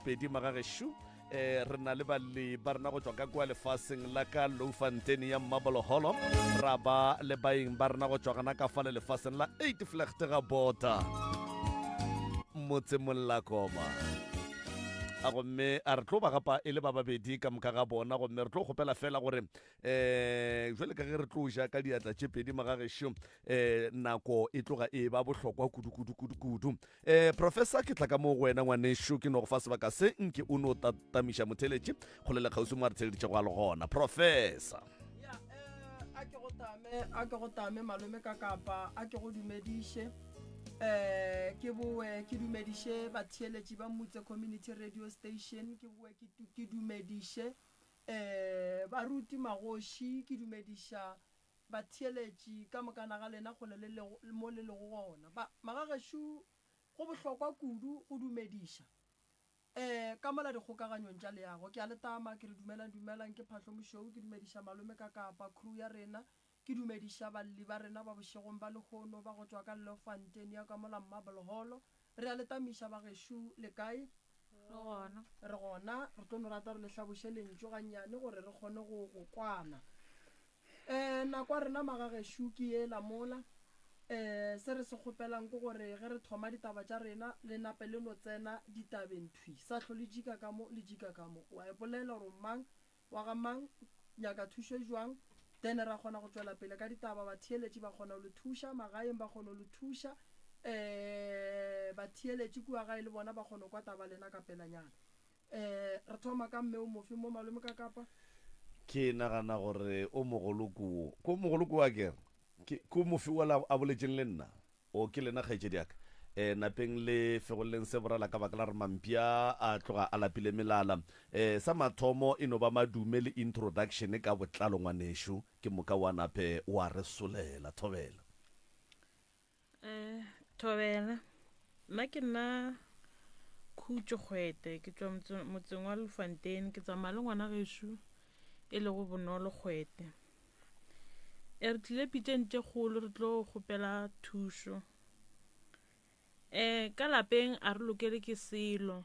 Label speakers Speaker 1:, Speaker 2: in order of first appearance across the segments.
Speaker 1: pedi magagešo um re na le balli ba rena go tšwa ka kua lefaseng la ka Loufontein ya Mmaboloholo, ra ba le baeng ba rena go tšwa gona ka fale lefaseng la Uitvlugt ga Bota motse Mollakoma. A gomme a re tlo ba gapa e le ba babedi ka moka ga bona, gomme re tlo kgopela fela gore um jwale ka ge re tlo ja ka diatla tše pedi magagešo, um nako e tloga e ba bohlokwa kudu kudu kudu kudu. Eh, Professor, ke tla ka mo go wena ngwanešu, ke no go fa sebaka se nke o no tatamiša motheletši kgole le kgauswi mo a re theleditšego a le gona. Professor.
Speaker 2: Ya, eh, a ke go tame, a ke go tame malome ka kapa, a ke go dumediše. Eh, ke boe ke dumediše batheeletši ba Mutse Community Radio Station, ke boe ke ke dumediše eh baruti magoši, ke dumediša Batheeletši ka mokana ga lena kgole le lego, mo le lego gona. Ba, magagešo, go bohlokwa kudu go dumediša. Ee, ka mola dikgokaganyong tša leago. Ke a le tama, ke re dumelang, dumelang, ke Phahlo Mošweu, ke dumediša malome ka Kapa, crew ya rena, ke dumediša balli ba rena ba bošegong ba lehono ba go tšwa ka Leeufontein ya ka mola Marble Hall. Re a le tamiša bagešo, le kae?
Speaker 3: Re gona.
Speaker 2: Re gona, re tlo no rata gore le hlaboše lentšu gannyane gore re kgone go, go kwana. Ee, nako ya rena magagešo ke yela mola. Ee, se re se kgopelang ke gore ge re thoma ditaba tša rena, le nape le no tsena ditabeng thwi. Sa hlo le jika ka mo, le jika ka mo. Wa ipolela gore o mang, wa ga mang, nyaka thušo e jwang, then ra kgona go tšwela pele ka ditaba. Batheeletši ba kgona go le thuša, magaeng ba kgona go le thuša, ee, batheeletši kua gae le bona ba kgona go kwa taba lena ka pelanyana. Eh, re thoma ka mme o mofe mo malome ka kapa?
Speaker 1: Ke nagana gore o mogolo ke wo. Ke o mogolo ke wo akere? Ke, ke o mofe wola a boletšeng le nna? O, ke lena kgaetšedi ya ka. Eh, napeng le fegolleng se borela ka baka la gore Mampša a tloga a lapile melala. Eh, sa mathomo e no ba madume le introduction ka botlalo ngwanešu, ke moka wa nape wa re solela. Thobela.
Speaker 3: Eh, Thobela, nna ke nna Khutšo Kgwete, ke tšwa motseng wa Bloemfontein, ke tsamaya le ngwana gešo e lego Bonolo Kgwete. E re tlile pitšeng tše kgolo re tlo kgopela thušo. Eh, ka lapeng a re lokele ke selo.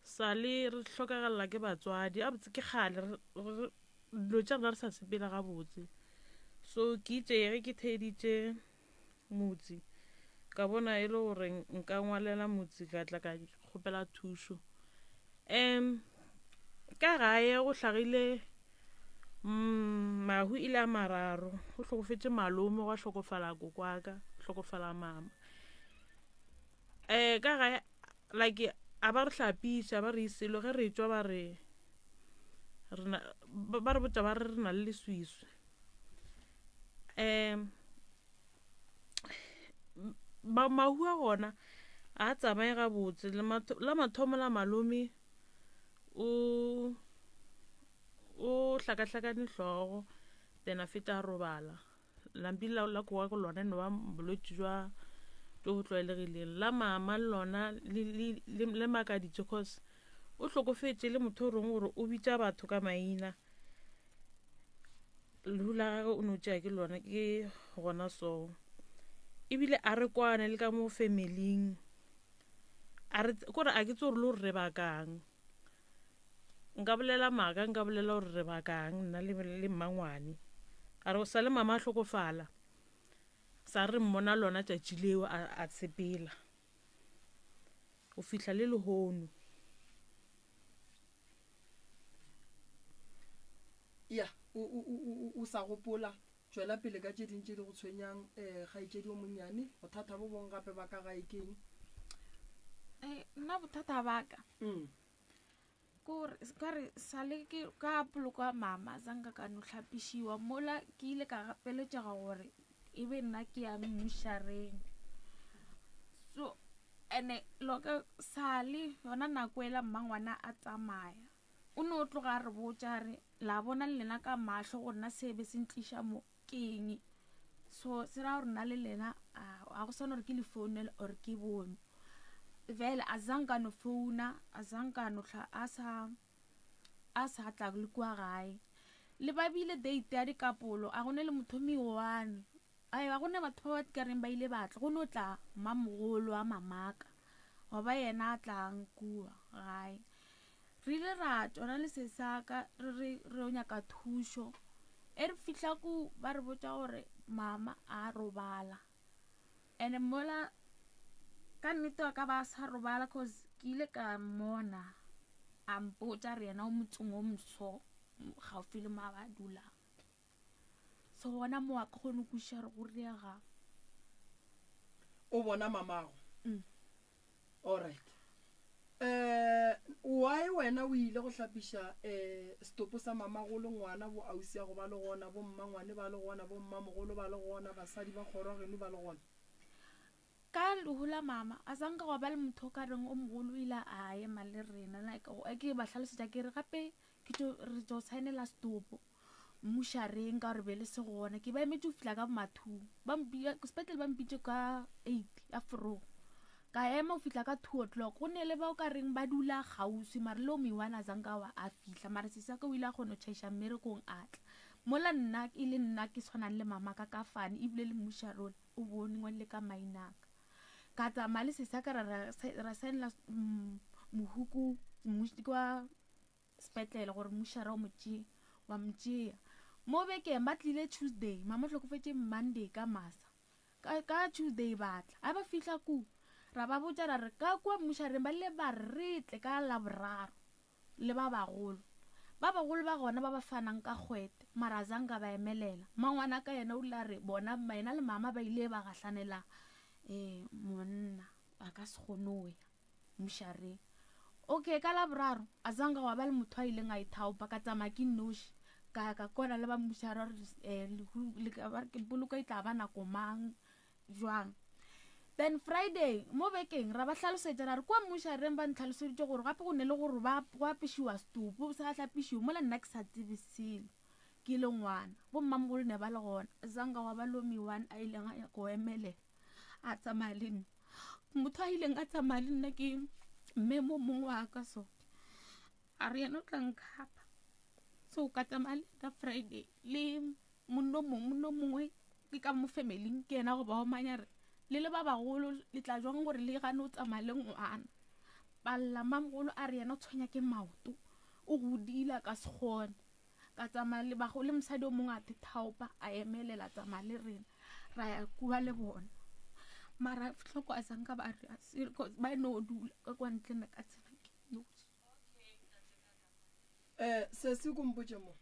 Speaker 3: Sa le re hlokagalela ke batswadi a botse ke kgale dilo tša rena re sa sepela gabotse. So ke itše ge ke theeditše motse ka bona e le gore nka ngwalela motse ka tla ka kgopela thušo. Um ka gae go hlagile mahu ile a mararo, go hlokofetše malome, gwa hlokofala kokwaka, hlokofala mama. Um ka gae like a ba re hlapiša ba re iselo ge re tšwa ba re rena ba re botša ba re re na le leswiswi um mahu a gona a tsamaye gabotse la mathomo la malome o o hlakahlakane hlogo then a feta a robala Lampi la la kowa go lona no ba bolwetši jwa jo bo tlwaelegileng. La mama le lona le le le le makaditše cause o hlokofetše le motho o reng gore o bitša batho ka maina. Lehu la gagwe o no tšea ke lona ke gona so. Ebile a re kwane le ka mo familing. A re kore a ke tse gore le gore re bakang. Nka bolela maaka, nka bolela gore re bakang nna le, le mmangwane. A re sa le mama a hlokofala, sa re mmona lona tšatši leo a, a sepela. Go fihla le lehono.
Speaker 2: Ya, o, o, o, o, o sa gopola. Tšwela pele ka tše ding tše di go tshwenyang, eh, kgaetšedi o monnyane. Bothata bo bongwe gape ba ka gae ke eng?
Speaker 4: Eh, nna bothata ba ka
Speaker 2: Mm.
Speaker 4: ke gore ka re sale ke ka poloko mama zanka ka no hlapišiwa mola ke ile ka gapeletšega gore e be nna ke ya mmušareng so ene loka sale yona nako ela mmangwana a tsamaya o ne o tloga a re botša a re la bona le lena ka mahlo gore na se be se ntliša mo ke eng so se ra gore nna le lena a go swana gore ke le founele or ke bone vele a zanka no founa a zanka no hla a sa a sa tla le kua gae le ba bile date ya dikapolo a gone le motho one Ae, ga go na batho ba ba ka reng ba ile ba tla, go no tla mmamogolo wa mamaka, wa ba yena a tlang kua. gae. Re ile ra tšwa na le sesaka re re re yo nyaka thušo. E re fihla ku ba re botša gore mama a robala. And mola ka nnete wa ka ba sa robala cause ke ile ka mmona a mpotša re yena o motseng o moso gaufi le mo a ba dulang. So gona mo a ke kgone go kwešiša gore go diregang.
Speaker 2: O bona mamago?
Speaker 4: Mm.
Speaker 2: Alright. Eh, why wena o ile go hlapiša eh setopo sa mamagolo ngwana bo ausiago ba le gona, bo mmangwane ba le gona, bo mmamogolo ba le gona, basadi ba kgoro geno ba le gona?
Speaker 4: Ka lehu la mama, a sa nka gwa ba le motho o ka reng o mogolo o ile a ema le rena. Like, ke ba hlalosetša ke re gape ke tšo re tšo saenela setopo. Mmušareng ka gore be le se gona. Ke ba emetše go fihla ka bomathung. Ba mpitša sepetlele ba mpitše ka 8 ya forogo. Ka ema go fihla ka 2 o'clock. Go ne le ba o ka reng ba dula kgauswi mara le o meiwana a zanka wa a fihla. Mara sesi wa ka o ile a kgona go tšhaiša mmerekong a tla. Mola nna e le nna ke tshwanang le mama ka ka fane ebile le mmušare ola o bone ngwadile ka maina a ka. Ka tsamaya le sesi wa ka ra saenela mohu ko kwa sepetlele gore mmušara o mo tšee wa mo tšea mo bekeng ba tlile tuesday mama o hlokofetše monday ka masa ka, ka tuesday ba tla a ba fihla ku ra ba botša ra re ka kua mmušareng ba ile ba re re tle ka laboraro le ba bagolo ba bagolo ba gona ba ba fanang ka kgwete mara zanka ba emelela mangwana ka yena o ile a re bona yena le mama ba ile ba gahlanela um monna a ka se kgone go ya Mmušareng. Okay, ka Laboraro, a zanka gwa ba le motho a ileng a ithaopa, ka tsamaya ke nnoši, ka ya ka kwana le ba mmušare gore um lehu le ka ba poloko e tla ba nako mang, jwang. Then Friday, mo bekeng, ra ba hlalosetša ra re kua mmušareng ba ntlhaloseditše gore gape go ne le gore ba go apešiwa setopo sa hlapišiwe mola nna ke sa tsebe selo ke le ngwana. Bommamogolo ne ba le gona, zanka gwa ba le o one a ileng a ya go emelela a tsamaya le nna. Motho a ileng a tsamaya le nna ke mme mo mongwe wa ka so a re yena o tla nkhapa so ka tsamaya le ka Friday le monno mongwe monno mongwe ke ka mo familing ke yena go ba omanya re le le ba bagolo le tla jwang gore le gane o tsamaya le ngwana ba lla mamogolo a re yena o tshwenya ke maoto o godile a ka se kgone Ka tsamaya le bago le mosadi o mongwe a thaopa a emelela tsamaya le rena ra ya kua le bona mara fitlha kwa sanka ba re ba no dula ka kwa ntle nna ka tsena ke noši.
Speaker 2: Eh, sesi ko mpotše mo.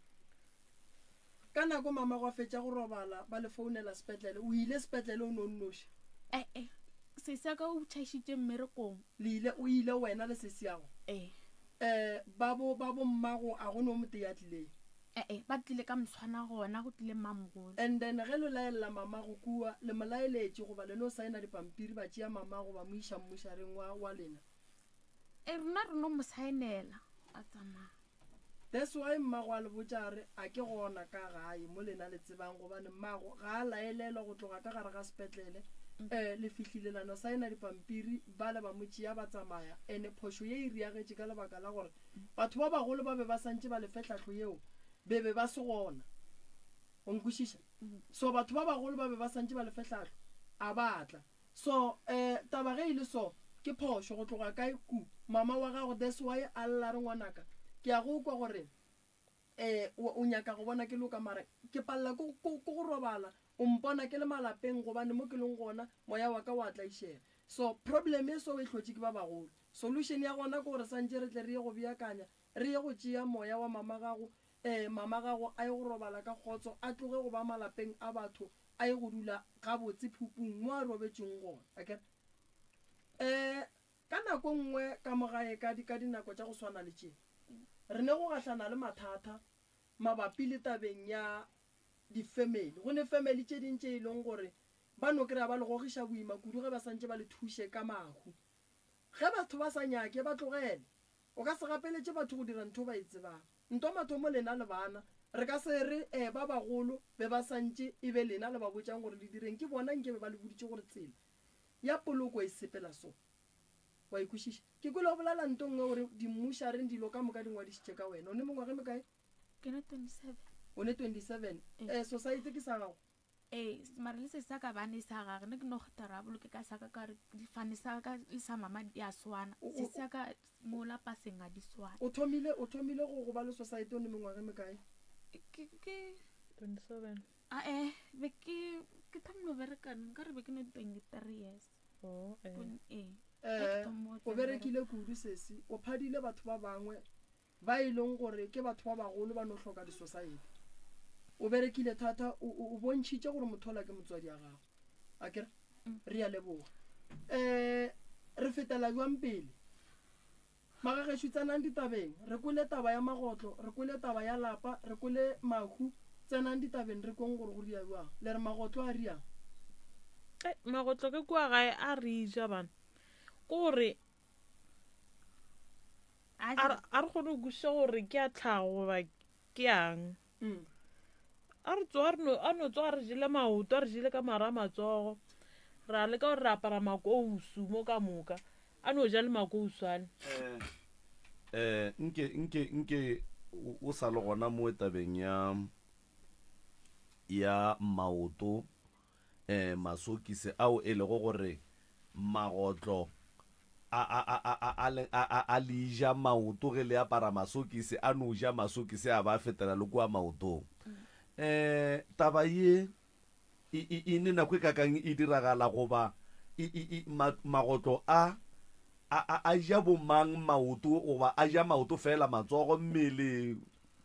Speaker 2: Ka nako mama go fetša go robala ba le founela sepetlele, o ile sepetlele o no nnoši?
Speaker 4: Eh eh, sesi ya ka o tšhaišitše mmerekong.
Speaker 2: Le ile, o ile wena le sesi yago?
Speaker 4: Eh.
Speaker 2: Eh, ba bo, ba bo mmago a go no motee a tlileng?
Speaker 4: Eh-eh, ba tlile ka moswana gona, go tlile mmamogolo.
Speaker 2: And then ge lo laelela mamago kua, le mo laeletše goba le no saena dipampiri ba tšea mamago ba mo iša mmušareng wa, wa lena?
Speaker 4: Eh, rena re no mo saenela, a tsamaya.
Speaker 2: That's why mmago a le botša a re a ke gona ka gae mo lena le tsebang gobane mmago ga a laelelwa go tloga ka gare ga sepetlele. Eh, le fihlile la no saena dipampiri bale ba mo tšea ba tsamaya. Ene phošo ye e riagetše ka lebaka la gore batho ba bagolo ba be ba santše ba le fe tlhahlo yeo be be ba se gona. O nkwešiša? So batho ba bagolo ba be ba santše ba le fe tlhahlo a ba tla. So eh taba ge e le so ke phošo go tloga kae ku mama wa gago that's why a lla re ngwanaka ke a go kwa gore eh o nyaka go bona ke loka mara ke palela ke go robala o mpona ke le malapeng gobane mo ke leng gona moya wa ka wa tlaišega so problem e so e hlotše ke ba bagolo solution ya gona ke gore santše re tle re ye go beakanya re ye go tšea moya wa mama gago eh mama gago a ye go robala ka kgotso a tloge go ba malapeng a batho a ye go dula gabotse phupung mo a robetšeng gona. Akere? Um ka nako nngwe ka mo gae ka, ka dinako tša go swana le tše, re ne go gahlana le mathata mabapi le tabeng ya difemeli. Go ne femeli tše ding tše e leng gore ba no kry-a ba le gogiša boima kudu ge ba santše ba le thuše ka mahu. Ge batho ba sa nyake, ba tlogele. O ka se gapeletše batho go dira ntho ba e tsebang. Nto mathomo lena le bana, re ka se re, Ee, ba bagolo be ba sa ntše e be lena le ba botšang gore le direng, ke bona nke be ba le boditše gore tsela ya poloko e sepela so. Wa e kwešiša? Ke kwele o bolela nto nngwe o re dimmušareng dilo ka moka di ngwadišitše ka wena. O ne mengwaga e mekae?
Speaker 4: Ke ne 27.
Speaker 2: O ne 27.
Speaker 4: Ee.
Speaker 2: Ee, society ke sa gago?
Speaker 4: Ee, mara le se sa ka bane sa gage ne ke no kgetha gore a boloke ka sa ka ka gore difane sa ka le sa mama di a swana. Se sa ka mo la paseng ga di swane.
Speaker 2: O thomile o thomile go go ba le society o ne mengwaga e mekae?
Speaker 4: Ke ke
Speaker 3: 27.
Speaker 4: A eh be ke ke thomile go bereka nka re be ke ne 23 years.
Speaker 3: Oh, eh.
Speaker 4: Ee.
Speaker 2: Eh, o berekile kudu sesi, o phadile batho ba bangwe ba e leng gore ke batho ba bagolo ba no hloka disosaete. O berekile thata, o, o, o bontšhitše gore motho ola ke motswadi ya gago. A kere? Re a leboga. Um re fetela bjang pele? Magagešo tsenang ditabeng. Re kwele taba ya magotlo, re kwele taba ya lapa, re kwele mahu. Tsenang ditabeng re kweng gore go ria bjang. Le re magotlo a riang?
Speaker 3: Ei, magotlo ke kua gae a re ja bana. Ke gore a re kgone go kwešiša gore ke a tlhago goba ke yang. A re tsoga re no, a no tsoga re jele maoto, a re jele ka mara a matsogo. Ra leka gore re apara makousu mo ka moka. A no ja le makousu ale.
Speaker 1: Eh, nke, nke, nke o sa le gona mo tabeng ya, ya maoto, eh, masokisi ao e lego gore magotlo a, a, a, a, a, a, a, a, a le ja maoto ge le apara masokisi, a no ja masokisi a ba fetela le kua maotong. Eh, taba ye e, e, e ne nako e kakang e diragala goba e, e, e, ma, magotlo a, a, a, a ja bomang maoto goba a ja maoto fela, matsogo, mmele,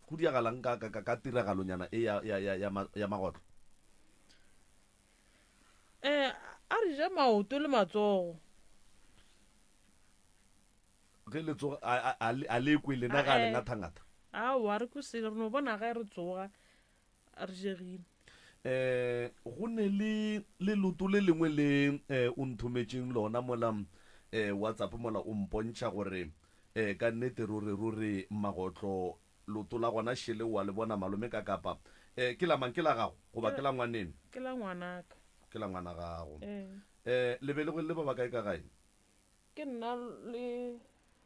Speaker 1: go diagalang ka, ka, ka, ka tiragalonyana e ya, ya, ya, ya, ya magotlo?
Speaker 3: Eh, a re ja maoto le matsogo.
Speaker 1: Ge le tsoga, a, a, a le kwe lena ga le ngatha-ngatha?
Speaker 3: Aowa, re kwe selo, re no bona ge re tsoga re jegile.
Speaker 1: Eh, go ne le leloto le lengwe le eh, o nthometšeng lona mola eh, WhatsApp mola o mpontšha gore eh, ka nnete ruri ruri magotlo Leoto la gona šele o a le bona malome ka kapa. Eh, ke la mang? Ke la gago goba ke la ngwaneno?
Speaker 3: Ke la ngwanaka.
Speaker 1: Ke la ngwana gago.
Speaker 3: Ee.
Speaker 1: Eh, le belegwe le ba bakae ka gae?
Speaker 3: Ke nna le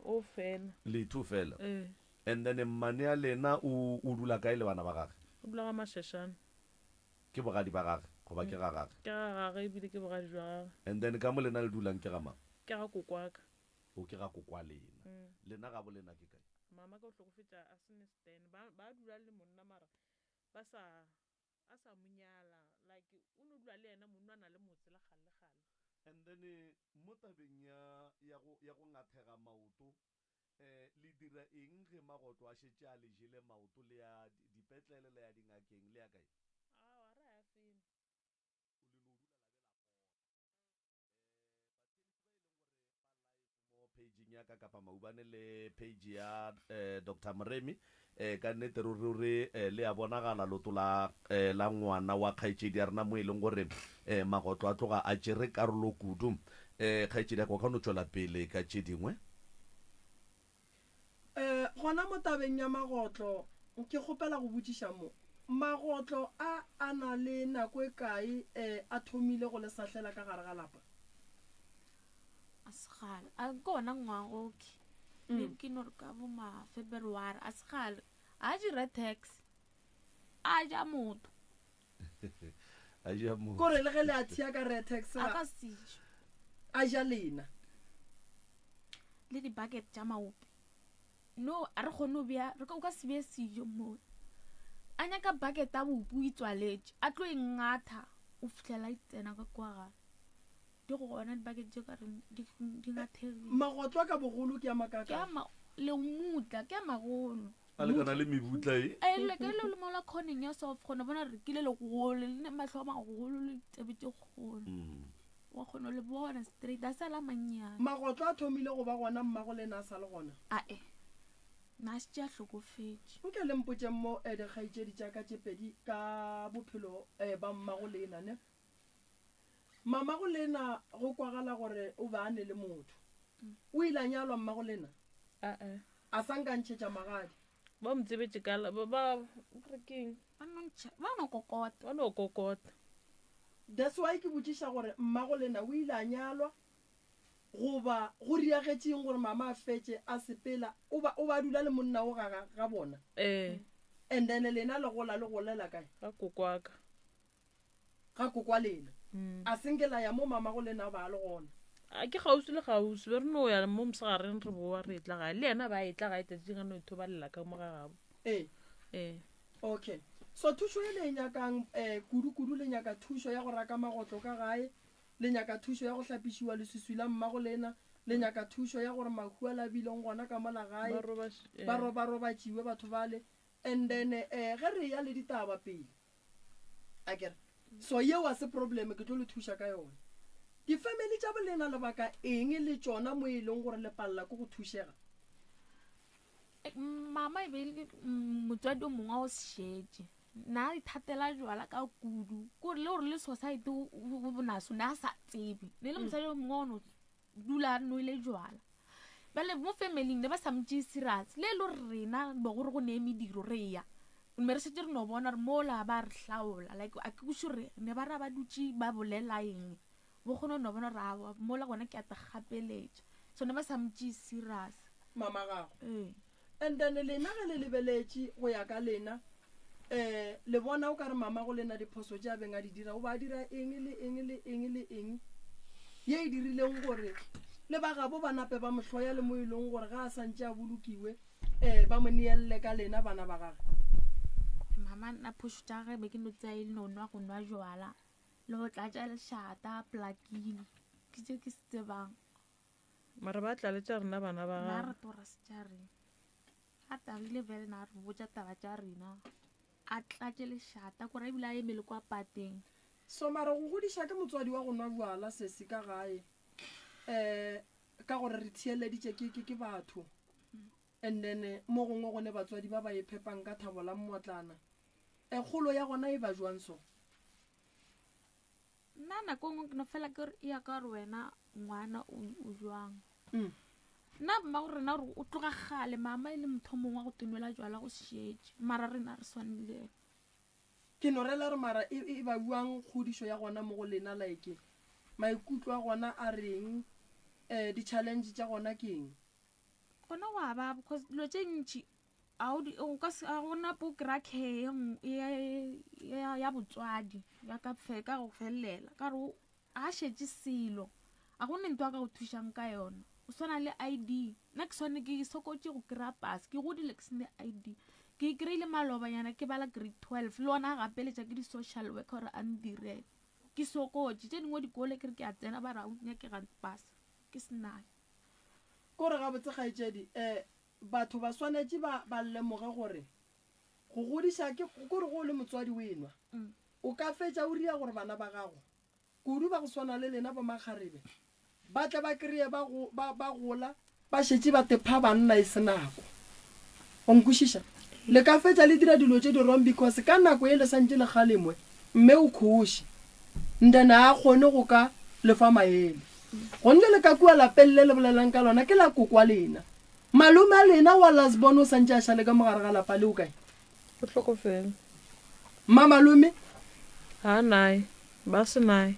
Speaker 3: o fela.
Speaker 1: Le two fela?
Speaker 3: Ee.
Speaker 1: And then mmane ya lena o, o dula kae le bana ba gage?
Speaker 3: O dula ga Mashashane.
Speaker 1: Ke bogadi ba gage goba ke ga gage?
Speaker 3: Ke ga gage ebile ke bogadi jwa gage.
Speaker 1: And then ka mo lena le dulang ke ga mang?
Speaker 3: Ke ga kokwaka.
Speaker 1: O ke ga kokwa lena. Lena gabo lena ke kae?
Speaker 3: Mama ka o hlokofetša a se ne stand. Ba ba dula le monna mara ba sa a sa mo nyala like o no dula le yena monna a na le motse la kgale le kgale.
Speaker 1: And then mo tabeng ya ya go ya go ngathega maoto eh le dira eng ge magotlo a šetše a le jele maoto le ya dipetlele le ya dingakeng le ya kae?
Speaker 3: Aowa ga re ya felo.
Speaker 1: Le no dula la be la fola. Mo pageng ya ka kapa maubane le page ya eh, Doctor Moremi eh, ka nnete ruri eh, le a bonagala loto la, eh, la ngwana wa kgaetšedi ya rena mo e leng gore eh, magotlo a tloga a tšere karolo kudu. Eh, kgaetšedi ya ka o ka no tšwela pele ka tše dingwe.
Speaker 2: Eh, gona mo tabeng ya magotlo ke kgopela go botšiša mo, magotlo a a na le nako e kae eh, a thomile go le sahlela ka gare ga lapa?
Speaker 4: A se kgale, a ke ona ngwaga oke. Maybe ke no re ka bo ma February, a se kgale. A dira tax. A ja motho.
Speaker 1: A ja motho.
Speaker 2: Kore le ge le a thea ka re tax
Speaker 4: A ka se je.
Speaker 2: A ja lena.
Speaker 4: Le di bucket tša maope. No, a re kgone go bea, re ka o ka se bee sejo mo. A nyaka bucket ya bopi o itswaletše, a tlo e ngatha o fihlela e tsena ka kwa gare. Di gona dibakeng tše ka reng di di ngathegile.
Speaker 2: Magotlo a ka bogolo ke a makakang?
Speaker 4: Ke a ma lemutla, ke a magolo.
Speaker 1: A lekana le mebutla e?
Speaker 4: A le ke le le mola khoneng ya soft kgona bona re ke le legolo le ne mahlo a magolo le ditsebe tše kgolo. Wa kgona le bona straight a sa la mannyane.
Speaker 2: Magotlo a thomile go ba gona mmago lena a sa le gona?
Speaker 4: Ae. Na a šetše a hlokofetše.
Speaker 2: Nke le mpotšeng mo eh dikgaetšedi tša ka tše pedi ka bophelo eh ba mmago lena ne. Mamago lena go kwagala gore o be a ne le motho. O ile a nyalwa mmago lena?
Speaker 3: A-e.
Speaker 2: A sa nka ntšhetša magadi?
Speaker 3: Ba mo tsebetše ka la, ba, ba re keng?
Speaker 4: Ba no ntšha, ba no kokota.
Speaker 3: Ba no kokota.
Speaker 2: That's why ke botšiša gore mmago lena o ile a nyalwa goba go riagetšeng gore mama a fetše a sepela, o ba, o ba dula le monna o ga, ga, ga bona?
Speaker 3: Ee.
Speaker 2: And then lena le gola le golela kae?
Speaker 3: Ga kokwaka.
Speaker 2: Ga kokwa lena. A se nke la ya mo mamago lena a ba a le gona.
Speaker 3: A ke kgauswi le kgauswi, be re no ya mo mosegareng re boa re etla gae. Le yena ba etla gae tšatšing a no ithobalela ka mo ga gabo.
Speaker 2: Ee.
Speaker 3: Ee.
Speaker 2: Okay. So thušo ye le e nyakang eh, kudu-kudu le nyaka thušo ya go raka magotlo ka gae, le nyaka thušo ya go hlapišiwa leswiswi la mmago lena, le nyaka thušo ya gore mahu a la bileng gona ka mola gae
Speaker 3: Ba roba- eh.
Speaker 2: ba roba-robatšiwe batho bale. And then eh, ge re ya le ditaba pele, a kere so yeo a se problem, ke tlo le thuša ka yona. Di-family tša bolena lebaka eng le tšona mo e leng gore le palela ke go thušega?
Speaker 4: Mama e be e le motswadi o mongwe wa go se šetše. Na a ithatela jwala ka kudu, kore le gore le society o bonaso ne a sa tsebe. Ne le mosadi o mongwe wa go no dula a nwele jwala. Bjale mo familing ne ba sa mo tšee serious, le e le gore rena be gore go ne mediro re ya, me re šetše re no bona gore mola ba re hlaola. Like a ke kwešiše gore ne ba ra ba dutše ba bolela eng, bo kgone go no bona gore aowa mola gona ke a te gapeletša. So ne ba sa mo tšee serious.
Speaker 2: Mama gago.
Speaker 4: Ee.
Speaker 2: And then lena ge le lebeletše go ya ka lena, um le bona o ka re mama go lena diphoso tše a beng a di dira, o ba a dira eng le eng le eng le eng ye e dirileng gore le ba gabo ba nape ba mo hloya le mo e leng gore ga a sa ntše a bolokiwe, um ba mo neelele ka lena bana ba gage?
Speaker 4: Mama nna phošo tša gage be ke no tsea e le no nwa go nwa jwala le go tlatša lešata plakile, ke tše ke se tsebang.
Speaker 3: Mara ba tla le tša rena bana ba
Speaker 4: Na
Speaker 3: gago.
Speaker 4: re tora se tša rena. A tagile bjale na re botša taba tša rena. A tlatše lešata kore ebile a eme le kwa pateng.
Speaker 2: So mara go godiša ke motswadi wa go nwa bjala sesi ka gae um ka gore re theeleditše ke ke ke batho and then mo gongwe go ne batswadi ba ba iphepang ka thabo la mmotlana. E kgolo ya gona e ba jwang so?
Speaker 4: Nna nako nngwe ke no fela ke re ya ka gore wena ngwana o jwang. Nna mma go rena gore o tloga kgale mama e le motho mongwe wa go tenwela jwala go šetše, mara rena re swane le yena.
Speaker 2: Ke no rela gore mara e, e ba bjang kgodišo ya gona mo go lena, like maikutlo a gona a reng, um di-challenge tša gona ke eng?
Speaker 4: Gona go a baba because dilo tše ntši a o di o ka se a gona po kry-a care ye nngwe ya ya botswadi ya ka fe ka go felela ka gore a šetše selo a go ne ntho a ka go thušang ka yona o swana le I_D nna ke swane ke sokotše go kry-a pase ke godile ke sene I_D ke e kry-ile malobanyana ke bala grade 12 le ona a gapeletša ke di-social worker gore a ndirele ke sokotše tše dingwe dikolo ke re ke a tsena ba re ga o nyakega pase ke senayo.
Speaker 2: Kore gabotse kgaetšedi um Batho ba swanetše ba, ba lemoge gore go godiša ke, kore ge o le motswadi o enwa, o ka fetša o ria gore bana ba gago, kudu ba go swana le lena bo makgarebe, ba tle ba kreye ba go, ba, ba gola ba šetše ba tepha banna e se nako. O nkwešiša? Le ka fetša le dira dilo tše di wrong because ka nako ye le santše le kgalemwe, mme o khoše. Nden a kgone go ka le fa maele. Gonne le ka kua lapeng le le bolelang ka lona ke la kokwa lena. Malome a lena wa lasbon o santše a šale ka mo gare ga lapa le o kae?
Speaker 3: O hlokofele.
Speaker 2: Mmamalome?
Speaker 3: Ga a nae. Ba se nae.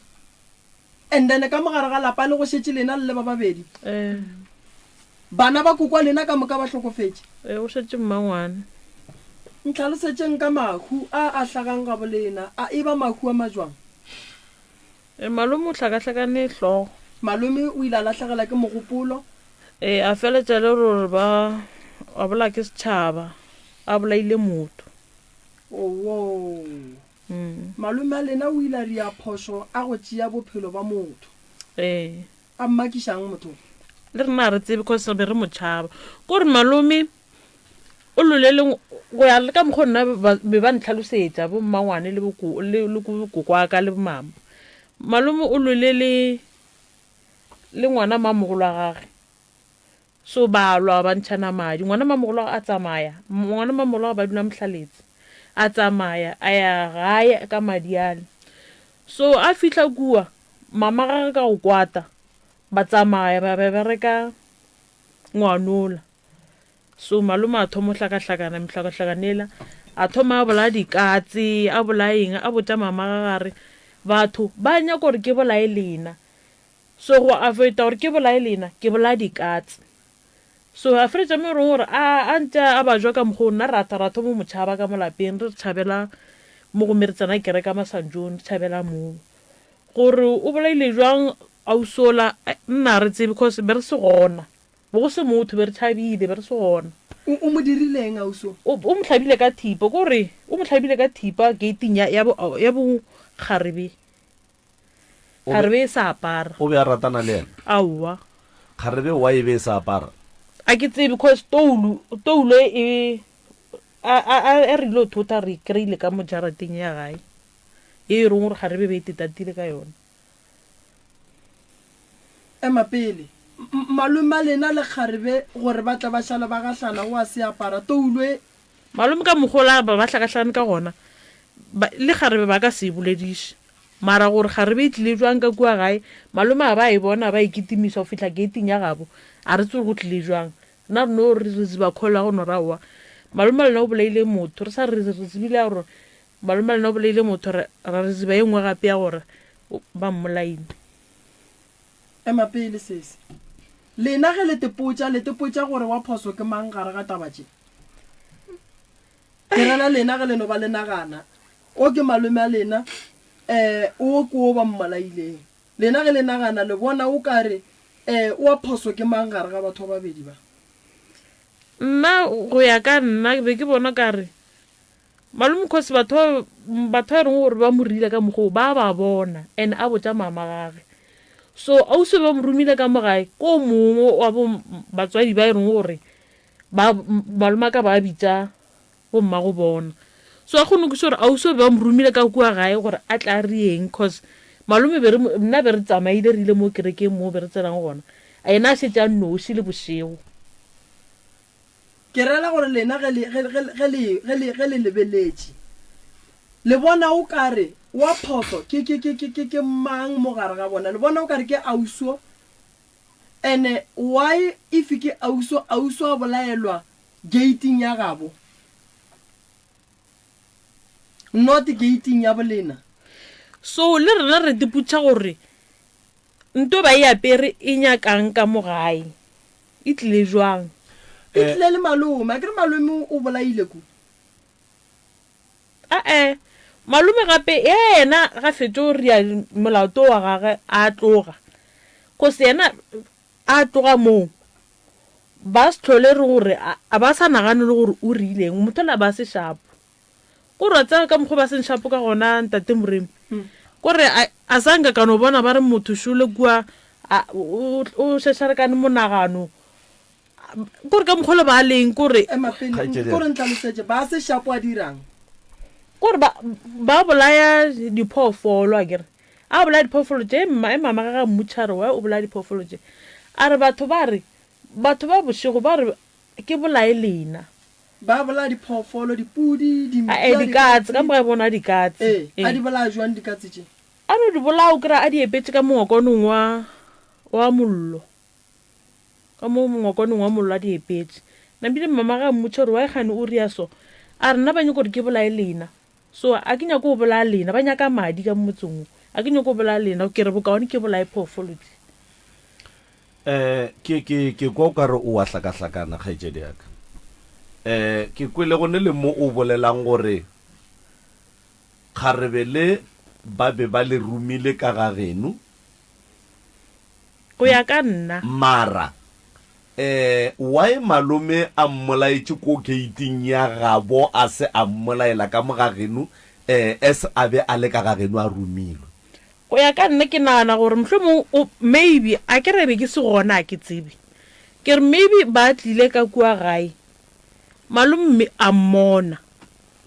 Speaker 2: And then ka mo gare ga lapa le go šetše lena le le ba babedi?
Speaker 3: Ee.
Speaker 2: Bana ba kokwa lena ka moka ba hlokofetše?
Speaker 3: Ee, go šetše mmangwane.
Speaker 2: Ntlhalosetšeng ka mahu a a hlagang gabo lena. A e ba mahu a majwang?
Speaker 3: Ee, malome o hlakahlakane hlogo.
Speaker 2: Malome o ile a lahlegela ke mogopolo.
Speaker 3: Ee, a feletša le gore ba a bolaya ke setšhaba, a bolaile motho.
Speaker 2: Owoo. Malome a lena o ile a ria phošo a go tšea bophelo ba motho.
Speaker 3: Ee.
Speaker 2: A mmakišang motho?
Speaker 3: Le rena ga re tsebe cause re be re mo tšhaba. Kore malome o lwele le go ya le ka mokgwa nna be ba ntlhalosetša bo mmangwane le le koko wa ka le bomama. Malome o lwele le le ngwana mamogolo wa gage. So ba lwa ba ntšhana madi. Ngwana mamogolo wa gage a tsamaya. Ngwana mamogolo wa gage ba dula Mohlaletse. A tsamaya a ya gae ka madi ale. So a fihla kua mama gage ka go kwata ba tsamaya ba ba bereka ngwanola. So malome a thoma go hlakahlakana mehlakahlakano ela, a thoma a bolaya dikatse, a bolaya eng, a botša mama ga gare batho ba nyaka gore ke bolaye lena. So go avoida gore ke bolaye lena, ke bolaya dikatse. So a feletša mo e leng gore a a ntše a ba jwa ka mokgwa o, nna ra tla ra thoma go mo tšhaba ka mo lapeng, re tšhabela Mo gomme re tsena kereka Masanjong, re tšhabela moo. Gore o bolaile jwang ausi ola, nna ga re tsebe cause be re se gona. Be go se motho, be re tšhabile, be re se gona.
Speaker 2: O, o mo dirile eng ausi o?
Speaker 3: O, o mo hlabile ka thipa, ke gore o mo hlabile ka thipa gating ya, ya bo, ya bo kgarebe.
Speaker 1: O be,
Speaker 3: Kgarebe e sa apara.
Speaker 1: o be a ratana le yena?
Speaker 3: Aowa.
Speaker 1: Kgarebe why e be e sa apara?
Speaker 3: A ke tsebe cause toulo, toulo e, A, a, a, a re ile thota re e kry-ile ka mo jarateng ya gae, ye e reng gore kgarebe be e tetatile ka yona.
Speaker 2: Ema pele. M, malome a lena le kgarebe gore ba tle ba šale ba gahlana o a se apara, toulo e.
Speaker 3: Malome ka mokgwa ola ba ba hlakahlakane ka gona, ba, le kgarebe ba ka se e bolediše. Mara gore kgarebe e tlile bjang ka kua gae, malome a ba a e bona a ba e kitimisa go fihla geiting ya gabo, a re tsebe gore go tlile bjang. Rena re no re re tseba call ya go no ra aowa malome lena o bolaile motho, re sa re re tsebile ya gore malome lena o bolaile motho ra re tseba ye nngwe gape ya gore ba mmolaile.
Speaker 2: Ema pele sesi. Lena ge le tepotša, le tepotša gore wa phoso ke mang gare ga taba tše? Ke rela lena ge le no ba le nagana, o ke malome a lena, um o ke o ba mmolaileng. Lena ge le nagana, le bona o ka re um wa phoso ke mang gare ga batho ba babedi ba?
Speaker 3: Nna go ya ka nna be ke bona ka re malome cause batho ba batho ba e reng gore ba mo rile ka mokgwa o ba ba bona and a botša mama gage so ausi ba mo romile ka mo gae ko mongwe wa bo batswadi ba e reng gore ba malome ka ba bitša bommago bona. So a kgone kwešiša gore ausi o be ba mo romile ka kua gae gore a tle a re eng cause malome be re nna be re tsamaile re ile mo kerekeng mo be re tsenang gona yena a šetše a nnoši le bošego.
Speaker 2: Ke rela gore lena ge le, ge, ge, ge le, ge le, ge le lebeletše, le bona o ka re wa phoso ke, ke, ke, ke, ke, ke mang mo gare ga bona? Le bona o ka re ke ausi o? Ene why if ke ausi o, ausi o a bolaelwa Geiting ya gabo, not geiting ya bolena.
Speaker 3: So le rena re tiputša gore nto ba e apere e nyakang ka mo gae, e tlile jwang?
Speaker 2: E tlile le malome, akere malome o bolaile ku.
Speaker 3: Ae, malome gape yena ga fetše go ria molato wa gage a tloga, cause yena A tloga moo, ba se hlole re gore a ba sa nagane le gore o rileng, motho yola ba se shapo. Kore wa tseba ka mokgwa ba seng shapo ka gona ntate Moremi? Kore a a sa nka ka no bona ba re motho šole kua a o o šešarekane monagano. Kore ka mokgwa le ba leng kore.
Speaker 2: Ema pele,
Speaker 1: Kgaetšedi.
Speaker 2: kore ntlhalosetše, ba se shapo a dirang?
Speaker 3: Kore ba ba bolaya diphoofolo akere. A bolaya diphoofolo tše, mma, mama gagwe a mmotšiša a re, Why o bolaya diphoofolo tše? A re, Batho ba re, batho ba bošego ba re ke bolaye lena.
Speaker 2: Ba bolaya diphoofolo, dipudi, dimpša,
Speaker 3: Ae, dikatse, ka
Speaker 2: dikatse.
Speaker 3: moka e bona dikatse.
Speaker 2: Ee, a
Speaker 3: Ee.
Speaker 2: di bolaya jwang dikatse tše?
Speaker 3: A no di bolaya o kry-a a di epetše ka mongwakonong wa, wa mollo. Ka mo mongwakonong wa mollo a di epetše. Namile mama gagwe a mmotšiša gore, Why kgane o ria so? A re, Nna ba nyaka gore ke bolaye lena. So a ke nyake go bolaya lena, ba nyaka madi ka mo motseng wo. A ke nyake go bolaya lena, ke re bokaone ke bolaye phoofolo tše.
Speaker 1: Eh, ke, ke, ke kwa o ka re o a hlakahlakana, kgaetšedi ya ka. Eh, ke kwele go ne le mo o bolelang gore kgarebe le ba be ba le romile ka ga geno.
Speaker 3: Go ya ka nna.
Speaker 1: Mara Eh why malome a mmolaetše ko gate-ing ya gabo a se a mmolaela ka mo ga geno eh as a be a le ka ga geno a romilwe.
Speaker 3: Go ya ka nna ke nagana gore mohlomong o maybe a ke re be ke se gona a ke tsebe. Ke re maybe ba tlile ka kua gae malome a mmona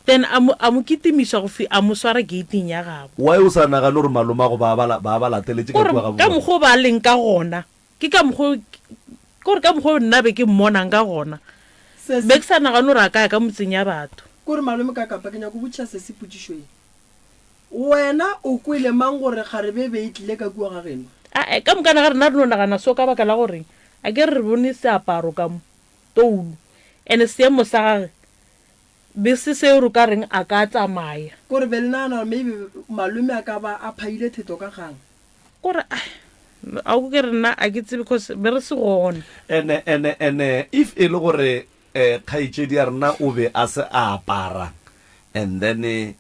Speaker 3: then a mo a mo kitimiša go fi a mo swara gate-ing ya gabo.
Speaker 1: Why o sa nagane gore malomago ba ba ba ba lateletše ka
Speaker 3: Kore
Speaker 1: kua gabo
Speaker 3: ka
Speaker 1: bona?
Speaker 3: mokgo ba leng ka gona Ke ka mokgo, ke gore ka mokgo nna be ke mmonang ka gona,
Speaker 2: Sesi.
Speaker 3: be ke sa nagane gore a ka ya ka motseng ya batho.
Speaker 2: Kore malome ka kapa ke nyako botšiša sesi potšišo ye. Wena o kwele mang gore kgarebe e be e tlile ka kua ga geno?
Speaker 3: Ae, ka mokana ga rena re no nagana so ka baka la gore a ke re re bone seaparo ka mo, toulo, and seemo sa gage be se seo re ka reng a ka tsamaya.
Speaker 2: Kore be le nagana gore maybe malome a ka ba a phaile theto ka kgang.
Speaker 3: Kore ai a o ke re nna a ke tsebe cause be re se gona.
Speaker 1: Ene ene ene if e le gore eh kgaetšedi ya rena o be a se a apara and then.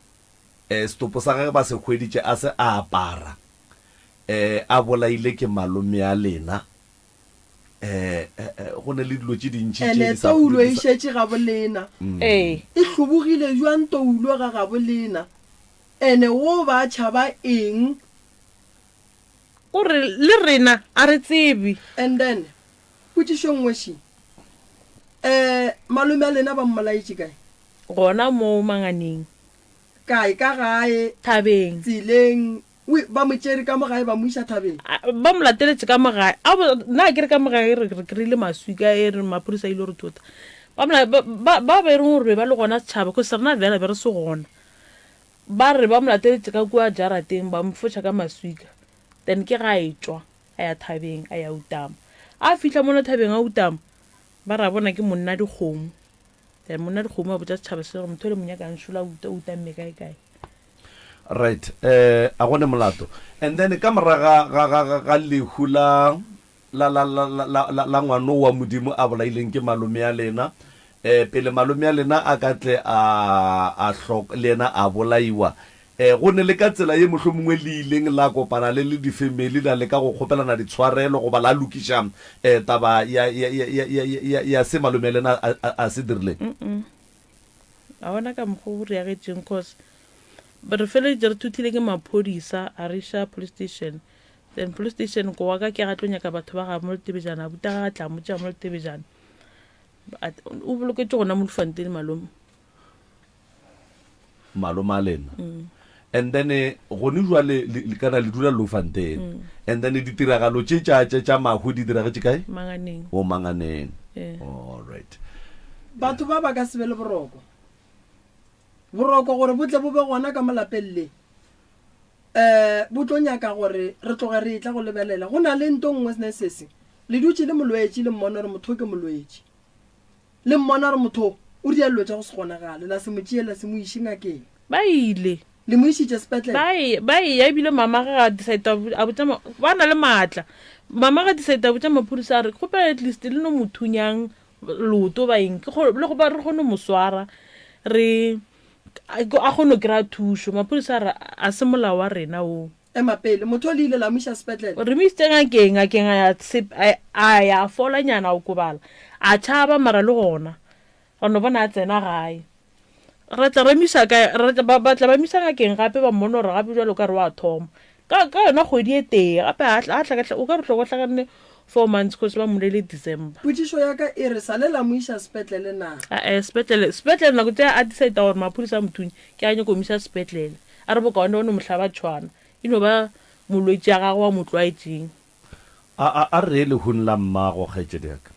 Speaker 1: Um setopo sa gage ba se hweditše a se a apara, um a bolaile ke malome a lena. Um go ne le dilo tše dintši tše
Speaker 2: Ene
Speaker 1: di sa,
Speaker 2: toulo
Speaker 1: di
Speaker 2: e
Speaker 1: sa.
Speaker 2: šetše gabo lena.
Speaker 3: Ee.
Speaker 2: E hlobogile bjang toulo ga gabo lena? Ene wo ba tšhaba eng?
Speaker 3: Gore le rena a re tsebe.
Speaker 2: And then, potšišo nngwe še, um malome a lena ba mmolaetše kae?
Speaker 3: Gona mo Manganeng.
Speaker 2: Kae? Ka gae?
Speaker 3: Thabeng.
Speaker 2: Tseleng? O, ba mo tšere ka mo gae ba mo iša thabeng?
Speaker 3: A, ba mo lateletše ka mo gae. A bo, na ke re ka mo gae re, re kry-ile maswika e re maphodisa a ile go re thota. Ba mo la, ba, ba, ba be reng gore be ba le gona setšhaba, cause rena vele be re se gona. Ba re ba mo lateletše ka kua jarateng ba mo foša ka maswika. Then ke ga a etšwa a ya thabeng a ya utama. A fihla mola thabeng a utama, ba re a bona ke monna dikgomo. Then monna dikgomo a botša setšhaba se gore motho o le mo nyakang šola uta o utamme kae kae.
Speaker 1: Right, eh a gone molato. And then ka moraga ga ga ga ga lehu la la la la la la la ngwano wa Modimo a bolaileng ke malome a lena, eh pele malome a lena a ka tle a a hlok le yena a bolaiwa, eh go ne le ka tsela ye mohlomongwe le ileng la kopana le le difemeli la leka go kgopelana ditshwarelo goba la lokiša eh taba ya ya ya ya ya ya ya se malome a lena a a a se dirileng?
Speaker 3: A bona ka mokgwa o reagetšeng cause re feleleditše re thuthile ke maphodisa a re iša police station. Then police station ko wa ka ke ga tlo nyaka batho ba ga mo Letebejana, abuti a gagwe a tla mo tšea mo Letebejana. O boloketše gona mo Bloemfontein malome.
Speaker 1: Malome a lena. And then gone jwale le kana le dula Bloemfontein. And then ditiragalo tše tša tša tša mahu di diragetše kae?
Speaker 3: Manganeng.
Speaker 1: O Manganeng.
Speaker 3: Eh.
Speaker 1: All right.
Speaker 2: Batho ba ba ka se be le boroko. Boroko gore bo tle bo be gona ka mo lapeng le, um bo tlo nyaka gore re tloge re etla go lebelela. Go na le nto nngwe sne sese, le dutše le molwetši le mmona gore motho o ke molwetši. Le mmona gore motho o o dia dilo tša go se kgonagale, la se mo tšee la se mo iše ngakeng.
Speaker 3: Ba ile.
Speaker 2: Le mo išitše sepetlele?
Speaker 3: Ba e, ba eya ebile mama ge a decide a botša ma, ba na le maatla. Mama ge a decide a botša maphodisa a re kgopela at least le no mo thunyang leoto ba eng, ke kgo, le go ba re kgone go mo swara re a kgone go kry-a thušo. Maphodisa a re a se molao wa rena wo.
Speaker 2: Ema pele, motho o le ile la mo iša sepetlele?
Speaker 3: Re mo isitše ngakeng, ngakeng a ya sep, a, a ya a folanyana a okobala, a tšhaba mara le gona ra no bona a tsena gae. Ra tla ra mo iša kae, ra tla, ba, ba tla ba mo iša ngakeng gape ba mmona gore gape bjalo o ka re wa thoma. Ka, ka yona kgwedi e tee gape a, a hlakahlaka, o ka re hloko hlakanne four months cause ba mmolaile December.
Speaker 2: Potšišo ya ka e re, sa le la mo iša sepetlele na?
Speaker 3: A-e, sepetlele, sepetlele nako tše a decide gore maphodisa a mo thunye, ke a nyako mo iša sepetlele. A re bokaone o no mo hlaba tšhwana, e no ba molwetši a gagwe wa mo tlwaetšeng.
Speaker 1: A, a, a re ye lehung la mmago, kgaetšedi ya ka.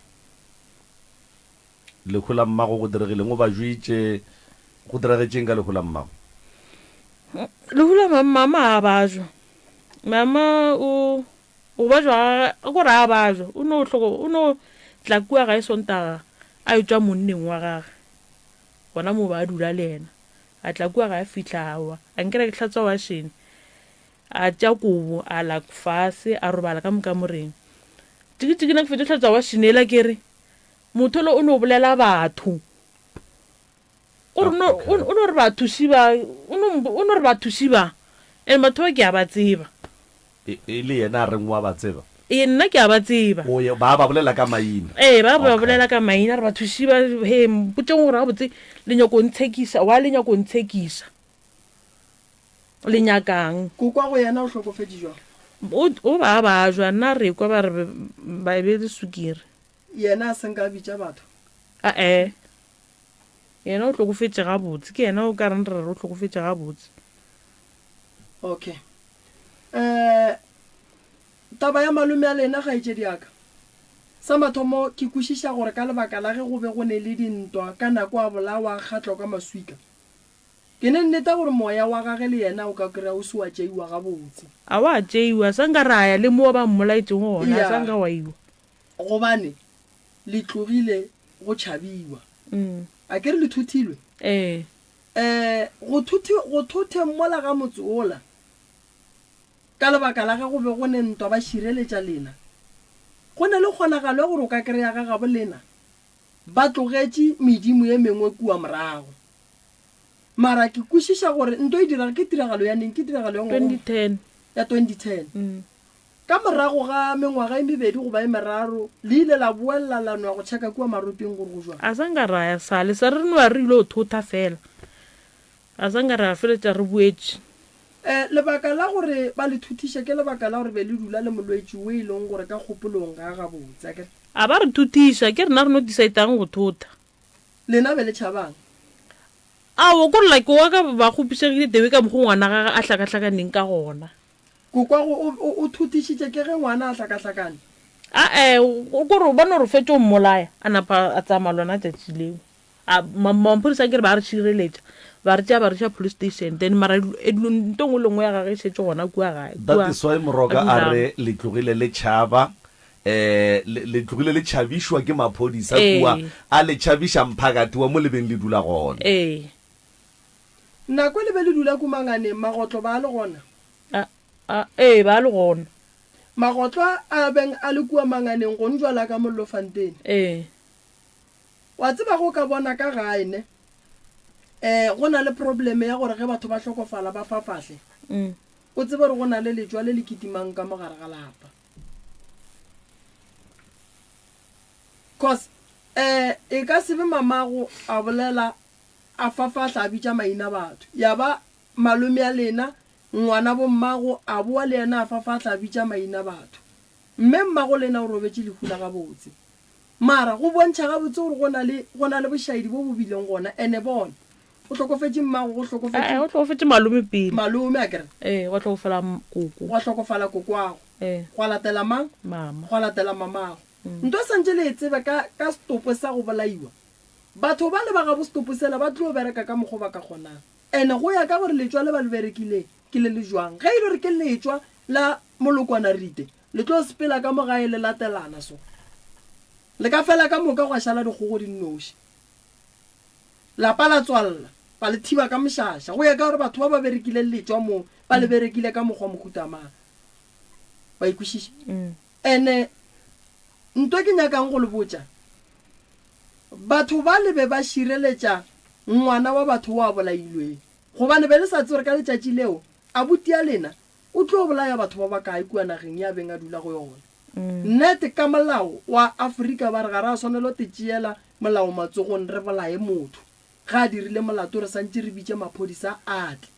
Speaker 1: Lehu la mmago go diregileng? O ba jwetše go diragetšeng ka lehu la mmago?
Speaker 3: Lehu la mama, mama a bajwa. Mama o, o bajwa ga gage, ko re a bajwa, o no hloko, o no tla kua gae Sontaga a etšwa monneng wa gage, gona mo ba dula le yena. A tla kua gae a fihla a wa, a nkere ke hlatswa washene, a tša kobo a la fase a robala ka mo kamoreng. Tšiki-tšiki nna ke fetša go hlatswa washene yela ke re, Motho lo o no bolela batho. O re no o no re batho šiba, o no o no re batho šiba. And batho ba ke a ba tseba.
Speaker 1: E, e le yena a reng wa ba tseba?
Speaker 3: Ee, nna ke a ba tseba.
Speaker 1: O ye, ba ba bolela ka maina.
Speaker 3: Ee, ba ba
Speaker 1: Okay.
Speaker 3: bolela ka maina, re batho šiba, he, mpotseng gore gabotse le nyako ntshekisa, why le nyako ntshekisa? Le nyakang?
Speaker 2: Kokwa go yena o hlokofetše jwang?
Speaker 3: O, o ba ba jwa, nna re kwa ba re ba be le sukiri.
Speaker 2: Yena a se nka a bitša batho.
Speaker 3: A-e. Yena o hlokofetše gabotse. Ke yena o ka reng re re o hlokofetše gabotse.
Speaker 2: Okay. Eh, taba ya malome a lena, kgaetšedi ya ka. Sa mathomo, ke kwešiša gore ka lebaka la ge go be go ne le dintwa ka nako a bolawa a kgatlwa ka maswika. Ke ne nneta gore moya wa gage le yena o ka kry-a o se wa tšeiwa gabotse.
Speaker 3: A wa tšeiwa, sa nka ra ya le mo ba mmolaetšego gona, a sa
Speaker 2: Ya.
Speaker 3: nka wa iwa.
Speaker 2: Gobane le tlogile go tšhabiwa. A ke re le thuthilwe?
Speaker 3: Ee.
Speaker 2: Ee, go thuthi, go thotheng mola ga motse wola, ka lebaka la ge go be go ne ntwa ba šireletša lena, go ne le kgonagalo ya gore o ka kry-a ga gabo lena ba tlogetše medimo ye mengwe kua morago. Mara ke kwešiša gore nto e direga ke tiragalo ya neng, ke tiragalo ya ngwaga o
Speaker 3: 2010.
Speaker 2: ya 2010. Ka morago ga mengwaga e mebedi goba e meraro, le ile la boelela la nwa go tšheka kua maropeng gore go jwang.
Speaker 3: A sa nka ra ya sale sa re no ya re ile go thotha fela. A sa nka ra feletša re boetše.
Speaker 2: Lebaka la gore ba le thuthiše ke lebaka la gore be le dula le molwetši o e leng gore ka kgopolong ga a gabotse, akere?
Speaker 3: A ba re thuthiša, ke rena re no decide-ang go thotha.
Speaker 2: Lena be le tšhabang?
Speaker 3: Aowa, kore like wa ka ba kgopišegile the way ka mokgo ngwana gage a hlakahlakaneng ka gona.
Speaker 2: Kokwago o, o, o thuthišitše ke ge ngwana a hlakahlakane?
Speaker 3: A-e, kore o bona gore o fetše o mmolaya, a napa a tsamaya lona tšatši leo. A, ma, maphodisa akere ba re šireletša, ba re tšea ba re iša police station, then mara dilo, e, dilo, nto nngwe le nngwe ya gage e šetše gona kua gae,
Speaker 1: That
Speaker 3: kua
Speaker 1: is why
Speaker 3: a
Speaker 1: Moroka a
Speaker 3: dulago.
Speaker 1: re le tlogile le tšhaba, eh, le, le tlogile le tšhabišwa ke maphodisa kua,
Speaker 3: Ee.
Speaker 1: a le tšhabiša mphakati wa mo le beng le dula gona.
Speaker 3: Ee.
Speaker 2: Nako le be le dula kumanganeng, magotlo ba a le gona?
Speaker 3: A, a, ee, ba a le gona.
Speaker 2: Magotlo a a beng a le kua manganeng go njwa la ka Mollofantene.
Speaker 3: Ee.
Speaker 2: Wa tseba ge o ka bona ka gae ne, um go na le problem ya gore ge batho ba hlokofala ba fafahle, o tsebe gore go na le letšwa le le kitimang ka mo gare ga lapa. Cause um e ka se be mamago a bolela a fafahla a bitša maina batho, ya ba malome a lena, ngwana bommago a boa le yena a fafahla a bitša maina batho. Mme mmago lena o robetše lehu la gabotse. Mara go bontšha gabotse gore go na le, go na le bošaedi bo bo bileng gona. Ene bona, go hlokofetše mmago, go hlokofetše.
Speaker 3: Ee, go hlokofetše malome pele.
Speaker 2: Malome, akere?
Speaker 3: Ee, gwa hlokofala koko.
Speaker 2: Gwa hlokofala kokwago.
Speaker 3: Ee.
Speaker 2: Gwa latela mang?
Speaker 3: Mama.
Speaker 2: Gwa latela mamago. Nto e santše le e tsebe ka, ka setopo sa go bolaiwa. Batho bale ba gabo setopo sela ba tlo bereka ka mokgo ba ka kgonang. Ene go ya ka gore letšwa le ba le berekileng ke le le jwang. Ge e le gore ke letšwa la molokwana rite, Le tlo sepela ka mo gae le latelana so. Le ka fela ka moka gwa šala dikgogo di nnoši. Lapa la tswalla, ba le thiba ka mošaša. Go ya ka gore batho ba ba berekile letšwa mo, ba le berekile ka mokgwa mohuta mang. Wa e kwešiša? Ene nto ke nyakang go le botša, batho ba le be ba šireletša ngwana wa batho wo a bolailweng. Gobane be le sa tsebe gore ka letšatši leo abuti ya lena O tlo bolaya batho ba bakae kua nageng ye a beng a dula go yona? Nnete, ka molao wa Afrika ba re ga ra swanelo te tšeela molao matsogong re bolaye motho ge a dirile molato re santše re bitše maphodisa a tle.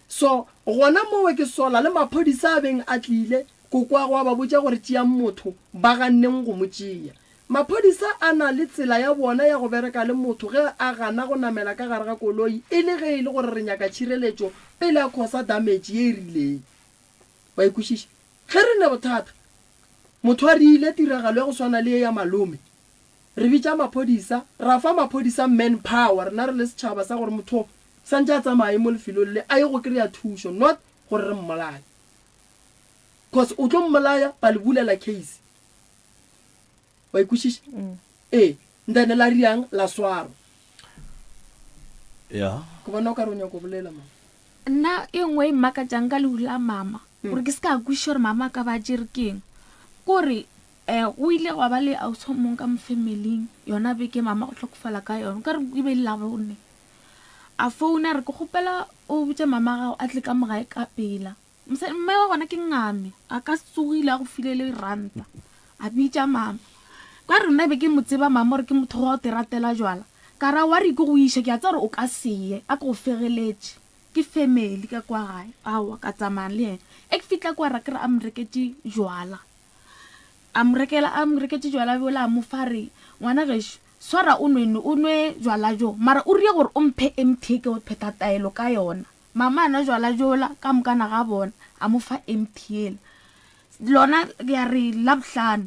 Speaker 2: So gona mowe ke sola le maphodisa a beng a tlile kokoago a ba botša gore tšeang motho ba ganneng go mo tšea. Maphodisa a na le tsela ya bona ya go bereka le motho ge a gana go namela ka gare ga koloi e le ge e le gore re nyaka tšhireletšo pele a khosa damage ye e rileng. Wa e kwešiša? Ge re ne bothata, motho a re ile tiragalo ya go swana le ye ya malome, re bitša maphodisa, ra fa maphodisa man power, rena re le setšhaba sa gore motho santše a tsamaye mo lefelong le a ye go kry-a thušo, not gore re mmolaye. Cause o tlo mmolaya ba le bulela case. Wa e kwešiša? Ee. Then la riang la swarwa.
Speaker 1: Ya.
Speaker 2: Ke bona o ka re o nyako bolela mama.
Speaker 4: Nna e nngwe e mmakatšang ka lehu la mama, gore ke se ka kwešiša gore mama a ka ba a tšere keng, kore um go ile gwa ba le ausi o mongwe ka mo familing yona beke mama go hlokofala ka yona, o ka re e be e le Labone. A founa a re ke kgopela o botše mama gago a tle ka mo gae ka pela. Mosadi, mme wa gona ke ngame, a ka se tsogile a go file le ranta. A bitša mama. Ka re nna be ke mo tseba mama gore ke motho wa go te ratela jwala. Ka ra wa re ke go iše, ke a tseba gore o ka se ye, a ke go fegeletše. Ke family ka kwa gae. Aowa, ka tsamaya le yena. E ke fihla kwa ra ke re a mo reketše jwala. A mo rekela, a mo reketše jwala bjola a mo fa re, ngwana gešo, swara o nwe, o nwe jwala bjo, mara o rie gore o mphe empty e ke go phetha taelo ka yona. Mama a nwa jwala bjola ka mokana ga bona, a mo fa empty yela. Lona ya re Labohlano,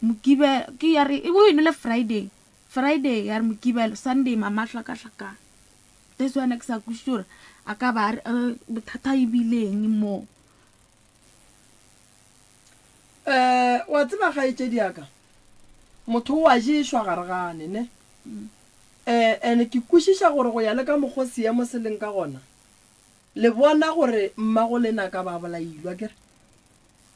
Speaker 4: Mokibelo, ke ya re e o e nwele Friday, Friday ya re Mokibelo, Sunday mama a hlakahlakana. That's why nna ke sa kwešiše gore a ka ba a re eh, bothata e bile eng mo.
Speaker 2: Um wa tseba kgaetšedi ya ka, motho o a ješwa gare gane ne. Um and ke kwešiša gore go ya le ka mokgo seemo se leng ka gona, le bona gore mmago lena a ka ba a bolailwe, akere?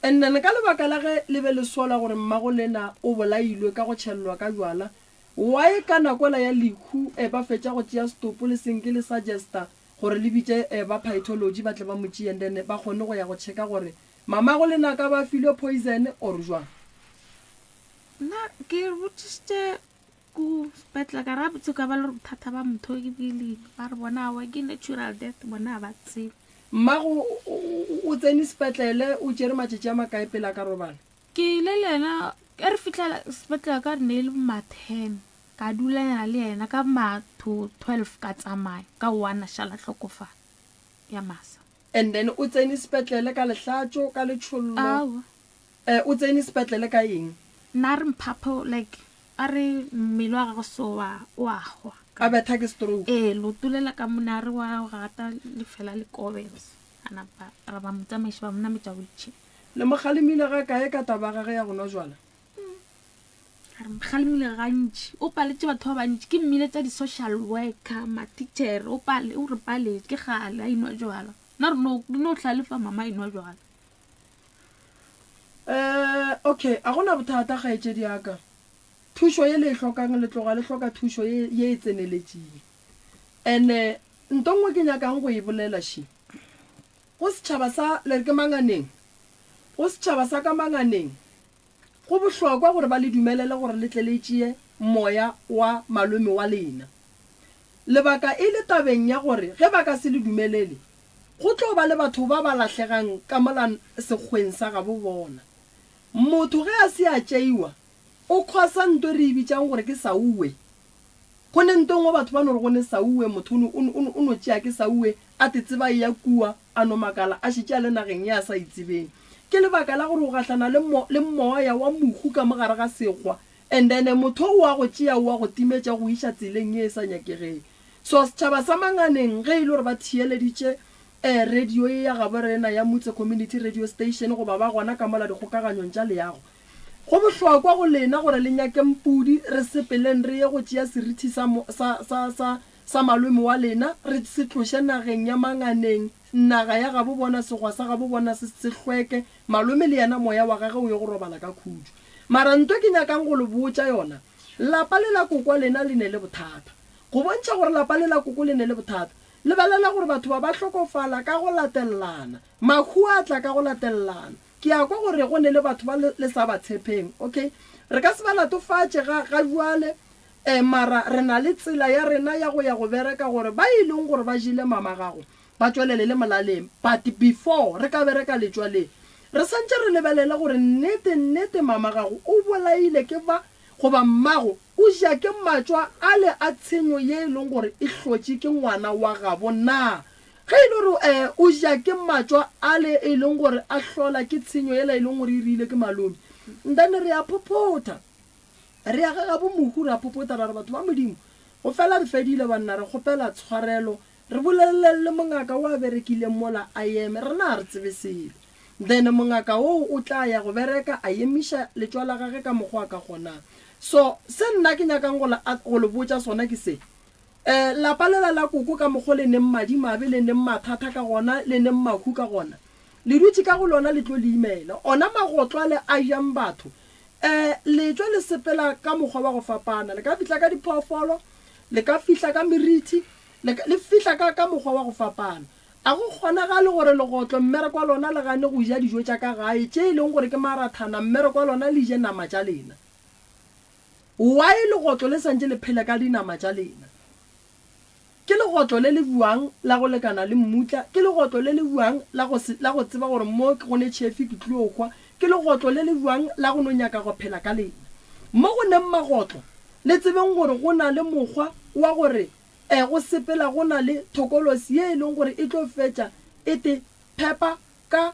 Speaker 2: And then ka lebaka la ge le be le sola gore mmago lena o bolailwe ka go tšhellwa ka jwala, why ka nako ela ya lehu e ba fetša go tšea setopo le senke le suggesta? gore le bitše eh, ba pathology ba tle ba mo tšee and then ba kgone go ya go checka gore mamago le naka ba filwe poison or jwang.
Speaker 4: Nna ke botšišitše ko sepetlele ka ra botse ka ba le gore bothata ba motho ke bile ba re bona awa ke natural death bona ga ba tsebe.
Speaker 2: Mmago o tsene sepetlele o tšere matšatši a makae pele a ka robala?
Speaker 4: Ke ile le yena ge re fihla sepetlele ka re ne e le ma ten ka dulanyana le yena ka ma to 12 ka tsamaya ka one a šala hlokofala ya masa.
Speaker 2: And then o tsene sepetlele ka lehlatšo, ka letšhollo?
Speaker 4: Aowa.
Speaker 2: Eh, o tsene sepetlele ka eng?
Speaker 4: Nna a re mphapho like a re mmele wa gagwe so wa o a hwa.
Speaker 2: A betha ke stroke?
Speaker 4: Ee, leoto lela ka mona a re wa gata lefela le kobela a napa ra ba mo tsamaiša ba mo nametša wheelchair.
Speaker 2: Le mo kgalemile ga kae ka taba ya gage ya go nwa jwala?
Speaker 4: A re mo kgalemile gantši, o paletše batho ba bantši, ke mmiletša di-social worker, matichere, o pale, o re paletše, ke kgale a inwa jwala. Nna re no, re no hlalefa mama a inwa jwala.
Speaker 2: Eh, okay, a gona bothata kgaetšedi ya ka. Thušo ye le e hlokang, le tloga le hloka thušo ye, ye e tseneletšeng. And-e nto nngwe ke nyakang go e bolela še. Go setšhaba sa, le re ke Manganeng? Go setšhaba sa ka Manganeng, go bohlokwa gore ba le dumelele gore le tle le tšee moya wa malome wa lena. Lebaka e le tabeng ya gore ge ba ka se le dumelele, go tlo ba le batho ba ba lahlegang ka mola sekgweng sa gabo bona. Motho ge a se a tšeiwa, o khosa nto re e bitšang gore ke sauwe. Go ne nto nngwe batho ba no re go ne sauwe, motho o no, o no, o no tšea ke sauwe, a te tseba eya kua, a no makala a šetše a le nageng ye a sa e tsebeng. Ke lebaka la gore o gahlana le mo, le moya wa mohu ka mo gare ga sekgwa, and then motho o a go tšea o a go timetša o go iša tseleng ye e sa nyakegeng. So setšhaba sa Manganeng ge e le gore ba theeleditše eh radio ye ya gabo rena ya Mutse Community Radio Station goba ba gona ka mola dikgokaganyong tša leago, Go bohlokwa go lena gore le nyakeng pudi, re sepeleng re ye go tšea serithi sa, sa, sa, sa, sa malome wa lena, re se tloše nageng ya manganeng, naga ya gabo bona, sekgwa sa gabo bona se, se hlweke, malome le yena moya wa gage o ye go robala ka khutšo. Mara nto ke nyakang go le botša yona, lapa le la kokwa lena le ne le bothata. Go bontšha gore lapa le la koko le ne le bothata, lebelela gore batho ba ba hlokofala ka go latelelana, mahu a tla ka go latelelana. Ke a kwa gore go ne le batho ba le, le sa ba tshepeng. Okay. Re ka se ba latofatše ga, ga bjale, eh, mara re na le tsela ya rena ya go ya go bereka gore ba e leng gore ba jele mama gago ba tšwelele le molaleng. But before re ka bereka letšwa le, re santše re lebelele gore nnete, nnete mama gago o bolaile ke ba, goba mmago o ja ke matšwa ale a tshenyo ye e leng gore e hlotše ke ngwana wa gabo na. Ge e le gore o ja ke matšwa ale e leng gore a hlola ke tshenyo yela e leng gore e rile ke malome, ntane re a phophotha. Re ya ga gabo mohu ra phophotha ra re batho ba Modimo, go fela re fedile banna, re kgopela tshwarelo, re boleleleng le mongaka o a berekileng mola a eme, rena ga re tsebe selo. Then mongaka woo o tla ya go bereka a emiša letšwa la gage ka mokgwa a ka kgonang. So se nna ke nyakang go le, go le botša sona ke se, E, lapa lela la koko ka mokgo le neng madimabe, le neng mathata ka gona, le neng mahu ka gona, le dutše ka go lona le tlo le imela. Ona magotlo ale a jang batho. E, le tšwa le sepela ka mokgwa wa go fapana. Le ka fihla ka diphoofolo, le ka fihla ka merithi, le ka, le fihla ka, ka mokgwa wa go fapana. A go kgonagale gore legotlo mmereko wa lona le gane go ja dijo tša ka gae, tše e leng gore ke marathana, mmereko wa lona le je nama tša lena. Why legotlo le santše le phela ka dinama tša lena? Ke legotlo le le buang la go lekana le mmutla, ke legotlo le le buang la go se, la go tseba gore mo go ne tšhefi ke tlio hwa, ke legotlo le le buang la go no nyaka go phela ka lena. Mo go neng magotlo, le tsebeng gore go na le mokgwa wa gore e go sepela go na le thokolosi ye e leng gore e tlo fetša e te phepa ka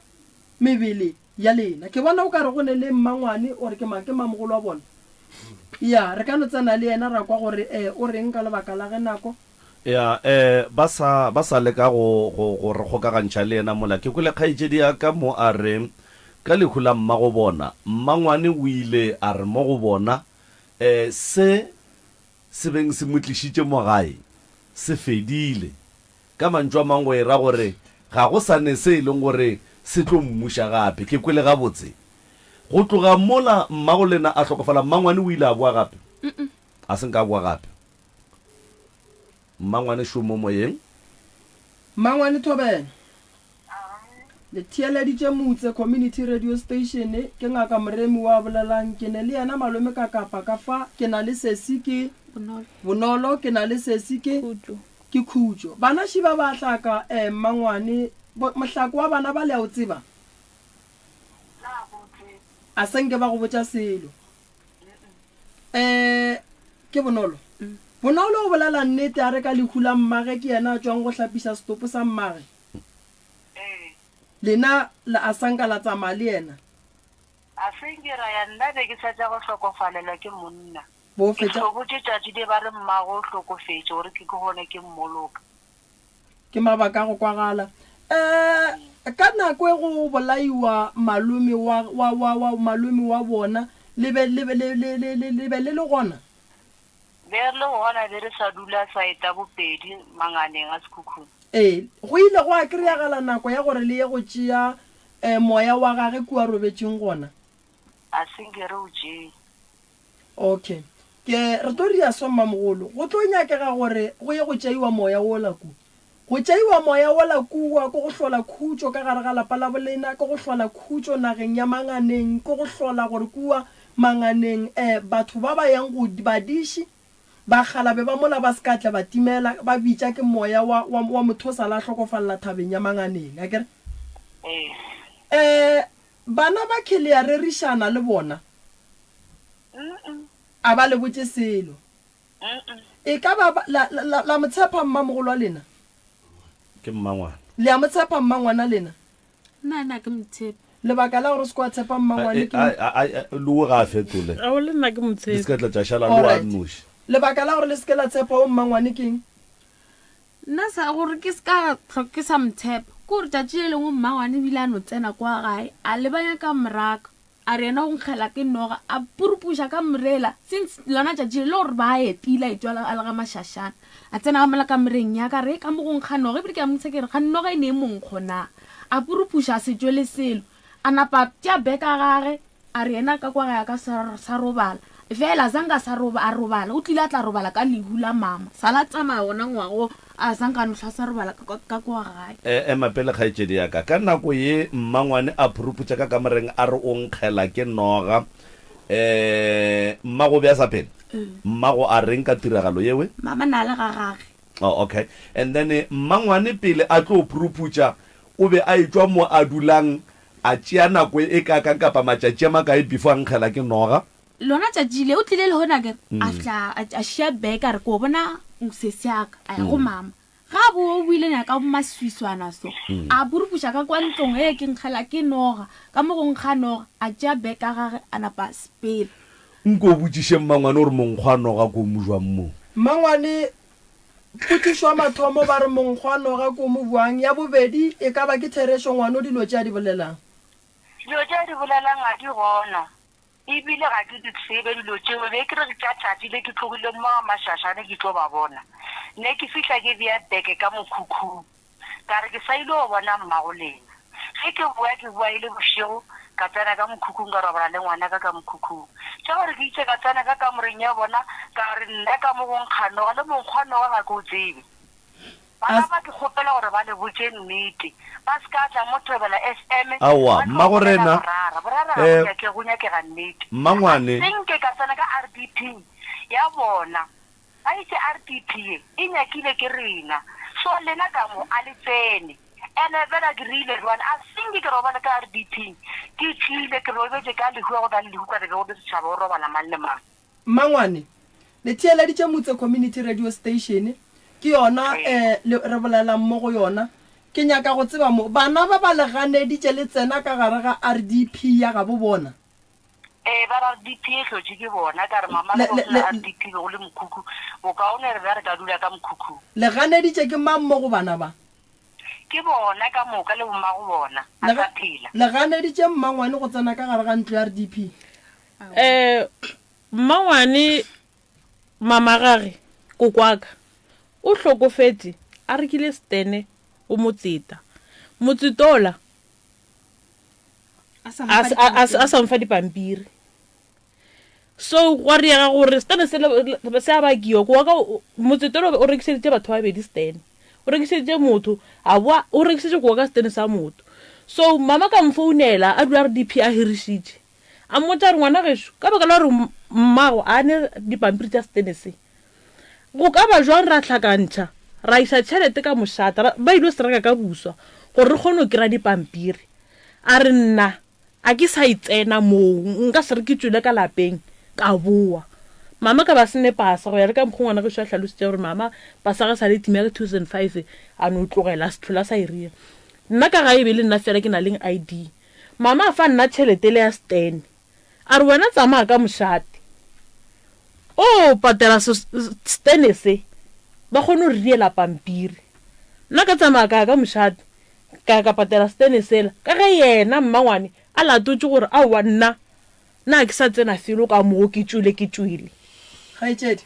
Speaker 2: mebele ya lena. Ke bona o ka re go ne le mmangwane or ke mang, ke mamogolo wa bona. Ya, re ka no tsena le yena ra kwa gore eh o reng ka lebaka la ge nako.
Speaker 1: Ya, eh ba sa, ba sa leka go, go, go re kgokagantšha le yena mola. Ke kwele kgaetšedi ya ka mo a re, ka lehu la mmagobona, mmangwane o ile a re mo go bona, eh se se beng se mo tlišitše mo gae se fedile. Ka mantšu a mangwe go e ra gore ga go sa ne se e leng gore se tlo mmuša gape. Ke kwele gabotse. Go tloga mola mmagolena a hlokofala, mmangwane o ile a boa gape? A se nka a boa gape. Mmangwane šo mo moyeng.
Speaker 2: Mmangwane Thobela. Le theeleditše Mutse Community Radio Station, ke Ngaka Moremi wa bolelang. Ke ne le yena malome ka kapa ka fa, ke na le sesi ke
Speaker 4: Bonolo.
Speaker 2: Bonolo, ke na le sesi ke
Speaker 3: Khutšo.
Speaker 2: Ke Khutšo. Bana šiba ba hlaka eh mmangwane, bo, mohlako wa bana ba le a o tseba? A se nke ba go botša selo. Eh, ke Bonolo. Bonolo o bolela nnete a re ka lehu la mmage ke yena a tšwang go hlapiša setopo sa mmage. Lena la a sanka la tsamaya le yena?
Speaker 5: A se nke ra ya, nna be ke sa tša go hlokofalelwa ke monna.
Speaker 2: Bo
Speaker 5: Ke
Speaker 2: fetša.
Speaker 5: hlobotše tšatši le ba re mmago o hlokofetše gore ke ke gone ke mmoloka.
Speaker 2: Ke mabaka a go kwagala. Eh, ka nako e go bolaiwa malome wa, wa, wa, wa, malome wa bona, le be, le be, le, le, le, le, le be le le gona?
Speaker 5: Be re le gona, be re sa dula saeta bopedi manganeng a Sekhukhune.
Speaker 2: Ee, go ile gwa kry-agala nako ya gore le ye go tšea eh, moya wa gage kua robetšeng gona.
Speaker 5: A se nke re o tšee.
Speaker 2: Okay. Ke, re tlo ria so, mmamogolo. Go tlo nyakega gore go ye go tšeiwa moya wola ku. Go tšeiwa moya wola kua ke go hlola khutšo ka gare ga lapa la bolena, ke go hlola khutšo nageng ya Manganeng, ke go hlola gore kua Manganeng eh, batho ba ba yang go badiši, bakgalabe ba mola ba se ka tla ba timela, ba bitša ke moya wa, wa, wa mothosala a hlokofalela thabeng ya Manganeng. Akere?
Speaker 5: Ee.
Speaker 2: Eh, bana ba khe le a rerišana le bona? A ba le botše selo. E ka ba ba, la, la, la mo tshepa mmamogolo wa lena?
Speaker 1: Ke mmangwana.
Speaker 2: Le a mo tshepa mmangwana lena?
Speaker 4: Nna na ke mo tshepe.
Speaker 2: Lebaka la gore o se ke wa tshepa mmangwane ke.
Speaker 1: Lowe ga a fetole.
Speaker 3: Ao le nna ke mo
Speaker 1: Di
Speaker 3: tshepe.
Speaker 1: se ka tla tša šala Lowe a
Speaker 2: Alright.
Speaker 1: nnoši.
Speaker 2: Lebaka la gore le se ke la tshepa wo mmangwane ke eng?
Speaker 4: Nna sa gore ke se ka hlwa ke sa mo tshepa ke gore tšatši le lengwe mmangwane o ile a no tsena kwa gae a lebanya ka moraka. A re yena o nkgela ke noga, a purupuša ka morela since lona tšatši le le gore ba etile a etšwa a le ga mašašana. A tsena ka mola kamoreng ya ka re ka mo go nkga noga ebile ke a mmotsa ke re ga noga e ne e monkgo na. A purupuša a se tšwele selo. A napa a tšea beka gage a re yena ka kwa gae a ka sa robala. Fela zanka sa roba a robala o tlile a tla robala ka lehu la mama. Sala tsamaya wona ngwaga wo a zanka a no hla sa robala ka ka kwa gae.
Speaker 1: E, ema pele kgaetšedi ya ka. Ka nako ye mmangwane a phuruputša ka kamoreng a re o nkgela ke noga. E, mmago o be a sa phela? Mmago a reng ka tiragalo yewe?
Speaker 4: Mama na le ga gage.
Speaker 1: Oh, okay. And then mmangwane pele a tlo phuruputša o be a etšwa mo a dulang a tšea nako e kaakang kapa matšatši a makae before a nkgela ke noga?
Speaker 4: Lona tšatši le o tlile lehono akere a fihla a šia bag a re ko bona sesi aka a ya go mama ga a boa o boile nyaka maswiswana so a purupuša ka kwa ntlong e ke nkgela ke noga ka mo go nkga noga a tšea bag ka gage a napa a sepela.
Speaker 1: Nko o botšiše mmangwane gore monkgo wa noga ko mo jwang mo.
Speaker 2: Mmangwane, potšišo ya mathomo ba re monkgo wa noga ko mo bjang, ya bobedi e ka ba ke therešo ngwano dilo tše a di bolelang?
Speaker 5: Dilo tše a di bolelang ga di gona. E bile ga ke di tsebe dilo tšeo. Be ke re tša tšatši le ke tlogileng mo ga Mašašane ke tlo ba bona. Ne ke fihla ke bea beke ka mokhukhung. Ka re ke sa ile go bona mmago lena. Ge ke boa, ke boa e le bošego, ka tsena ka mokhukhung ka robala le ngwanaka ka mokhukhung. Tša gore ke itše ka tsena ka kamoreng ya bona, ka re nna ka mo go nkga noga, le monkgo wa noga ga ke o tsebe. Bana ba ke kgopela gore ba le botše nnete, ba se ka tla mo Thobela FM
Speaker 1: Aowa,
Speaker 5: ba tlo
Speaker 1: mmago
Speaker 5: bolela
Speaker 1: rena,
Speaker 5: borara. Borara ga
Speaker 1: eh,
Speaker 5: bo nyakege, go nyakega nnete. A
Speaker 1: mmangwane.
Speaker 5: se nke ka tsena ka RDP ya bona. Ba itše RDP ye e nyakile ke rena, so lena ka mo a le tsene. Ene fela ke rile jwale a se nke ke robale ka RDP, ke tšwile ke robetše ka lehu, ga go na le lehu ka re be go le setšhaba go robala mang le mang.
Speaker 2: Mmangwane, Le theeleditše Mutse Community Radio Station, ke yona eh le re bolelang mo go yona. Ke nyaka go tseba mo, bana ba ba le ganeditše le tsena ka gare ga RDP ya gabo bona?
Speaker 5: Ee, ba re RDP e hlotše ke bona. Ka re, Mama,
Speaker 2: Le,
Speaker 5: ge go
Speaker 2: le,
Speaker 5: se na
Speaker 2: le,
Speaker 5: RDP be go le mokhukhu, bokaone re be re ka dula ka mokhukhung.
Speaker 2: Le ganeditše ke mang mo go bana ba?
Speaker 5: Ke bona ka moka le bommago bona, a
Speaker 2: Le,
Speaker 5: sa phela.
Speaker 2: le ganeditše mmangwane go tsena ka gare ga ntlo ya RDP?
Speaker 3: Um Mmangwane mamagage kokwaka o hlokofetše a rekile stene o motseta. Motsetola a sa mfa dipampiri. So gwa riega gore stene sele se a bakiwa. Kokwaka motsetola o rekišeditše batho ba babedi stene. O rekišeditše motho, a boa o rekišetše koko ka setene sa motho. So mama ka mfounela a dula a re DP a hirišitše. A mmotša a re ngwana gešo ka baka la gore mmago a ne dipampiri tša setene se, go ka ba jwang ra hlakantšha ra iša tšhelete ka mošate ra, ba ilo se reka ka buswa gore re kgone go kry-a dipampiri. A re nna A ke sa e tsena moo, nka se re ke tšwele ka lapeng ka boa. Mama ka ba se ne pasa, go ya le ka mokgwa ngwana gešo a hlalositše gore mama pasa ga sa le time ya ka 2005 a no tlogela a se tlhola a sa e ria. Nna ka gae e be e le nna fela ke na leng ID. Mama a fa nna tšhelete le ya stand a re wena tsamaya ka mošate o patela stand se ba kgone go re riela pampiri. Nna ka tsamaya ka ya ka mošate Ka ya ka patela setene sela, ka ge yena mmangwane a latotše gore aowa nna, na ke sa tsena felo ka moo ke tšwele ke tšwele.
Speaker 2: Kgaetšedi,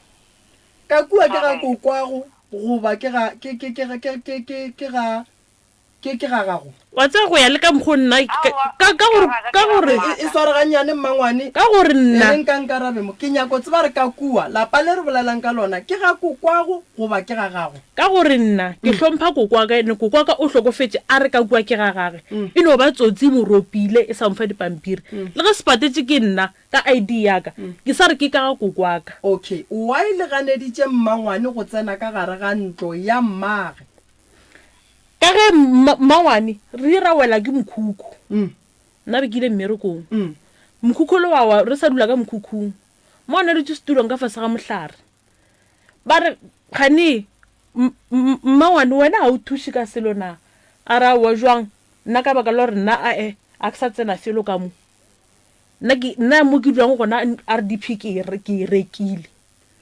Speaker 2: ka kua ke ga kokwago goba ke ga, ke, ke, ke, ke, ke, ke, ke ga, ke, ke ga gago?
Speaker 3: Wa tseba go ya le ka mokgo nna, ka, ka, ka gore, ka gore.
Speaker 2: E, e sware gannyane mmangwane.
Speaker 3: Ka gore nna.
Speaker 2: E re nka nkarabe mo. Ke nyako tseba gore ka kua, lapa le re bolelang ka lona, ke ga kokwago goba ke ga gago?
Speaker 3: Ka gore nna ke hlompha koko wa ka, ene koko wa ka o hlokofetše a re ka kua ke ga gage, e no ba tsotsi e mo ropile e sa mo fa dipampiri. Le ge se patetše ke nna ka ID ya ka, ke sa re ke ka ga koko wa ka.
Speaker 2: Okay, why le ganeditše mmangwane go tsena ka gare ga ntlo ya mmage?
Speaker 3: Ka ge mmangwane re ile ra wela ke mokhukhu, nna be ke ile mmerekong, mokhukhu ole wa wa re sa dula ka mokhukhung, mmangwane a dutše setulong ka fase ga mohlare. Ba re, Kgane, mmangwane, wena ga o thuše ka selo na? A re, Aowa, jwang? Nna ka baka la gore nna ae, a ke sa tsena felo ka mo. Nna ke, nna mo ke dulago gona RDP ke e, ke e rekile.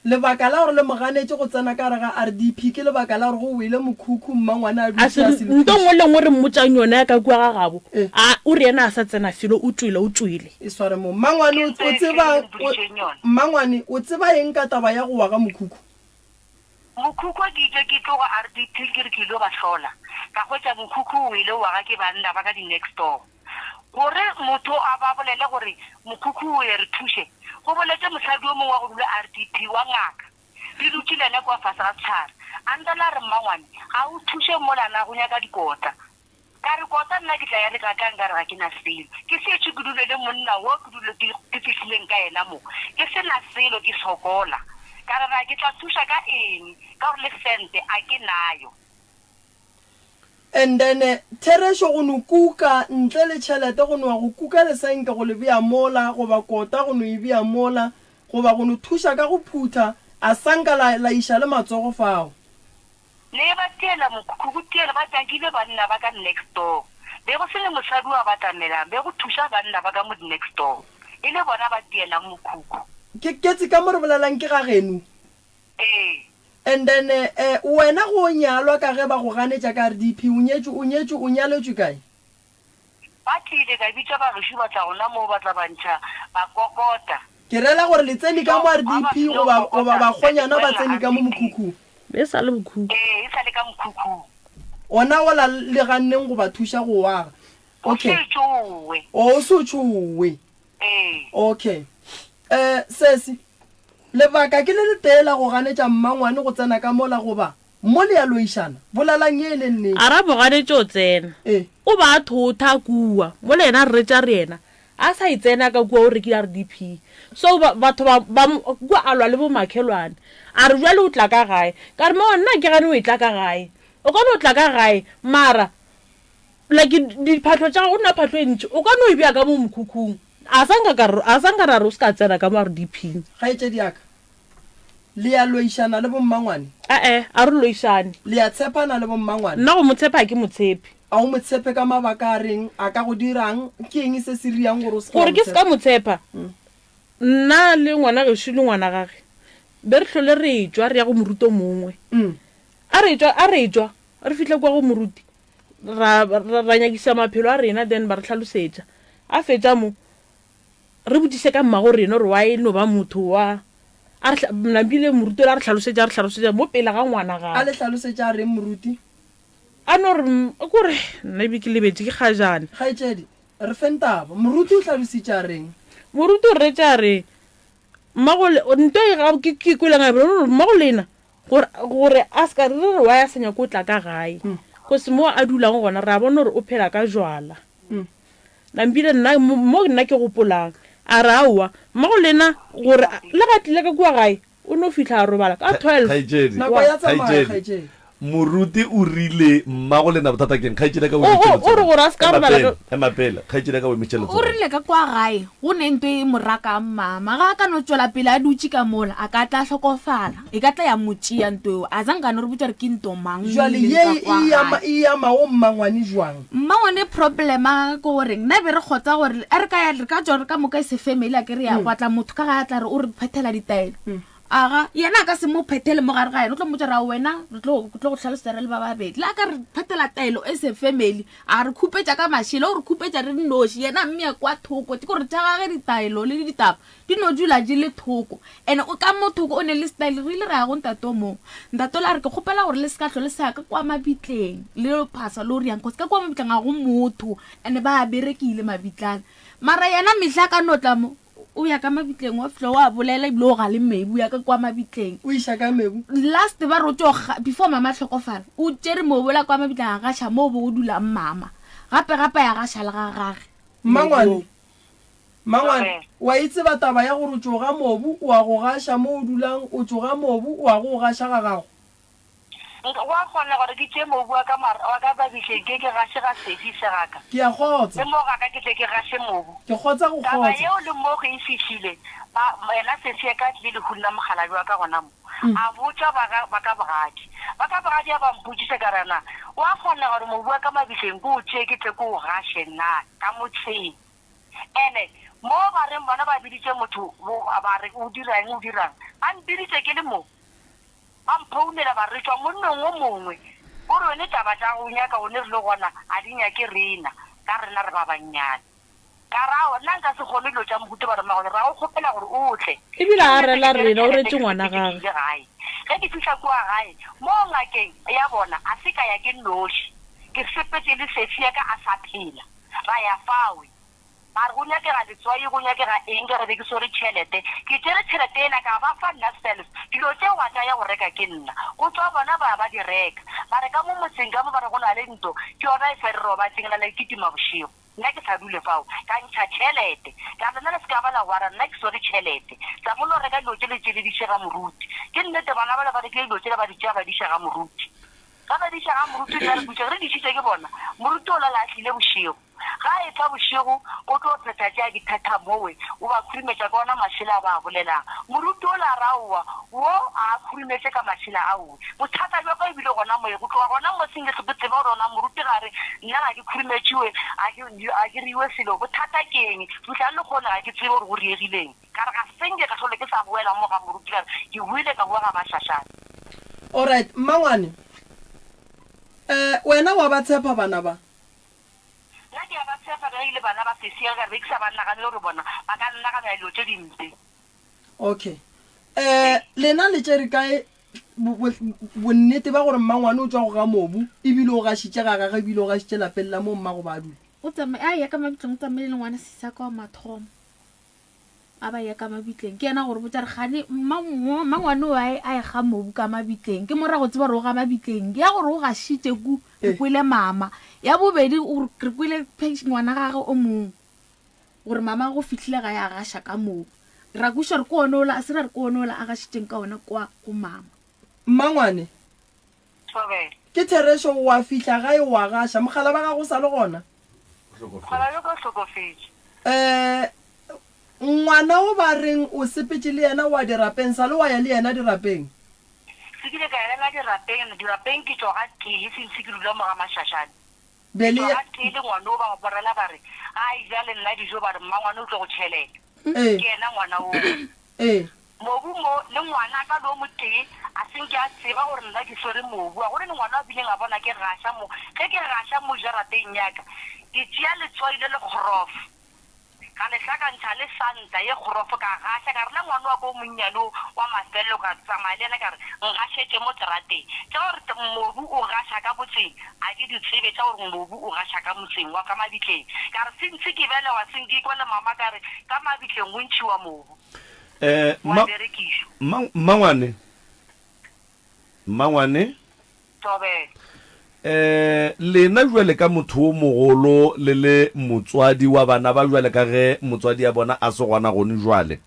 Speaker 2: Lebaka la gore le mo ganetše go tsena ka gare ga RDP ke lebaka la gore go wele mokhukhu, mmangwane a dutše a se le
Speaker 3: Nto nngwe le nngwe re mmotšang yona ya ka kua ga gabo, a o re yena a sa tsena felo, o tšwele, o tšwele.
Speaker 2: E sware mo. Mmangwane, o, o tseba, o, Mmangwane, o tseba eng ka taba ya go wa ga mokhukhu?
Speaker 5: Mokhukhu ke itše ke tloga RDP ke re ke ilo ba hlola, ka hwetša mokhukhu o wele o wa ga ke banna ba ka di next door. Gore motho a ba bolele gore mokhukhu o ye re thuše, go boletše mosadi o mongwe wa go dula RDP wa ngaka. Re dutše le yena kua fase ga sehlare. A ntala a re, Mmangwane, ga o thuše mola na go nyaka dikota? Ka re, Kota nna ke tla ya le kakang ka re ga ke na selo. Ke setše ke dule le monna wo ke dule ke ke fihlileng ka yena mo. Ke se na selo ke sokola. Ka re, Ra ke tla thuša ka eng ka gore le sente a ke nayo.
Speaker 2: And then therešo go no kuka ntle le tšhelete go no ya go kuka lesenke go le bea mola goba kota go no e bea mola goba go no thuša ka go phutha a sanka la la iša le matsogo fao.
Speaker 5: Ne ba tiela mokhukhu go tiela ba takile banna ba ka next door. Be go se le mosadi wa ba tamelang be go thuša banna ba ka mo di next door. E le bona ba tielang mokhukhu.
Speaker 2: Ke ketsi ka mo re bolelang ke ga geno.
Speaker 5: Ee.
Speaker 2: And then eh wena go o nyalwa ka ge ba go ganetša ka RDP o nyetšwe o nyetšwe o nyaletšwe kae?
Speaker 5: Ba tlile, ka bitša bagešo ba tla gona moo ba tla ba ntšha ba kokota.
Speaker 2: Ke rela gore le tsene ka mo RDP goba goba bakgonyana ba tsene ka mo mokhukhung.
Speaker 3: Be e sa le mokhukhu.
Speaker 5: Ee, e sa le ka mokhukhung.
Speaker 2: Ona wola le ganneng go ba thuša go o aga.
Speaker 5: O
Speaker 2: Okay.
Speaker 5: se tšowe.
Speaker 2: O se tšowe.
Speaker 5: Ee.
Speaker 2: Okay. Eh, sesi, lebaka ke le letee la go ganetša mmangwane go tsena ka mola goba Mo le a loišana, bolelang ye e le nnete.
Speaker 3: A ra mo ganetše o tsena.
Speaker 2: Ee.
Speaker 3: O ba a thotha kua. Mola yena a re retša re yena a sa e tsena ka kua o rekile RDP. So ba, batho ba, ba mo, kua a lwa le bo makhelwane. A re bjale o tla ka gae. Ka re mama nna ke gane o etla ka gae. O ka no tla ka gae mara like diphahlo tša gago o nna phahlo e ntši o ka no e bea ka mo mokhukhung. A sa nka ka re, a sa nka ra re o se ka tsena ka mo RDP.
Speaker 2: Kgaetšedi ya ka, Le a loišana le bommangwane?
Speaker 3: A-e, a re loišane.
Speaker 2: Le a tshepana le bommangwane?
Speaker 3: Nna go mo tshepa ga ke mo tshepe.
Speaker 2: A o mo tshepe ka mabaka a reng? A ka go dira'ng? Ke eng se se riang gore o se ke wa
Speaker 3: Gore
Speaker 2: mo
Speaker 3: ke se ka
Speaker 2: tshepa?
Speaker 3: mo tshepa, nna le ngwana gešo le ngwana gage be re hlole re etšwa re ya go moruti o mongwe. A re etšwa, a re etšwa re fihla kua go moruti, ra, ra, ra nyakišiša maphelo a rena then ba re hlalosetša. A fetša mo, Re botšiše ka mmago rena gore why e no ba motho wa a re napile moruti a re hlalosetša a re hlalosetša mo pele ga ngwana
Speaker 2: gagwe. A le hlalosetša a reng moruti?
Speaker 3: A no re kore nna ebe ke lebetše ke kgajana.
Speaker 2: Kgaetšedi, re feng taba. Moruti o hlalositše a reng?
Speaker 3: Moruti o re retše a re mmago nto e ga ke kweleng a e bolela o re mmago lena. Gore, gore a se ka, re re why a sa nyake go tla ka gae. Cause mo a dulang gona re a bona gore o phela ka jwala. Nampile nna, mo nna ke gopolang, a re aowa, mmago lena gore le ga tlile ka kua gae, o no fihla a robala ka 12.
Speaker 1: Kgaetšedi,
Speaker 2: Nako ya tsamaya,
Speaker 1: kgaetšedi,
Speaker 2: kgaetšedi.
Speaker 1: moruti o rile mmago lena bothata keng? Kgaetšedi ya ka o
Speaker 3: O, o,
Speaker 1: emitše
Speaker 3: o re
Speaker 1: letsogo.
Speaker 3: gore a se ka
Speaker 1: Ema
Speaker 3: robala
Speaker 1: pele,
Speaker 3: ka.
Speaker 1: ema pele, kgaetšedi ya ka o emitše
Speaker 4: O
Speaker 1: letsogo.
Speaker 4: rile ka kwa gae go ne nto e mo rakang mama. Ga a ka no tšwela pele a dutše ka mola, a ka tla hlokofala. E ka tla ya mo tšea nto eo. A zanka a no re botša gore ke nto mang e
Speaker 2: Jwale
Speaker 4: ileng
Speaker 2: ye
Speaker 4: ka kwa
Speaker 2: e ama,
Speaker 4: gae.
Speaker 2: e ama wo mmangwane jwang?
Speaker 4: Mmangwane problema ke gore nna be re kgotsa gore a re ka ya, re ka tšwa re ka moka e se family a ke re ya gwa tla motho ka ga a tla re o re phethela ditaelo. Aga, yena a ka se mo phethele mo gare ga yena, o tlo mmotša gore a wena re tlo, ke tlo go hlalosetša re le ba babedi. Le a ka re phethela taelo e se family, a re khupetša ka mašela, o re khupetša re nnoši, yena mme ya kwa thoko. Ke gore tša gage ditaelo le ditaba di no dula di le thoko. And o ka mo thoko o ne le style, re ile ra ya go ntate o mongwe. Ntate ola a re ke kgopela gore le se ka hlwe le sa ya ka kwa mabitleng, le yo phasa le o riang, cause ka kwa mabitleng ga go motho, and ba berekile mabitlana. Mara yena mehla a ka no tla mo, O ya ka mabitleng wa fihla wa bolela ebile o ga le mebu ya ka kwa mabitleng.
Speaker 2: O iša ka mebu.
Speaker 4: Last ba re o tšo ga before mama a hlokofala o tšere mobu la kwa mabitleng a gaša moo bo go dulang mama. Gape gape a gaša le ga gage.
Speaker 2: Mmangwane, Mmangwane, wa e tseba taba ya gore o tšoga mobu o a go gaša mo o dulang, o tšoga mobu o a go o gaša ga gago?
Speaker 5: Nka, go a kgona gore ke tšee mobu wa ka mar, wa ka babitleng ke ke gaše ga sefi se ga ka.
Speaker 2: Ke a kgotsa.
Speaker 5: Le mo ga ka ke tle ke gaše mobu.
Speaker 2: Ke kgotsa go
Speaker 5: Taba
Speaker 2: kgotsa.
Speaker 5: yeo le mo ge e fihlile, ba, yena sesi ya ka a tlile lehung la mokgalabje wa ka gona mo. A botša ba ga, ba ka bogadi. Ba ka bogadi a ba mpotšiša ka re, Na go a kgona gore mobu wa ka mabitleng ke o tšee ke tle ke o gaše na ka motseng? Ene mo ba reng bona ba biditše motho, bo, ba re o dira eng, o dirang? Ba mpiditše ke le mo. Ba mphounela ba re, Re tšwa monnong o mongwe. O re, Wene taba tša go nyaka one re le gona a di nyake rena, ka rena re ba bannyane. Ka re, Aowa, nna nka se kgone dilo tša mohuta. Ba re, Mmagone, re a go kgopela gore o tle.
Speaker 3: Ebile
Speaker 5: Ke
Speaker 3: a
Speaker 5: nnete
Speaker 3: rela
Speaker 5: ke tšere
Speaker 3: rena, o
Speaker 5: tšhelete
Speaker 3: retše
Speaker 5: ke
Speaker 3: ngwana
Speaker 5: sepetše ke
Speaker 3: gagwe.
Speaker 5: ile gae. Ge ke fihla kua gae, mo ngakeng ya bona, a se ka ya ke nnoši. Ke sepetše le sesi ya ka a sa phela. Ra ya fawe. Ba re go nyakega letswai, go nyakega eng, ka re be ke swere tšhelete. Ke tšere tšhelete yela ka ba fa nna self. Dilo tšeo gwa tša ya go reka ke nna. Go tšwa bona ba ya ba di reka. Ba re ka mo motseng ka mo ba re go na le nto, ke yona e sa re robatšeng la la kitima bošego. Nna ke sa dule fao. Ka ntšha tšhelete. Ka re lena le se ka ba la gwara, nna ke swere tšhelete. Tla mo lo reka dilo tšele tše le di iše ga moruti. Ke nnete bana bale ba rekile dilo tšela ba di tšea ba di iša ga moruti. Ge ba di iša ga moruti nna re botša re di išitše ke bona. Moruti o lala a tlile bošego. Ga a etla bošego, o tlo phetha tše a di phetha mowe, o ba khurumetša ka ona mašela a ba a bolelang. Moruti ola a re, Aowa, wo a a khurumetše ka mašela aowe. Bothata bja ka e bile gona mowe. Go tloga gona mo senke ke tseba gore ona moruti ga re, nna ga ke khurumetšiwe, a ke, a ke riwe selo. Bothata ke eng? Fihla le lehono ga ke tsebe gore go riegileng. Ka re, Ga senke ka hlole ke sa boela mo ga moruti, ka re, ke boile ka boa ga Mašašane.
Speaker 2: Alright, mmangwane, eh, wena wa ba tshepa bana ba?
Speaker 5: Nna ke a ba tshepa ka ge e le bana ba sesi ya ka, ka re be ke sa ba naganele gore bona ba ka nnaganela dilo tše dimpe.
Speaker 2: Okay. Eh, lena le tšere kae bonnete ba gore mmangwane o tšwa go ga mobu ebile o gašitše ga gagwe ebile o gašitše lapeng la mo mmago ba dula?
Speaker 4: O tsamaye a ya ka mabitleng, o tsamaile le ngwana sesi ya ka wa mathomo. A ba ya ka mabitleng, ke yena gore botša re gane mmangwane o a e ga mobu ka mabitleng. Ke mora go tseba gore o ga mabitleng. Ya gore o gašitše ku, re kwele mama. Ya bobedi re kwele ngwana gage o mongwe gore mama go fihlile ga ya gaša ka mobu. Ra kweša gore ke ona ola, a se ra re ke ona ola a gašitšeng ka ona kwa go mama.
Speaker 2: Mmangwane,
Speaker 5: Thobela.
Speaker 2: Ke therešo wa fihla gae wa gaša. Mogala ba gago o sa le gona?
Speaker 5: Mogala yo ka o hlokofetše.
Speaker 2: Eh, ngwana o ba reng o sepetše le yena wa dirapeng, sa le wa ya le yena dirapeng?
Speaker 5: Se kile ka ya le yena dirapeng, dirapeng ke tšwa ga tee since ke dula mo ga Mašašane.
Speaker 2: Be le
Speaker 5: Ke tšwa ga tee le ngwana o ba borela ba re ga a eja le nna dijo ba re mmangwane o tlo go tšhelela.
Speaker 2: Ee.
Speaker 5: Ke yena ngwana oo.
Speaker 2: Ee.
Speaker 5: Mobu mo, le ngwanaka le o motee a se nke a tseba gore nna ke swere mobu. A go ne le ngwana a bileng a bona ke gaša mo. Ge ke gaša mo jarateng ya ka, ke tšea letswai le le kgorofo, ka le hlakantšha le santa ye kgorofo, ka gaša. Ka re le ngwana wa ka o monnyane o wa mafelelo, ka tsamaya le yena ka re, Ngašetše mo terateng. Tša gore mobu o gaša ka motseng, a ke di tsebe, tša gore mobu o gaša ka motseng wa ka mabitleng. Ka re, Since ke belegwa, se nke ikwa le mama ka re, ka mabitleng go ntšhiwa mobu.
Speaker 1: Eh,
Speaker 5: Wa
Speaker 1: mma,
Speaker 5: berekišwa.
Speaker 1: mma, mmangwane. Mmangwane.
Speaker 5: Thobela.
Speaker 1: Eh, lena bjale ka motho wo mogolo le le motswadi wa bana ba bjale ka ge motswadi ya bona a se gona gone jwale.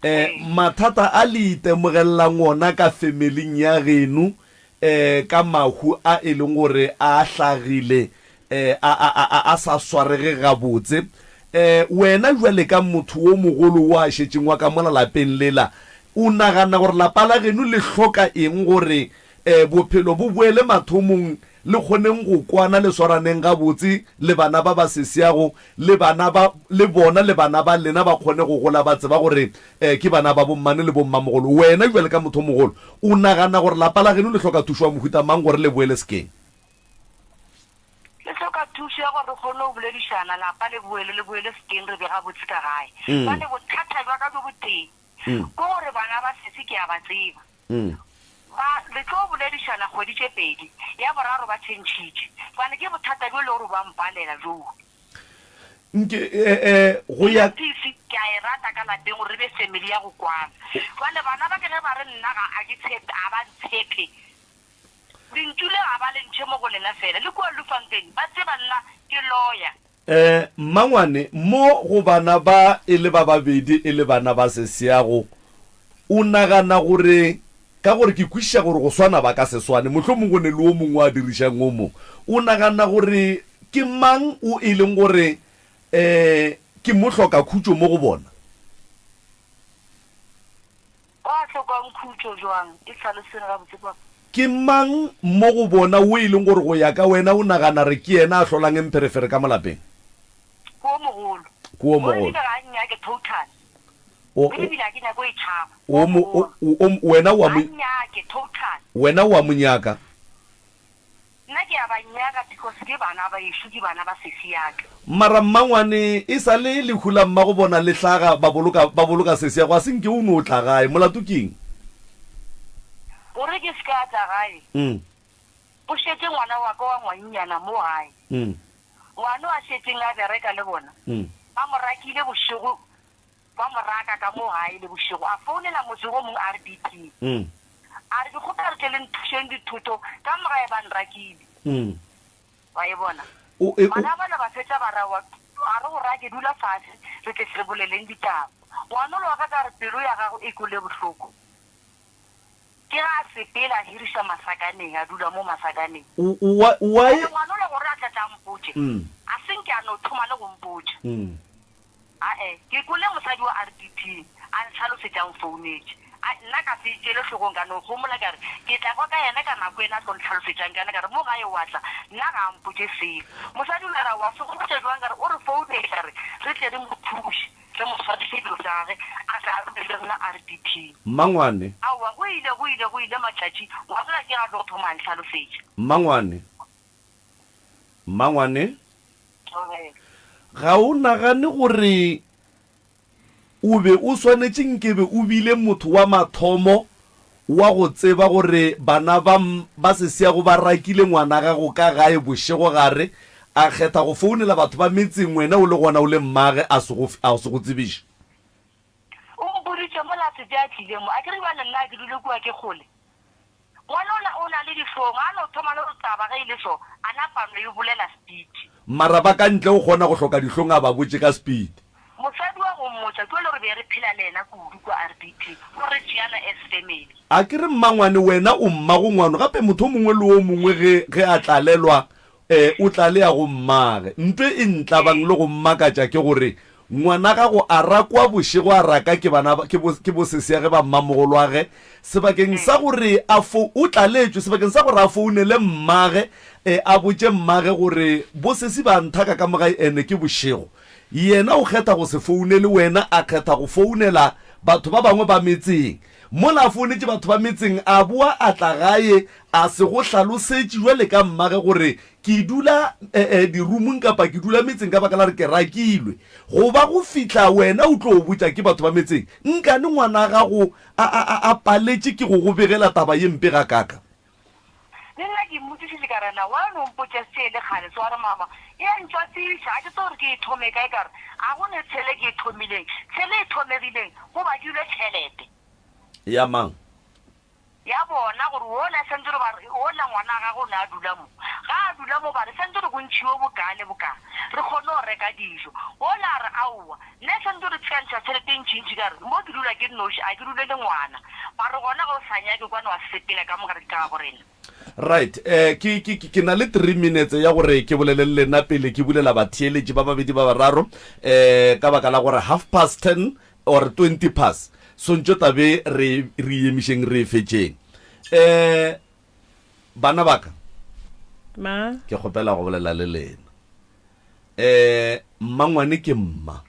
Speaker 1: Eh, mathata a le itemogelelang ona ka femeling ya geno eh ka mahu a e leng gore a hlagile eh a a a a sa swarege gabotse. Eh, wena bjale ka motho wo mogolo wo a šetšeng wa ka mola lapeng lela, o nagana gore lapa la geno le hloka eng gore eh bophelo bo boele mathomong, le kgoneng go kwana, le swaraneng gabotse le bana ba ba sesiago, le bana ba, le bona le bana ba lena ba kgone go gola ba tseba gore eh ke bana ba bommane le bommamogolo. Wena bjale ka motho o mogolo, o nagana gore lapa la geno le hloka thušo ya mohuta mang gore le boele sekeng?
Speaker 5: Le hloka thušo ya gore re kgone go boledišana, lapa le boele, le boele sekeng, re be gabotse ka gae. Bjale bothata bja ka bjo botee ke gore bana ba sesi ke a ba tseba. Ba, le tlo boledišana kgwedi tše pedi, ya boraro ba tšhentšhitše. Bjale ke bothata bjo e le gore bo a mpalela bjoo.
Speaker 1: Nke, eh, eh, go ya.
Speaker 5: Peace ke a e rata ka lapeng gore re be family ya go kwana. Bjale bana ba ke ge ba re nna ga a ke tshepe, a ba ntshepe. Lentšu le ga ba le ntšhe mo go lena fela, le kua Lufanten ba tseba nna ke lawyer.
Speaker 1: Eh, mmangwane, mo go bana ba e le ba babedi e le bana ba seseago, o nagana gore, ka gore ke kwešiša gore go swana ba ka se swane, mohlomong go ne le o mongwe a dirišang o mongwe, o nagana gore ke mang o e leng gore eh ke mohlokakhutšo mo go bona?
Speaker 5: Ba hlokang khutšo bjang? E hlaloseng gabotse, Papa.
Speaker 1: Ke mang mo go bona wo e leng gore go ya ka wena o nagana re ke yena a hlolang mpherefere ka mo lapeng?
Speaker 5: Ke o mogolo.
Speaker 1: Ke o mogolo.
Speaker 5: O ebile ga a nnyake total.
Speaker 1: O,
Speaker 5: O ebile ga ke nyake o e tšhaba.
Speaker 1: O mo, o, o, wena o a mo.
Speaker 5: Ga a nnyake total.
Speaker 1: Wena o a mo nyaka.
Speaker 5: Nna ke a ba nyaka because ke bana bešo, ke bana ba sesi ya ka.
Speaker 1: Mara mmangwane, e sa le lehu la mmago bona le hlaga, ba boloka, ba boloka sesi ya go, a se nke o no tla gae. Molato ke eng?
Speaker 5: Gore ke se ka tla gae, go šetše ngwana wa ka wa ngwannyana mo gae. Ngwano a šetšeng a bereka le bona, ba mo rakile bošego, Ba mo raka ka mo gae le bošego. A founela motse wo mongwe RDP. A re, Ke kgopela re tle le nthušeng dithoto ka mo gae ba nrakile. Wa e bona? Bana bale ba fetša ba ra, A re go rake, dula fase re tle re boleleng ditaba. Ngwanolo wa ka ka re pelo ya gago e kwele bohloko. Ke ge a sepela a hiriša masakaneng, a dula mo masakaneng. Bjale ngwanola gore a tla tla a mpotše, a se nke a no thoma le go mpotša. Ae, ke kwele mosadi wa RDP a ntlhalosetša a nfounetše. A, nna ka se e tšeele hlogong ka no homola ka re, ke tla kwa ka yena ka nako ena a tlo ntlhalosetšang ka yona. Ka re, mo gae o a tla, nna ga a mpotše selo. Mosadi o la re, wa se gopotša bjang? Ka re, o re founetše a re re tle re mo thuše, re mo swariše dilo tša gage, a tle a dule le rena RDP.
Speaker 1: Mmangwane.
Speaker 5: Aowa, go ile, go ile, go ile matšatši, wa tseba ke ge a tlo go thoma a ntlhalosetša.
Speaker 1: Mmangwane. Mmangwane. Ga o nagane gore o be o swanetše nkebe o bile motho wa mathomo wa go tseba gore bana ba ba sesiago ba rakile ngwana gago ka gae bošegogare, a kgetha go founela batho ba metseng wena o le gona o le mmage a se go a se go tsebiše?
Speaker 5: O mpoditše mola a setse a tlile mo. A ke re bjale nna a ke dule kua ke kgole? Ngwana ola o na le dihlong, a no thoma le go taba ge e le so, a napa a no e bolela speed.
Speaker 1: Mara ba ka ntle o kgona go hloka dihlong a ba botše ka speed.
Speaker 5: Mosadi wa go mmotša ke ole re be re phela le yena kudu kua RDP, o re tšeana as family.
Speaker 1: A ke re mmangwane wena o mmago ngwano gape motho o mongwe le o mongwe ge ge a tlalelwa E, o tla le ya go mmage. Nto e ntlabang le go mmakatša ke gore ngwana gago a rakwa bošego a raka ke bana ba, ke bo, ke boseseage ba mmamogolwage, sebakeng sa gore a fo, o tlaletšwe, sebakeng sa gore a founele mmage, e, a botše mmage gore bosesi ba nthaka ka mo gae ene ke bošego. Yena o kgetha go se founele wena, a kgetha go founela batho ba bangwe ba metseng. Mola a founetše batho ba metseng, a boa a tla gae, a se go hlalosetše bjale ka mmage gore ke dula dirumong kapa ke dula metseng ka baka la gore ke rakilwe. Go ba go fihla wena o tlo botša ke batho ba metseng, nkane ngwana gago a, a, a, a paletše ke go go begela taba ye mpe gakaaka?
Speaker 5: Le nna ke mmotšišitše ka re, Na why o no mpotša se e le kgale? So a re, Mama, e a ntšwafiša, ga ke tsebe gore ke e thome kae. Ka re, Ga go ne tshele ke e thomileng. Tshele e thomegileng, go badilwe tšhelete.
Speaker 1: Ya mang?
Speaker 5: Ya bona gore wola santse re ba re, wola ngwana wa gagwe o ne a dula mo. Ga a dula mo ba re, santse re go ntšhiwe bokaa le bokaa, re kgone go reka dijo. Wola a re, Aowa, nna santse re tseka ntšha tšhelete e ntšintši ka re, mo ke dula ke nnoši, a ke dule le ngwana. Ba re, Gona ge o sa nyake kwane wa sepela ka mo gare ka gabo rena.
Speaker 1: Right, eh, ke, ke, ke, ke na le three minutes ya gore ke bolele le lena pele ke bulela batheeletši ba babedi ba bararo, eh, ka baka la gore half past ten or 20 past sontšo tabe re re emišeng re e fetšeng. Eh, bana ba ka,
Speaker 3: Ma.
Speaker 1: ke kgopela go bolela le lena. Eh, mmangwane ke mma.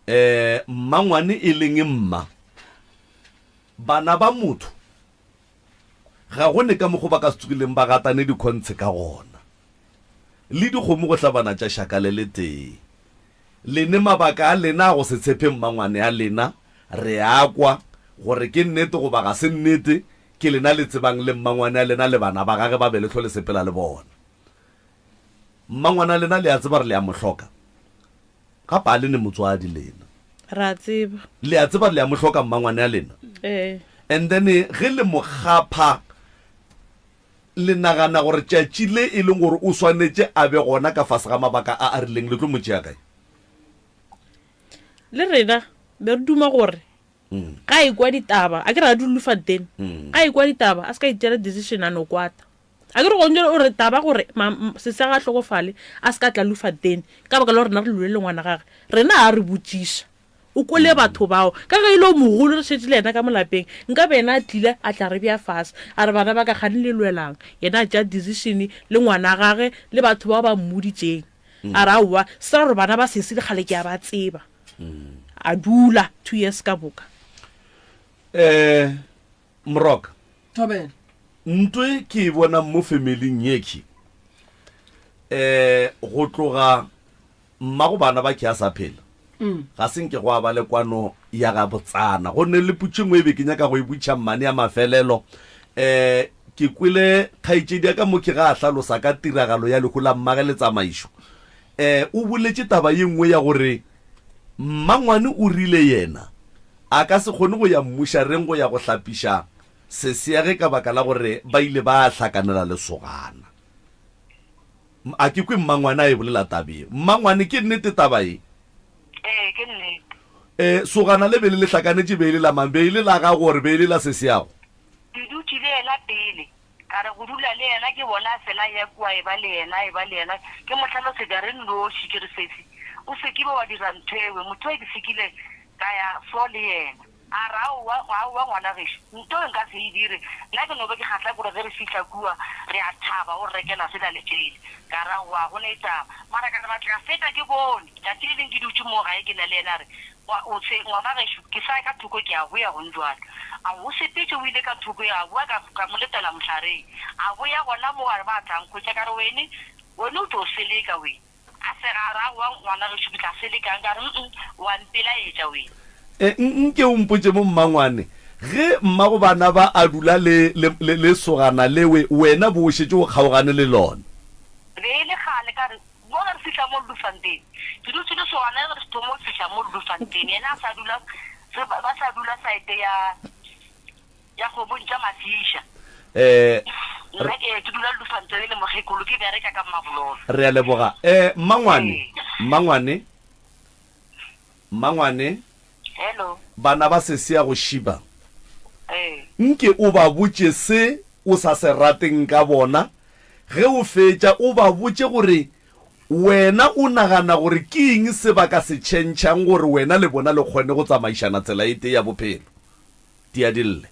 Speaker 1: Eh, mmangwane e leng mma. Bana ba motho ga go ne ka mokgo ba ka se tsogileng ba gatane dikhontshe ka gona. Le dikgomo go hlabana tša šaka le letee. Lene mabaka a lena a go se tshepe mmangwane a lena, re a kwa, gore ke nnete goba ga se nnete, ke lena le tsebang le mmangwane a lena le bana ba gage ba be le hlo le sepela le bona. Mmangwane a lena le a tseba re le a mo hloka? Gape a le ne motswadi lena.
Speaker 3: Re a tseba.
Speaker 1: Le a tseba le a mo hloka mmangwane a lena?
Speaker 3: Ee.
Speaker 1: And then ge le mo kgapha Le nagana gore tšatši le e leng gore o swanetše a be gona ka fase ga mabaka a a rileng le tlo mo tšea kae?
Speaker 3: Le rena be re duma gore ga a ekwa ditaba, a ke re a dule Bloemfontein, ga a ekwa ditaba a se ka itšeela decision a no kwata. A ke re gongwe o re taba gore sesi a ga a hlokofale a se ka tla Bloemfontein ka baka la gore rena re lwele le ngwana gage, rena a re botšiša. O kwele batho bao. Ka ge e le o mogolo re šetše le yena ka mo lapeng, nkabe yena a tlile a tla re bea fase, a re bana ba ka kgane le lwelang? Yena a tšea decision le ngwana gage le batho bao ba mmoditšeng. A re aowa, se ra gore bana ba sesi le kgale ke a ba tseba. A dula 2 years ka boka.
Speaker 1: Eh, Moroka.
Speaker 2: Thobela.
Speaker 1: Ntwe ke e bonang mo familing ye ke, eh, go tloga Mmago bana ba ke a sa phela. Ga se nke gwa ba le kwano ya gabotsana. Go ne le putšo e nngwe e be ke nyaka go e butšha mmane ya mafelelo. Um ke kwele kgaetšedi ya ka mo ke ga a hlalosa ka tiragalo ya lehu la mmage le tsamaišo. Um o boletše taba ye nngwe ya gore mmangwane o rile yena a ka se kgone go ya mmušareng go ya go hlapiša seseage ka baka la gore ba ile ba hlakanela lesogana. A ke kwe mmangwane a e bolela taba ye. Mmangwane, ke nnete taba ye?
Speaker 5: Ee, ke nnete.
Speaker 1: E, sogana le be le le hlakanetše be e le la mang? Be e le la gago or be e le la sesiago?
Speaker 5: Ke dutše le yena pele. Ka re go dula le yena ke bona a fela a eya kua a eba le yena, a eba le yena. Ke mo hlalosetša re nnoši, ke re, Sesi, o se ke be wa dira ntho ewe. Motho e ke sekile ka ya so le yena. A re, Aowa, aowa, ngwana gešo, nto e nka se e dire. Nna ke no be ke kgahla ke gore ge re fihla kua, re a thaba, o re rekela sela le tšele. Ka re, Aowa, ga go ne taba. Mara ka re batla ka feta ke bone. Tšatši le leng ke dutše moo gae ke na le yena, a re, Wa, o se, ngwana gešo, ke sa ya ka thoko ke a boya gong jwalo. A o sepetše o ile ka thoko ya boa, ka, ka mo letela mohlareng. A boya gona moo a re ba tla nkhwetša. Ka re, Wene, wene o tlo seleka wene. A sega a re, Aowa, ngwana gešo, ke tla se lekang. Ka re, Mm-mm, o a mpelaetša wena.
Speaker 1: E, nke o mpotše mo, mmangwane, ge mmago bana ba a dula le, le, le lesogana lewe, wena bo o šetše o kgaogane le lona?
Speaker 5: Be e le kgale, ka re, mola re fihla mo Bloemfontein, ke dutše lesogana ge re thomo fihla mo Bloemfontein, yena a sa dula, re, ba sa dula saete ya. Ya kgomong tša mafiša.
Speaker 1: Eh,
Speaker 5: Nna ke ke dula Lufantsebe le mokgekolo ke bereka ka Mmabololo.
Speaker 1: Re a leboga. Eh, mmangwane, mmangwane, mmangwane.
Speaker 5: Hello.
Speaker 1: Bana ba sesi ya go šiba.
Speaker 5: Ee.
Speaker 1: Nke o ba botše se o sa se rateng ka bona. Ge o fetša o ba botše gore wena o nagana gore ke eng se ba ka se tšhentšhang gore wena le bona le kgone go tsamaišana tsela e tee ya bophelo. Di a di lle.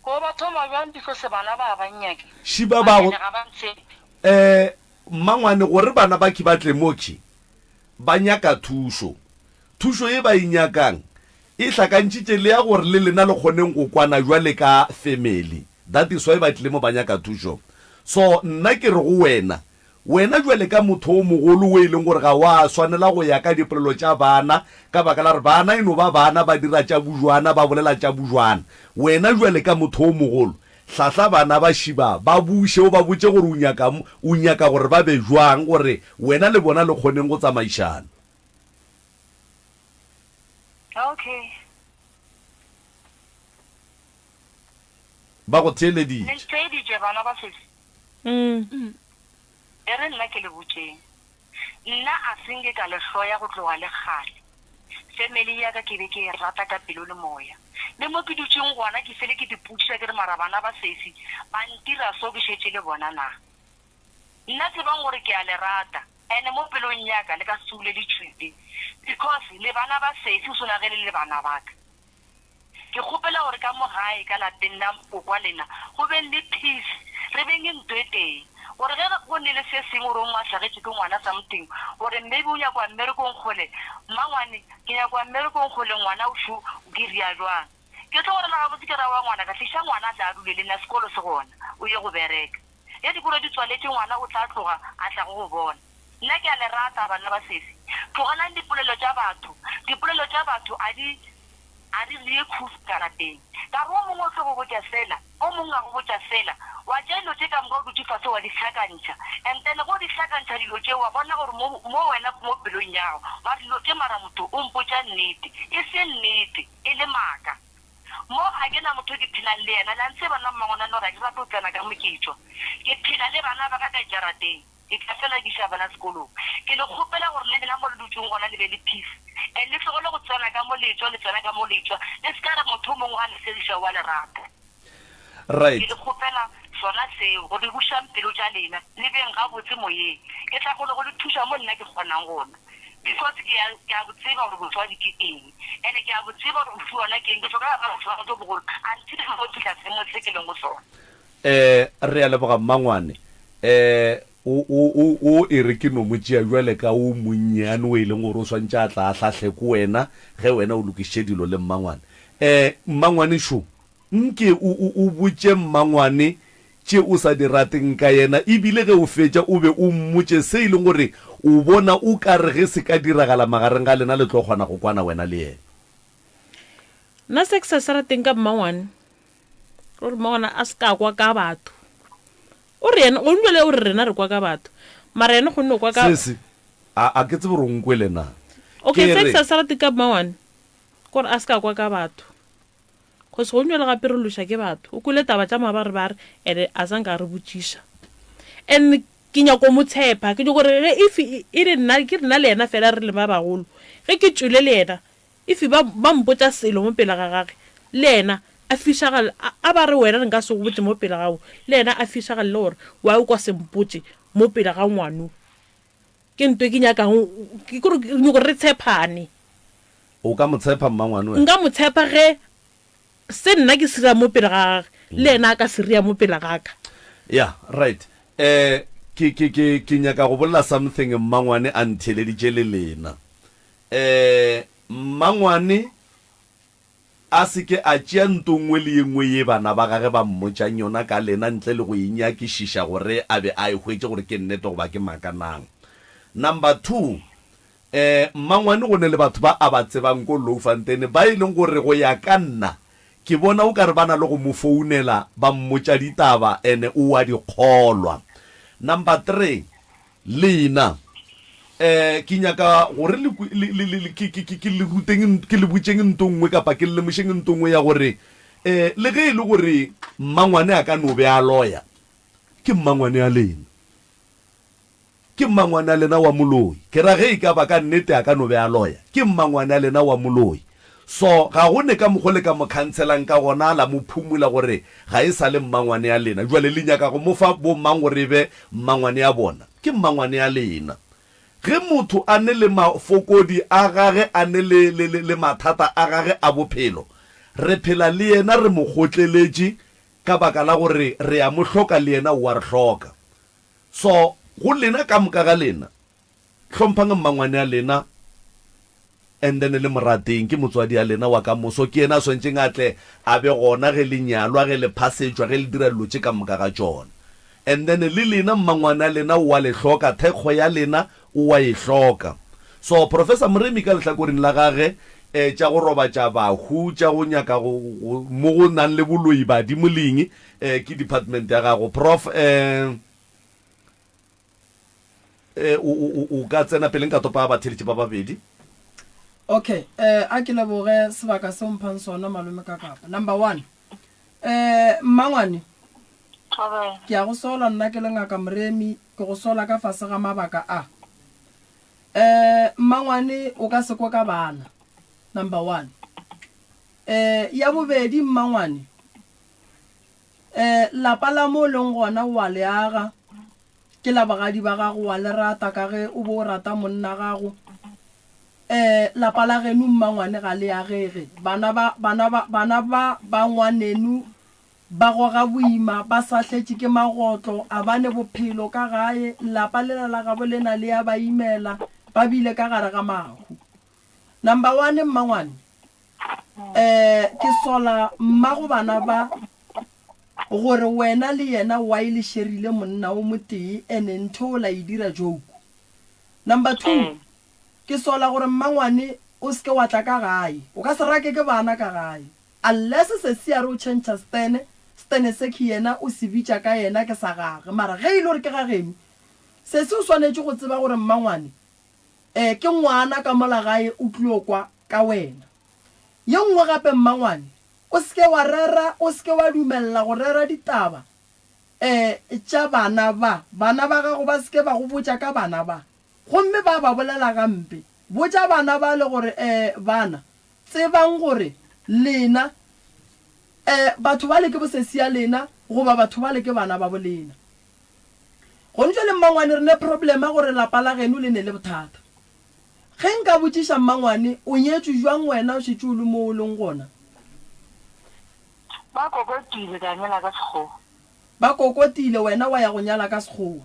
Speaker 5: Ko ba thoma bjang because bana ba ba nnyake.
Speaker 1: Šiba ba go.
Speaker 5: Ene ga ba ntshepe.
Speaker 1: Eh mmangwane gore bana ba ki ba tle mo ki ba nyaka thušo. Thušo ye ba e nyakang e hlakantšitše le ya gore le lena le kgoneng go kwana jwale ka family. That is why ba tlile mo ba nyaka thušo. So nna ke re go wena Wena bjale ka motho o mogolo wo e leng gore ga wa swanela go ya ka dipolelo tša bana, ka baka la gore bana e no ba bana, ba dira tša bujwana, ba bolela tša bujwana. Wena bjale ka motho o mogolo, hlahla bana ba šiba, ba buše, o ba botše gore o nyaka, o nyaka gore ba be bjang, gore wena le bona le kgoneng go tsamaišana.
Speaker 5: Okay.
Speaker 1: Ba go theeleditše.
Speaker 5: Le ntheeditše, bana ba sesi? E re nna ke le botšeng. Nna a se nke ka le hloya go tloga le kgale. Family ya ka ke be ke e rata ka pelo le moya. Le mo ke dutšeng gona ke fele ke dipotšiša ke re mara bana ba sesi ba ntira so ke šetše le bona na? Nna tsebang gore ke a le rata and mo pelong ya ka le ka se tsule le tšwile because le bana ba sesi go swana ge le le bana ba ka. Ke kgopela gore ka mo gae ka lapeng la kokwa lena go beng le peace, re beng nto e tee. Gore ge go ne le se sengwe gore o mongwe a hlagetšwe ke ngwana something, gore maybe o nyaka go ya mmerekong kgole, mmangwane ke nyaka go ya mmerekong kgole ngwana o šo ke ria jwang. Ke tlo go rela gabotse ke re aowa ngwanaka tliša ngwana a tle a dule le nna sekolo se gona o ye go bereka. Ge dikolo di tswaletše ngwana o tla tloga a tla go go bona. Nna ke a le rata bana ba sesi. Tlogelang dipolelo tša batho. Dipolelo tša batho a di a di re ye khutšo ka lapeng. Ka re o mongwe o tlo go botša sela, o mongwe a go botša sela. Wa tšea dilo tše ka moka o dutše fase wa di hlakantšha. And then ge o di hlakantšha dilo tše wa bona gore mo mo wena mo pelong ya gago wa re dilo tše mara motho o mpotša nnete. E se nnete, e le maaka. Mo ga ke na motho ke phelang le yena. Le a ntseba nna mmangwanane gore ga ke rate go tsena ka mo ke tšwa. Ke phela le bana ba ka ka jarateng. Ke tla fela ke iša bana sekolong. Ke le kgopela gore le lena mo le dutšeng gona le be le peace and le tlogele go tsena ka mo le tšwa, le tsena ka mo le tšwa. Le se ka re motho o mongwe wa le segiša o a le rata.
Speaker 1: Right.
Speaker 5: Ke le kgopela sona seo, gore bušang pelo tša lena, le beng gabotse moyeng. Ke tla kgona go le thuša mo nna ke kgonang gona. Because ke a, ke a bo tseba gore botswadi ke eng. And ke a bo tseba gore bofi wona ke eng. Ke tšwa ka gare ga botswadi bjo bogolo until ke tlo fihla seemong se ke leng go sona.
Speaker 1: Eh, re a leboga mmangwane. Eh, o, o, o, o e re ke no mo tšea bjale ka o monnyane o e leng gore o swantše a tla a hlahle ko wena ge wena o lokišitše dilo le mmangwane. Eh, mmangwane šo, nke o, o, o botše mmangwane tše o sa di rateng ka yena, e bile ge o fetša o be o mmotše se e leng gore o bona o ka re ge se ka diragala magareng ga lena le tlo kgona go kwana wena le yena.
Speaker 3: Nna se ke sa se rateng ka mmangwane Ke gore mmangwana a se ka kwa ka batho. O re yena, gone jwale o re rena re kwa ka batho. Mara yena o kgonne go kwa ka.
Speaker 1: Sesi, a, a ke tsebe gore o nkwele na.
Speaker 3: Okay,
Speaker 1: Ke
Speaker 3: se ke
Speaker 1: re.
Speaker 3: sa se rate ka mmangwane, ke gore a se ka kwa ka batho. Cause gone jwale gape re loša ke batho. O kwele taba tša mabarebare and a sa nka a re botšiša. And ke nyako mo tshepa, ke nyako gore ge if e le nna, ke nna le yena fela re le ba bagolo, ge ke tšwele le yena, If ba, ba mpotša selo mo pele ga gage, le yena a fišagal, a, a ba re wena nka se go botše mo pele gago, le yena a fišagalele gore why o ka se mpotše mo pele ga ngwano. Ke nto e ke nyakang, ke kore ke nyoko re tshephane.
Speaker 1: O ka mo tshepa mmangwane wena?
Speaker 3: Nka mo tshepa ge se nna ke se dira mo pele ga gage, le yena a ka se ria mo pele ga ka.
Speaker 1: Yeah, right. Eh, ke, ke, ke, ke nyaka go bolela something mmangwane a ntheeleditše le lena. Ee, mmangwane a se ke a tšea nto nngwe le ye nngwe ye bana ba gage ba mmotšang yona ka lena ntle le go e nyakišiša gore a be a e hwetše gore ke nnete goba ke maaka nang. Number two, ee, mmangwane go ne le batho ba a ba tsebang ko Louwfontein ba e leng gore go ya ka nna ke bona o ka re ba na le go mo founela ba mmotša ditaba ene o a di kgolwa. Number three, Lena, eh, ke nyaka gore le, le, le, le, ke, ke, ke, ke le ruteng, ke le botšeng nto nngwe kapa ke le lemošeng nto nngwe ya gore, eh, le ge e le gore mmangwane a ka no be a loya, ke mmangwane a lena. Ke mmangwane a lena wa moloi. Ke ra ge e ka ba ka nnete a ka no be a loya, ke mmangwane a lena wa moloi. So, ga go ne ka mokgo le ka mo khantshelang ka gona, la mo phumula gore ga e sa le mmangwane ya lena. Bjale le nyaka go mo fa bo mang gore e be mmangwane ya bona? Ke mmangwane ya lena. Ge motho a ne le mafokodi a gage, a ne le, le, le, le mathata a gage a bophelo, re phela le yena re mo kgotleletše ka baka la gore re a mo hloka le yena o a re hloka. So, go lena ka moka ga lena, Hlomphang mmangwane a lena and then le mo rateng, ke motswadi a lena wa ka moso, ke yena a swanetšeng a tle a be gona ge le nyalwa, ge le phasetšwa, ge le dira dilo tše ka moka ga tšona. And then le lena mmangwane a lena o a le hloka, thekgo ya lena o a e hloka. So Professor Moremi ka lehlakoreng la gage, eh, tša go robatša bahu, tša go nyaka go, go, mo go nang le boloi, badimo le eng, eh, ke department ya gago. Prof, eh, Eh, o, o, o, o ka tsena pele nka topa batheeletši ba babedi.
Speaker 2: Okay, eh, a ke leboge sebaka seo mphang sona malome ka kapa. Number one, Eh, mmangwane,
Speaker 5: Thobela.
Speaker 2: ke a go sola nna ke le Ngaka Moremi, ke go sola ka fase ga mabaka a. Eh, mmangwane o ka se kwe ka bana, number one. Eh, ya bobedi mmangwane, eh, lapa la mo o leng gona o a le aga, ke la bogadi ba gago, wa le rata ka ge o be o rata monna gago. Eh, lapa la geno mmangwane ga le agege. Bana ba, bana ba, bana ba ba ngwaneno ba goga boima, ba sahletše ke magotlo, a ba ne bophelo ka gae, lapa lela la gabo lena le a ba imela, ba bile ka gare ga mahu. Number one, mmangwane, eh, ke sola mmago bana ba gore wena le yena why le sherile monna o motee ene ntho o la e dira joke. Number two, Ke sola gore mmangwane o se ke wa tla ka gae. O ka se rake ke bana ka gae. Unless sesi a re o tšhentšha stene, stene se ke yena o se bitša ka yena ke sa gage. Mara ge e le gore ke ga geno, sesi o swanetše go tseba gore mmangwane eh ke ngwana ka mola gae o tlilo kwa ka wena. Ye nngwe gape mmangwane, o se ke wa rera, o se ke wa dumella go rera ditaba eh tša bana ba. Bana ba gago ba se ke ba go botša ka bana ba. Gomme ba ba bolela gampe. Botša bana bale gore, Ee, bana, tsebang gore lena, ee, batho bale ke bosesi ya lena, goba batho bale ke bana ba bolena. Gontšwe le mmangwane re ne problema gore lapa la geno le ne le bothata. Ge nka botšiša mmangwane, o nyetšwe jwang wena o šetše o le mo o leng gona?
Speaker 5: Ba kokotile ka nyala ka Sekgowa.
Speaker 2: Ba kokotile wena wa ya go nyala ka Sekgowa.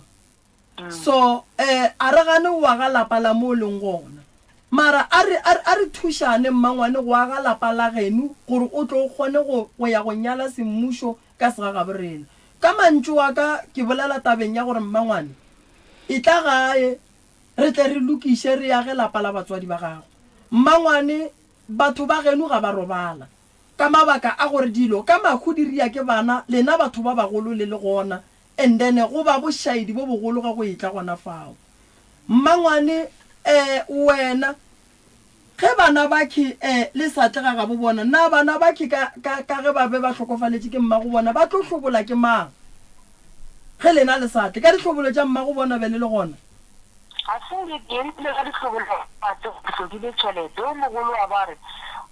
Speaker 2: So, eh, a re gane go aga lapa la mo o leng gona. Mara a re, a re, a re thušane, mmangwane, go aga lapa la geno, gore o tlo o kgone go, go ya go nyala semmušo ka segagabo rena. Ka mantšu a ka, ke bolela tabeng ya gore, mmangwane, etla gae, re tle re lokiše, re age lapa la batswadi ba gago. Mmangwane, batho ba geno ga ba robala, ka mabaka a gore dilo ka mahu di ria ke bana, lena batho ba bagolo le le gona, And then go ba bošaedi bo bogolo ge go etla gona fao. Mmangwane, Eh, wena, ge bana bakhe eh, le sa tle ga gabo bona, na bana bakhe ka, ka, ka ge ba be ba hlokofaletše ke mmago bona, ba tlo hlobola ke mang? Ge lena le sa tle, ka dihlobolo tša mmago bona be le le gona?
Speaker 5: Ga se nke ke rile ka dihlobolo tša ke hlokile tšhelete. Yo mogolo wa ba re,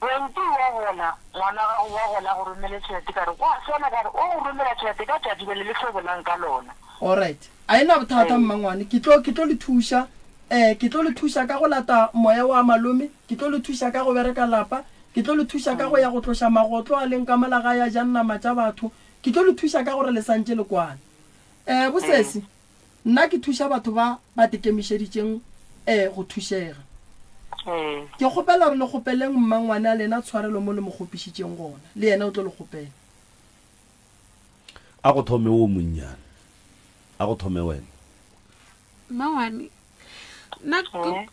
Speaker 5: Wenti wa gola, ngwana gago wa gola a go romele tšhelete. Ka re, Gwa swana, ka re, O go romela tšhelete ka tšatši bjale le hlobolang ka lona.
Speaker 2: Alright. A e na bothata, mmangwane. Ke tlo, ke tlo le thuša. Eh, ke tlo le thuša ka go lata moya wa malome. Ke tlo le thuša ka go bereka lapa. Ke tlo le thuša ka go ya go tloša magotlo a leng ka mola gae a jang nama tša batho. Ke tlo le thuša ka gore le santše le kwane. Eh, bosesi. Nna ke thuša batho ba ba tekemišeditšeng go thušega. Ke kgopela gore le kgopeleng mmangwane a lena tshwarelo mo le mo kgopišitšeng gona, le yena o tlo le kgopela.
Speaker 1: A go thome wo monnyane. A go thome wena.
Speaker 4: Mmangwane, nna ke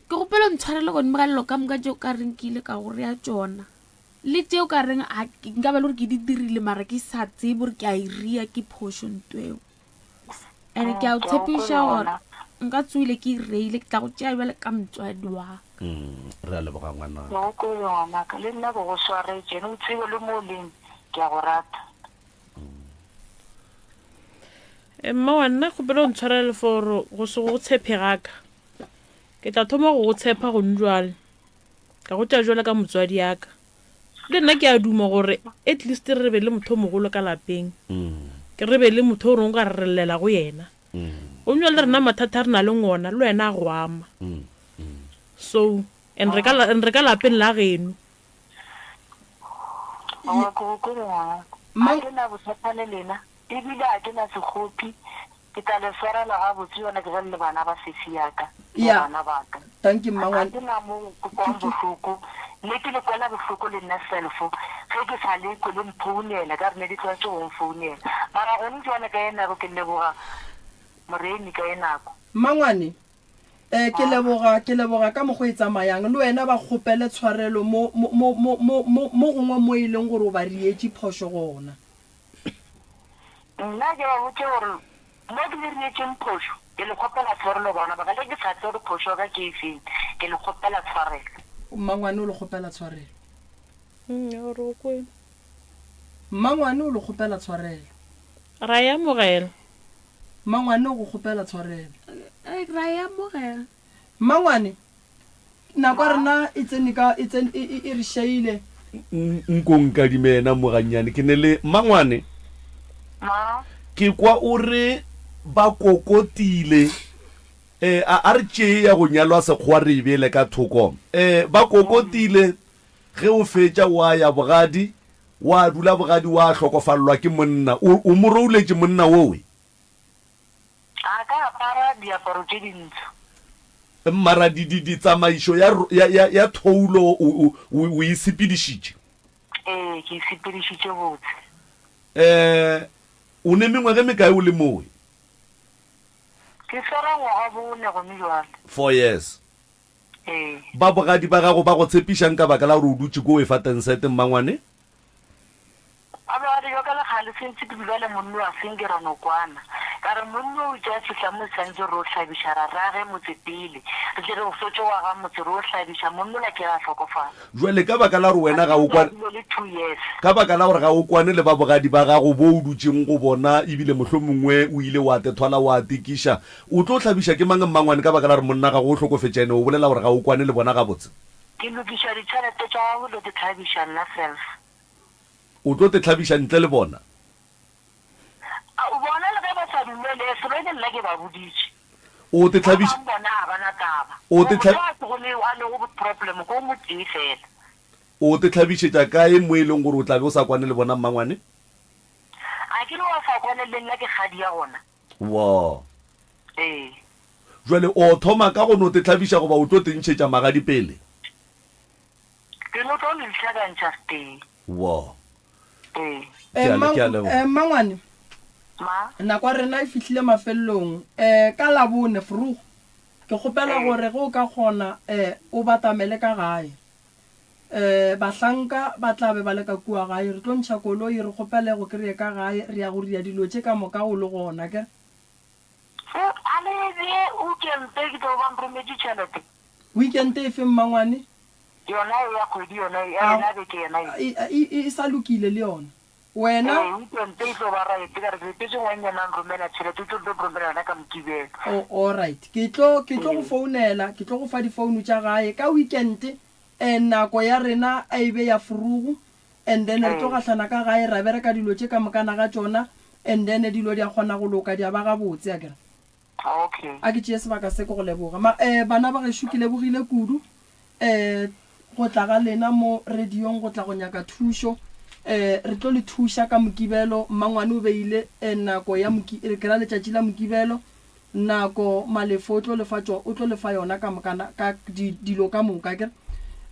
Speaker 4: kgopela o ntshwarele godimo ga dilo ka moka tšeo ka reng ke ile ka go rea tšona. Le tšeo ka reng nka ba le gore ke di dirile mara ke sa tsebe gore ke a e ria ke phošo nto eo. And ke a o tshepiša gore nka tsoile ke reile ke tla go tšea bjale ka motswadi wa
Speaker 1: ka. Re a leboga ngwanaka.
Speaker 5: Ke go kwele ngwanaka, le nna ke go swaretše, ene o tsebe le mo o leng ke a go rata.
Speaker 3: Mma wa nna kgopela o ntshwarele for go se go tshepe gaka. Ke tla thoma go go tshepa gone jwale. Ka go tšea jwale ka motswadi yaka. Le nna ke a duma gore at least re be le motho o mogolo ka lapeng. Ke re be le motho o reng o ka re re llela go yena. Gomme jwale rena mathata a re na leng ona le wena a go ama. So and re ka and re ka lapeng la geno.
Speaker 5: Aowa ke go kwele ngwanaka. Ga ke na bothata le lena ebile ga ke na sekgopi. Ke tla le swarela gabotse yona ke bjale le bana ba sesi ya ka, le
Speaker 2: Ya.
Speaker 5: bana ba ka.
Speaker 2: Thank you,
Speaker 5: Ga
Speaker 2: mmangwane.
Speaker 5: ke na mo ke kwang bohloko, mme ke le kwela bohloko le nna selfo ge ke sa le kwe le mphounela, ka re ne ke tlwaetše go mfounela. Mara gone jwale ka ye nako ke leboga Moremi ka ye nako.
Speaker 2: Mmangwane, eh, ke leboga, ke leboga ka mokgwa e tsamayang. Le wena ba kgopele tshwarelo mo, mo, mo, mo, mo, mo, mo gongwe mo e leng gore o ba rietše phošo gona.
Speaker 5: Nna ke ba botše gore mo ke le rietšeng phošo, ke le kgopela tshwarelo bana ba ka, le ke sa tsebe gore phošo ya ka ke efeng, ke le kgopela tshwarelo.
Speaker 2: Mmangwane o le kgopela tshwarelo.
Speaker 3: Ya gore o kwele.
Speaker 2: Mmangwane o le kgopela tshwarelo.
Speaker 3: Ra e amogela.
Speaker 2: Mmangwane o go kgopela tshwarelo.
Speaker 4: Ra e amogela.
Speaker 2: Mmangwane, nako ya rena e tsene ka, e tsene, e, e, e re šaile.
Speaker 1: Nko nkadime yena mo gannyane. Ke ne le, Mmangwane,
Speaker 5: Ma?
Speaker 1: ke kwa o re ba kokotile. Eh, a, a re tšee ya go nyalwa Sekgowa re e beele ka thoko. Eh, ba kokotile ge o fetša wa ya bogadi, wa dula bogadi wa hlokofalelwa ke monna. O, o mo rouletše monna wowe?
Speaker 5: A ka apara diaparo tše dintsho.
Speaker 1: Mara di, di, di tsamaišo ya, ya, ya, ya thoulo o, o, o, o e sepedišitše?
Speaker 5: Ee, ke e sepedišitše botse.
Speaker 1: Eh, o ne mengwaga e mekae o le mowe?
Speaker 5: Ke swara ngwaga bone gone jwale.
Speaker 1: Four years.
Speaker 5: Ee.
Speaker 1: Ba bogadi ba gago ba go tshepišang ka baka la gore o dutše ko o efa tensete, mmangwane?
Speaker 5: Ba be ba re, Bjalo kgale se ntše ke dula le monna wa senge ra no kwana. Ka re, Monna o itše a fihla mo santše re o hlabiša, ra re age motse pele, re tle re o fetše go aga motse re o hlabiša, monna ola ke ge a hlokofala.
Speaker 1: Bjale ka baka la gore wena ga o kwane,
Speaker 5: Dule le two years.
Speaker 1: ka baka la gore ga o kwane le ba bogadi ba gago bo o dutšeng go bona, ebile mohlomongwe o ile wa tethwala wa tekiša, o tlo hlabiša ke mang mmangwane ka baka la gore monna gago o hlokofetše ene o bolela gore ga o kwane le bona gabotse?
Speaker 5: Ke lokiša ditšhelete tša gagwe lo te hlabiša nna self.
Speaker 1: O tlo te hlabiša ntle le bona?
Speaker 5: A o bona le ge ba sa dumele, selo ke nna ke ba boditše.
Speaker 1: O te hlabiša.
Speaker 5: Ba bang bona ga ba na taba.
Speaker 1: O te
Speaker 5: Motho a sego le a lego problem ke o motee fela.
Speaker 1: O te hlabišetša kae mo e leng gore o tla be o sa kwane le bona mmangwane?
Speaker 5: A ke re wa sa kwane le nna ke kgadi ya gona.
Speaker 1: Wa.
Speaker 5: Ee.
Speaker 1: Jwale o thoma ka go no te hlabiša goba o tlo te ntšhetša magadi pele?
Speaker 5: Ke no tlo le hlakantšha setee.
Speaker 1: Wa.
Speaker 5: Ee.
Speaker 1: Ke a le, ke a leboga.
Speaker 2: Eh, Mmangwane,
Speaker 5: Ma?
Speaker 2: nako ya rena e fihlile mafelelong. Eh, ka Labone, vroeg, ke kgopela
Speaker 5: Ee.
Speaker 2: gore ge o ka kgona, eh, o batamele ka gae. Eh, bahlanka ba tla be ba le ka kua gae. Re tlo ntšha koloi, re kgopele go kry-e ka gae. Re ya go ria dilo tše ka moka o le gona, akere?
Speaker 5: A le bee weekend ke tlo ba nrometše tšhelete.
Speaker 2: Weekend efe mmangwane?
Speaker 5: Yona e ya kgwedi yona e, ya yona beke yona
Speaker 2: e. E, e, e sa lokile le yona. Wena.
Speaker 5: Ee, weekend e tlo ba right, ka re ke letetse ngwannyana a nromela tšhelete, o tlo tlo nromela yona ka Mokibelo.
Speaker 2: Oh, all right. Ke tlo, ke tlo go founela, ke tlo go fa difounu tša gae ka weekend, eh, nako ya rena a e be ya frugu, and then re tlo gahlana ka gae ra bereka dilo tše ka mokana ga tšona, and then dilo di a kgona go loka, di a ba gabotse, akere?
Speaker 5: Okay.
Speaker 2: A ke tšee sebaka se ke go leboga. Ma, eh, bana ba gešo, ke lebogile kudu, eh, go tla ga lena mo radiong go tla go nyaka thušo. Eh, re tlo le thuša ka Mokibelo. Mmangwane o beile, eh, nako ya Moki-, eh, ke ra letšatši la Mokibelo, nako Malefo o tlo le fa tšo, o tlo le fa yona ka mokana, ka di, dilo ka moka, akere?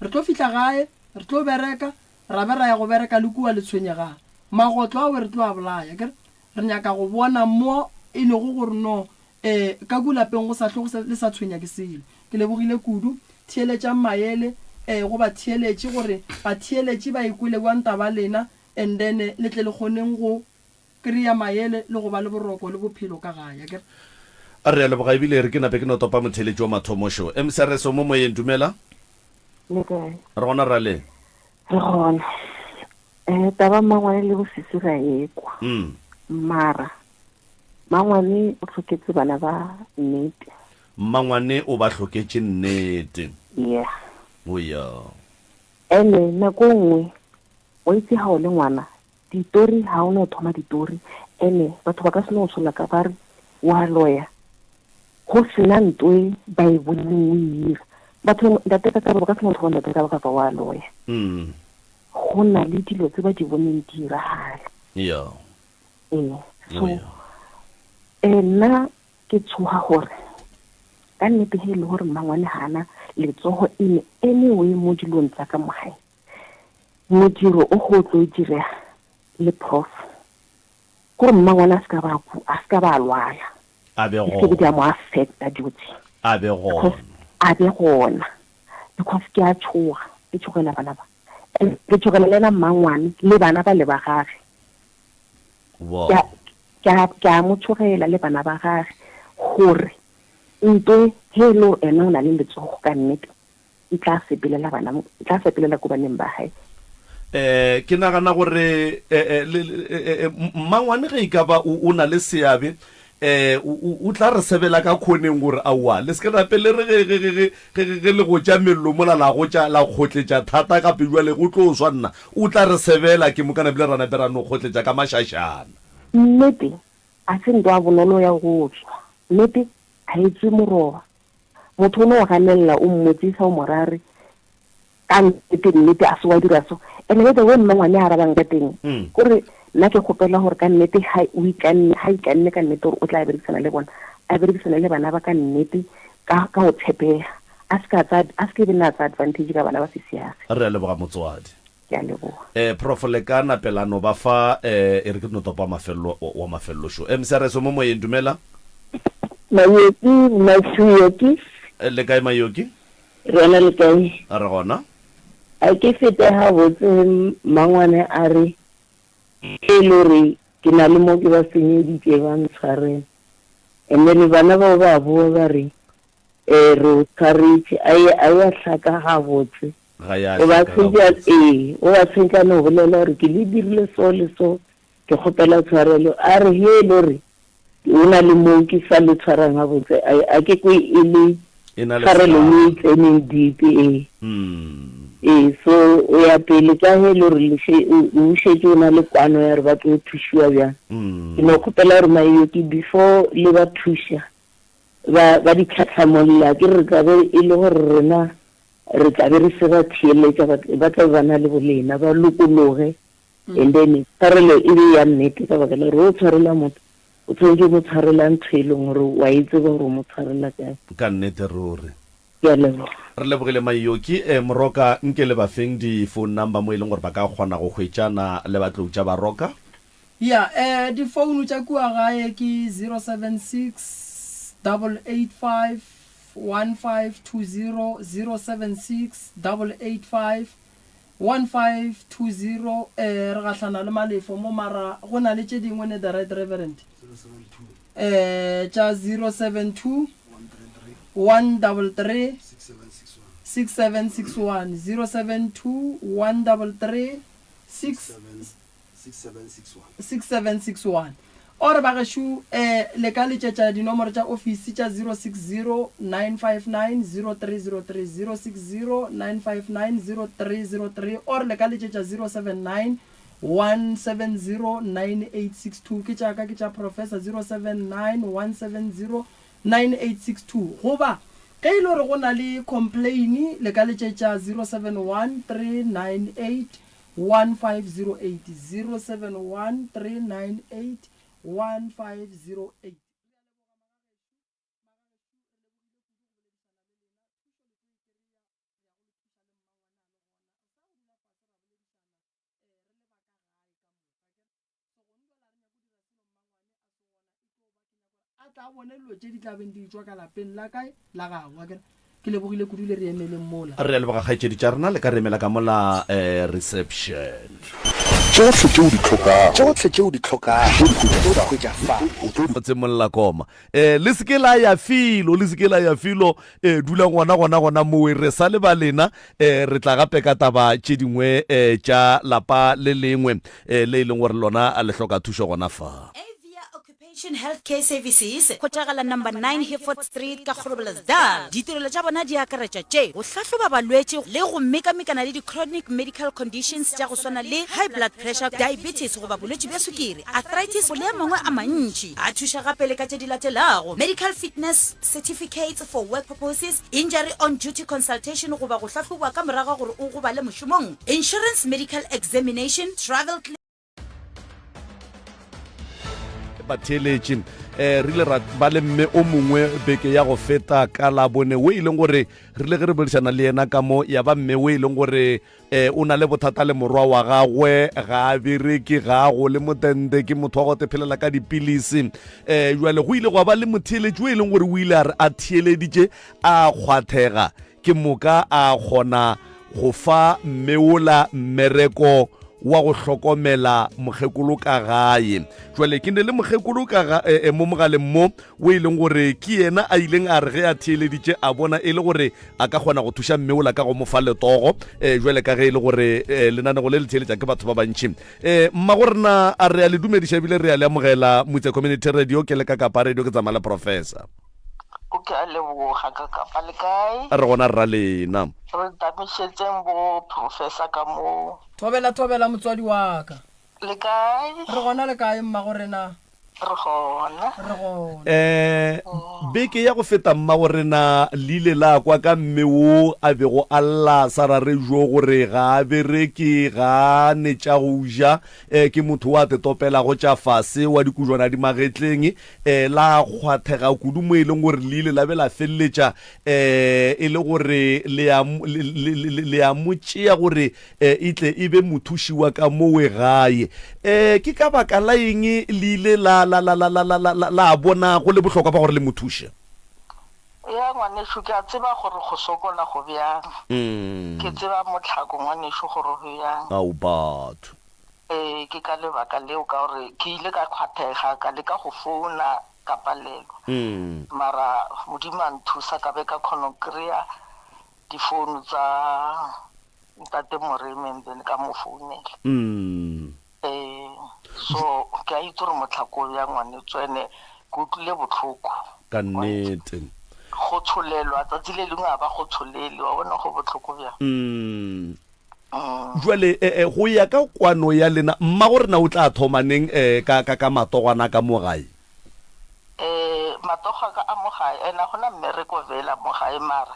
Speaker 2: Re tlo fihla gae, re tlo bereka, ra be ra ya go bereka le kua Letshwenyegang. Magotlo ao re tlo a bolaya, akere? Re nyaka go bona mo e lego gore no e ka ku lapeng go sa hlwe go sa, le sa tshwenya ke selo. Ke lebogile kudu. Theeletšang maele e go batheeletši gore batheeletši ba e kwele bjang taba lena and then le tle le kgoneng go kry-a maele le go ba le boroko le bophelo ka gae. Akere?
Speaker 1: A re a leboga ebile re ke nape ke no topa motheeletši wa mathomo šo. MCRS o mo moyeng, dumela.
Speaker 6: Le kae?
Speaker 1: Re gona ra le.
Speaker 6: Re gona. Eh, taba mmangwane le bosisi ra ekwa.
Speaker 1: Mm.
Speaker 6: Mara mmangwane o hloketse bana ba nnete.
Speaker 1: Mmangwane o ba hloketše nnete.
Speaker 6: Yeah.
Speaker 1: O ya.
Speaker 6: Ene nako e nngwe wa itse ha o le ngwana ditori ha o no thoma ditori ene batho ba ka se no sola ka ba re wa loya go sena nto e ba e boneng o e ira batho ntate ka ka ba ka se no thoma ntate ka ba kapa wa loya
Speaker 1: Mm.
Speaker 6: Go na le dilo tse ba di boneng di diragala.
Speaker 1: Yeah.
Speaker 6: Ee. So,
Speaker 1: Oh, yeah.
Speaker 6: eh, nna ke tshoga gore ka nnete he e le gore mmangwane ga ana letsogo in any way mo dilong tsa ka mo gae, modiro o go tlo direga le prof gore mmangwane a se ka ba a se ka ba lwala.
Speaker 1: A be
Speaker 6: Di se ke di
Speaker 1: gona.
Speaker 6: a mo affecta dilo tse.
Speaker 1: A be
Speaker 6: Because
Speaker 1: gona.
Speaker 6: a be gona. Because ke a tshoga, ke tshogela bana ba. And ke tshogela le ena mmangwane le bana ba le ba gage.
Speaker 1: Wow.
Speaker 6: Ke a, ke a, ke a mo tshogela le bana ba gage gore nto he e le gore ena o na le letsogo ka nnete e tla sepelela bana, e tla sepelela ko baneng ba gae.
Speaker 1: Um ke nagana gore mmangwane ge e ka ba o na le seabe um o tla re sebela ka khoneng gore aowa le se ke nape le re ge, ge, ge, ge, ge, ge le gotša mello mola la gotša la kgotletša thata gape bjale go tlo swa nna. O tla re sebela ke moka napile ra nape ra no kgotletša ka mašašana.
Speaker 6: Nnete ga se ntwa bonolo ya go tswa. Nnete ga e tswe moroba. Motho o no ganelela o mmotsisa o mo ra re ka nnete nnete a se wa dira so. And le the way mmangwane a arabang ka teng kore nna ke kgopela gore ka nnete ha o ikanne ha ikanne ka nnete gore o tla berekisana le bona a berekisane le bana ba ka nnete ka ka go tshepega a se ka tsa a se ke be nna tsa advantage ka bana ba sesiage.
Speaker 1: Re a leboga motswadi.
Speaker 6: Ke a leboga.
Speaker 1: Eh prof le ka napela no ba fa eh e re ke no topa mafello wa mafello šo. MCRS o mo moyeng dumela.
Speaker 7: Mayoki Mayoki.
Speaker 1: Le kae Mayoki?
Speaker 7: Re gona le kae?
Speaker 1: Re gona.
Speaker 7: A ke fete gabotse mmangwane a re e le gore ke na le mo ke ba senyeditše ba ntshwarela. And then bana bao ba boa ba re um re o tshwaretše a ya hlaka gabotse.
Speaker 1: Ga ya
Speaker 7: O ba
Speaker 1: hlaka
Speaker 7: tshwentša
Speaker 1: gabotse.
Speaker 7: ee, o ba tshwentša no bolela gore ke le dirile so le so ke kgopela tshwarelo. A re he e le gore o na le moo ke sa le tshwarang gabotse a ke kwe e le
Speaker 1: E na le
Speaker 7: tshwarelo ye e
Speaker 1: sekgala.
Speaker 7: tseneng deep ee. Ee, so o ya pele ka he e le gore le še- o o šetše o na le kwano ya gore ba tlo thušiwa bjang. Ke no kgopela gore Mayoki before le ba thuša ba ba di tlhatlhamolla ke re tla be e le gore rena re tla be re se ba theeletša ba ba tla be ba na le bolena ba lokologe and then tshwarelo e be ya nnete ka baka la gore o tshwarela motho o tshwanetse o mo tshwarela ntho e leng gore wa e tseba gore o mo tshwarela kae.
Speaker 1: Ka nnete ruri.
Speaker 7: Ke a leboga.
Speaker 1: Re lebogile Mayoki. Eh, Moroka, nke le ba feng di phone number mo e leng gore ba ka kgona go hwetšana le batlou tša Baroka?
Speaker 2: Ya, eh, di phone tša kua gae ke 076 885 1520, 076 885 1520. Eh, re gahlana le Malefo mo, mara go na le tše dingwe ne the right reverend? Eh, tša 072 133 6761, 072 133 6 6761. Or bagešo eh, le ka letšetša dinomoro tša ofisi tša 060 959 0303, 060 959 0303, or le ka letšetša 079 170 9862, ke tša ka, ke tša Professor, 079 170 9862. Goba ge e le gore go na le complain le ka letšetša 071 398 1508 071 398 1508. A tla bone dilo tše di tla beng di tšwa ka lapeng la kae la gagwe. Akere ke lebogile kudu le re emeleng mola.
Speaker 1: Re a leboga kgaetšedi tša rena, le ka re emela ka mola reception.
Speaker 8: Tšohle tše o di hlokago. Tšohle tše o di hlokago. O tlo di hwetša fa. O tlo di.
Speaker 1: Tse molla koma. Eh, le se ke la ya felo, le se ke la ya felo. Eh, dulang gona gona gona mowe re sa le ba lena. Eh, re tla gape ka taba tše dingwe eh tša lapa le lengwe eh le e leng gore lona le hloka thušo gona fa.
Speaker 9: Avia Occupation Health Care Services, hwetšagala Number 9 Hereford Street ka Groblersdal. Ditirelo tša bona di akaretša tše, go hlahloba balwetši le go mekamekana le di-chronic medical conditions tša go swana le high blood pressure, diabetes goba bolwetši bja sukiri, arthritis le a mangwe a mantši. A thuša gape le ka tše di latelago, medical fitness certificates for work purposes, injury on duty consultation goba go hlahlobwa ka morago ga gore o gobale mošomong, insurance medical examination, travel
Speaker 1: Batheeletši, eh, re ile ra ba le mme o mongwe beke ya go feta ka Labone o e leng gore re ile ge re boledišana le yena ka mo ya ba mme o e leng gore eh, o na le bothata le morwa wa gagwe, ga a bereke, ga a gole motente, ke motho wa go tephelela ka dipilisi. Eh, jwale go ile gwa ba le motheeletši o e leng gore o ile a re a theeleditše a kgwathega, ke moka a kgona go fa mme ola mmereko. wa go hlokomela mokgekolo ka gae. Jwale ke ne le mokgekolo ka ga, e, e, mo mogaleng mo o e leng gore ke yena a ileng a re ge a theeleditše a bona e le gore a ka kgona go thuša mme ola ka go mo fa letogo e, jwale ka ge e le gore e, lenanego le le theeletša ke batho ba bantši. E, mmago rena a re a le dumediša ebile re a le amogela Motse Community Radio ke le ka Kapa Radio ke tsamaya le Professor.
Speaker 10: O ke a leboga ka Kapa le kae?
Speaker 1: Re gona rra lena.
Speaker 10: Re tamišetseng bo Professor ka mo.
Speaker 2: Thobela thobela motswadi wa ka.
Speaker 10: Le kae?
Speaker 2: Re gona le kae mmago rena?
Speaker 10: Re gona.
Speaker 2: Re gona.
Speaker 1: Eh, beke ya go feta mmago rena le ile la kwa ka mme wo a bego a lla sa rare jo gore ga a bereke, ga a ne tša go ja, eh, ke motho wa tetopelago tša fase, wa dikujwana di magetleng, eh, la kgwathega kudu mo e leng gore le ile la be la feleletša eh, e le gore le a, le, le, le, le a mo tšea gore E, e tle e be mothuši wa ka mowe gae. E, ke ka baka la eng le ile la, la, la, la, la, la, la, la, la bona go le bohlokwa ba gore le mo thuše?
Speaker 10: Ya, ngwanešu, ke a tseba gore go sokola go bjang. Ke tseba mohlako, ngwanešu, gore go bjang.
Speaker 1: Ao, batho.
Speaker 10: Ee, ke ka lebaka leo, ka gore ke ile ka kgwathega, ka leka go founa, ka palelwa. Mara Modimo a nthusa, ka be ka kgona go kry-a difounu tsa Ntate Moremi and then ka mo founela.
Speaker 1: Mm.
Speaker 10: Eh, so ke a itse gore motlhako ya ngwanetso ene ke utlwile botlhoko.
Speaker 1: Ka nnete.
Speaker 10: Go tsholelwa tsatsi le lengwe a ba go tsholele wa bona go botlhoko bjang.
Speaker 1: Mm. mm. Jwale eh, eh, go ya ka kwano ya lena mmago rena o tla thoma neng eh, ka, ka, ka matogwana ka mo gae?
Speaker 10: Eh, matogo a ka a mo gae ene a gona mmereko vela mo gae mara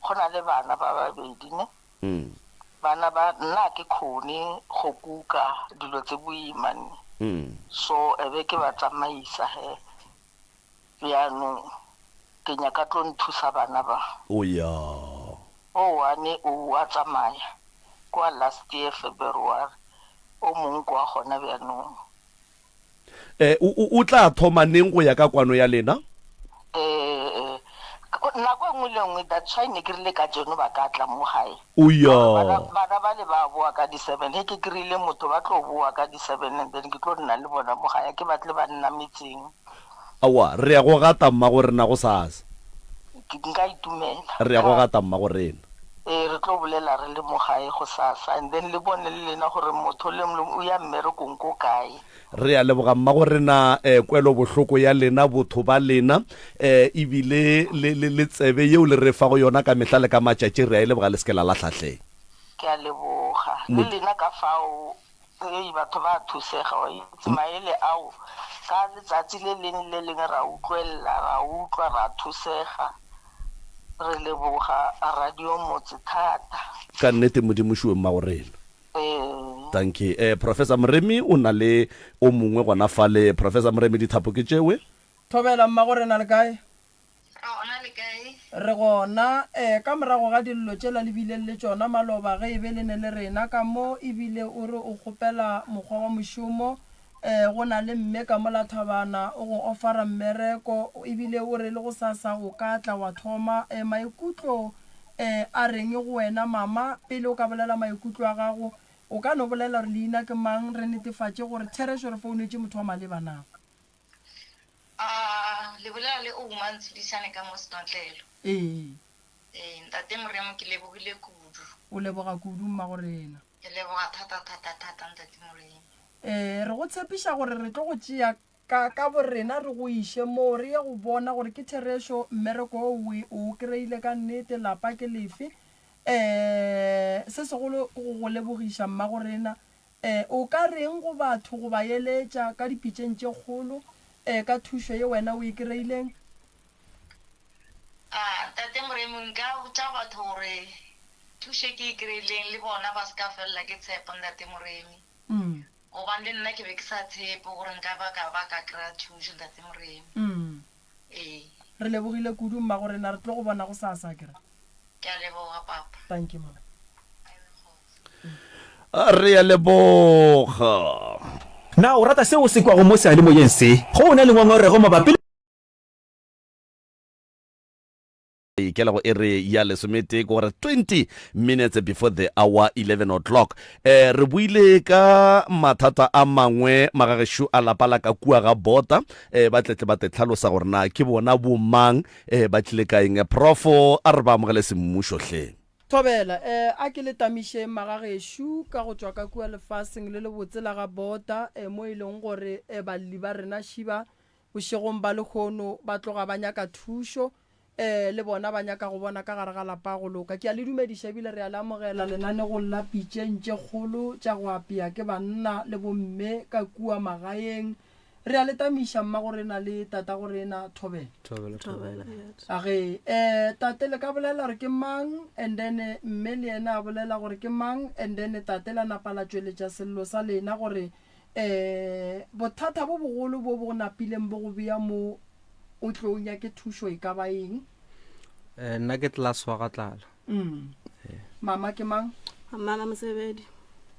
Speaker 10: go na le bana ba babedi ne
Speaker 1: mm.
Speaker 10: bana ba nna ke khone go kuka dilo tse boima ne
Speaker 1: mm.
Speaker 10: so ebe ke ba tsamaisa he bjaanong ke nyaka tlo nthusa bana ba
Speaker 1: o ya
Speaker 10: o one o a tsamaya kwa last year February o mongwe kwa gona bjaanong
Speaker 1: Eh, o, o, o tla thoma neng go ya ka kwano ya lena?
Speaker 10: Eh, nako e nngwe le nngwe, that's why ne ke rile kajeno ba ka tla mo gae.
Speaker 1: O ya.
Speaker 10: Bana, bana ba le ba boa ka di-seven, he ke kry-ile motho ba tlo boa ka di-seven and then ke tlo nna le bona mo gae, ke batle ba nna metseng.
Speaker 1: Aowa, re ya go gata mmagorena gosasa.
Speaker 10: Ke, nka itumela.
Speaker 1: Re ya go gata mmagorena.
Speaker 10: Ee, re tlo bolela re le mo gae gosasa and then le bone le lena gore motho le o ya mmerekong ko kae.
Speaker 1: Re a leboga mmagorena eh, kwelobohloko ya lena, botho ba lena eh, ebile le, le, le tsebe yeo le re fago yona ka mehla le ka matšatši, re a e leboga le se ke la lahla hle.
Speaker 10: Ke a leboga le lena ka fao. Hei batho ba thusega wa itse maele ao ka letsatsi le leng le leng ra utlwelela ra utlwa ra thusega re leboga radio motse thata.
Speaker 1: Ka nnete Modimo šuwe mmagorena.
Speaker 10: Ee.
Speaker 1: Dankie. Eh, Professor Moremi o na le o mongwe gona fale. Professor Moremi, dithapo ke tšewe.
Speaker 2: Thobela, Mmagorena le kae?
Speaker 11: Re gona le kae?
Speaker 2: Re gona. Ee, ka morago ga dillo tšela le bileng le tšona maloba ge e be le ne le rena ka mo, e bile o re o kgopela mokgwa wa mošomo, ee, go na le mme ka mola thabana o go ofara mmereko, e bile o re le gosasa o ka tla wa thoma. Ee, maikutlo ee a reng go wena mama? Pele o ka bolela maikutlo a gago, o ka no bolela gore leina ke mang, re netefatše gore therešo re founetše motho wa maleba na.
Speaker 11: A le bolela le Ouma Ntshudisane ka mo Senotlelo?
Speaker 2: Ee.
Speaker 11: Ee, Ntate Moremo ke lebogile kudu.
Speaker 2: O leboga kudu mmagorena.
Speaker 11: Ke leboga thata thata thata Ntate Moremi.
Speaker 2: Ee, re go tshepiša gore re tlo go tšea ka, ka borena re go iše moo re ye go bona gore ke therešo mmereko wo o, o o kry-ile ka nnete, lapa ke lefe. Ee, se segolo ke go go lebogiša mmagorena E, o ka reng go batho go ba eletša ka dipitšeng tše kgolo, e, ka thušo ye wena o e kreileng?
Speaker 11: A, Tate Moremi, nka botša batho gore thušo e ke e kreileng le bona ba se ka felela ke tshepo, Ntate Moremi. Gobane le nna ke be ke sa tshepe gore nka ba ka ba ka kry-a thušo, Ntate Moremi. Ee.
Speaker 2: Re lebogile kudu, mmagorena. Re tlo go bona gosasa, akere?
Speaker 11: Ke a leboga, Papa.
Speaker 2: Thank you, mama.
Speaker 1: Re a leboga.
Speaker 12: Na o rata seo o se kwago mo seyalemoyeng se? Ge o na le ngongorego mabapi le.
Speaker 1: ikela go ere ya lesometee ke gore 20 minutes before the hour 11 o'clock. Eh re buile ka mathata a mangwe magagešo a lapa la ka kua ga bota eh ba tletle ba te tlhalosa gore na ke bona bomang eh ba tlile ka eng. Profo a re ba amogele semmušo hle.
Speaker 2: Thobela, eh a ke le tamišeng magagešo ka go tšwa ka kua lefaseng le lebotse la ga bota eh mo e leng gore eh balli ba rena šiba Bošegong ba lehono ba tloga ba nyaka thušo, ee, le bona ba nyaka go bona ka gare ga lapa go loka. Ke a le dumediša ebile re a le amogela lenanegong la Pitšeng tše Kgolo tša go apea ke banna le bomme ka kua magaeng. Re a le tamiša, mmagorena le tatagorena. Thobela.
Speaker 13: Thobela, thobela.
Speaker 2: Age, eh, tate le ka bolela gore ke mang, and then mme le yena a bolela gore ke mang, and then tate la napa la tšweletša sello sa lena gore Um bothata bo bogolo bo bo napileng bo go bea mo o tlo o nyake thušo e ka ba eng?
Speaker 13: Eh, nna ke tlelase wa ga tlala.
Speaker 2: Mm. Mama ke mang?
Speaker 14: Mama Mosebedi.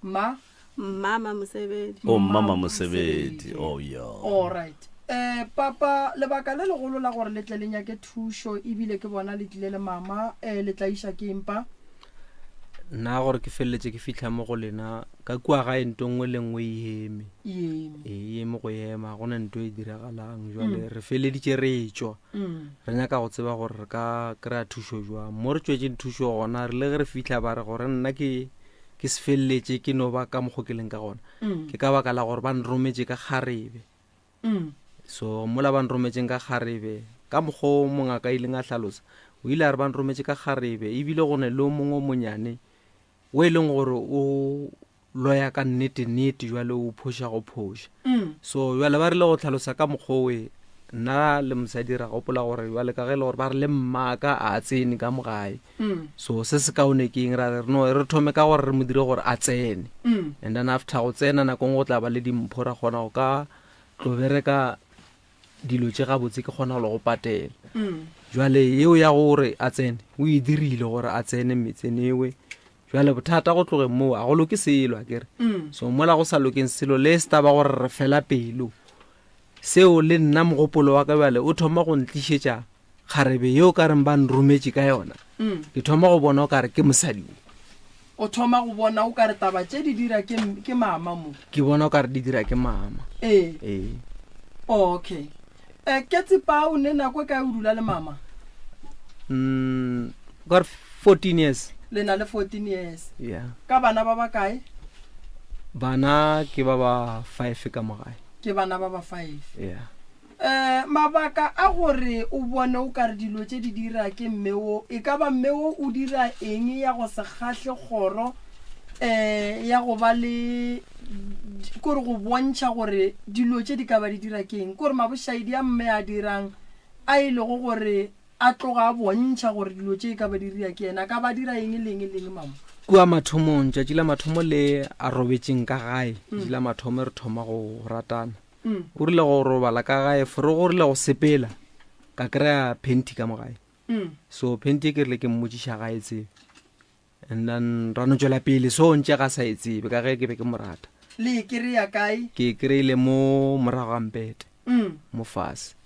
Speaker 2: Ma?
Speaker 14: Mama Mosebedi.
Speaker 1: Oh, Mama Mosebedi. Oh, yeah.
Speaker 2: All right. Eh, papa, lebaka le legolo la gore le tle le nyake thušo ebile ke bona le tlile le mama, eh, le tla iša ke eng pa?
Speaker 13: Nna gore ke feleletše ke fihla mo go lena ka kua gae nto nngwe le nngwe e eme.
Speaker 2: E eme.
Speaker 13: E eme go ema, ga gona nto e diragalang. Jwale re feleleditše re etšwa. Re nyaka go tseba gore re ka kry-a thušo jwang. Mo re tšwetšeng thušo gona, re le ge re fihla ba re gore nna ke ke se feleletše ke no ba ka mokgo ke leng ka gona. Ke ka baka la gore ba nrometše ka kgarebe. So mola ba nrometšeng ka kgarebe, ka mokgwa o mongaka a ileng a hlalosa, o ile a re ba nrometše ka kgarebe, ebile go ne le o mongwe o monyane o e leng gore o loya ka nnete-nnete, jwale o phoša go phoša. So jwale ba rile go hlalosa ka mokgwa owe, nna le mosadi ra gopola gore jwale ka ge e le gore ba re le mmaka a tsene ka mo gae, So se se kaone ke eng? Ra re no re thome ka gore re mo dire gore a tsene. And then after go tsena nako nngwe go tla ba le dimpho ra kgona go ka tlo bereka dilo tše gabotse ke kgona go le go patela. Jwale yeo ya gore a tsene o e dirile gore a tsene metseng ewe. Jwale bothata go tlogeng moo a go loke selo akere. So mola go sa lokeng selo le se taba gore re fela pelo. Seo le nna mogopolo wa ka bjale o thoma go ntlišetša kgarebe yeo ka reng ba nrometše ka yona. Ke thoma go bona o ka re ke mosadi wo.
Speaker 2: O thoma go bona o ka re taba tše di dira ke, ke mama mo.
Speaker 13: Ke bona o ka re di dira ke mama.
Speaker 2: Ee.
Speaker 13: Ee.
Speaker 2: Okay. Eh, Ketsipa o ne nako e kae o dula le mama?
Speaker 13: Mm, o ka re 14 years.
Speaker 2: Le na le 14 years.
Speaker 13: Yeah.
Speaker 2: Ka bana ba ba kae?
Speaker 13: Bana ke ba ba 5 ka mo gae.
Speaker 2: Ke bana ba ba 5.
Speaker 13: Yeah.
Speaker 2: Eh, mabaka a gore o bone o ka re dilo tše di dira ke mme wo, e ka ba mme wo o dira eng ya go se kgahle kgoro eh, ya go ba le kore go bontšha gore dilo tše di ka ba di dira ke eng, kore mabošaedi a mme a dirang a e lego gore a tloga a bontšha gore dilo tše e ka ba di dira ke yena, a ka ba dira eng le eng le eng mama.
Speaker 13: Kua mathomong, tšatši la mathomo le a robetšeng ka gae, tšatši la mathomo re thoma go ratana. O rile go robala ka gae, forogo o rile go sepela, ka kry-a panty ka mo gae. So panty e ke rile ke mmotšiša ga e tsebe. And then ra no tšwela pele, so ntše ga sa e tsebe ka ge ke be ke mo rata.
Speaker 2: Le e kry-a kae?
Speaker 13: Ke e kry-ile mo morago ga mpete, mo fase.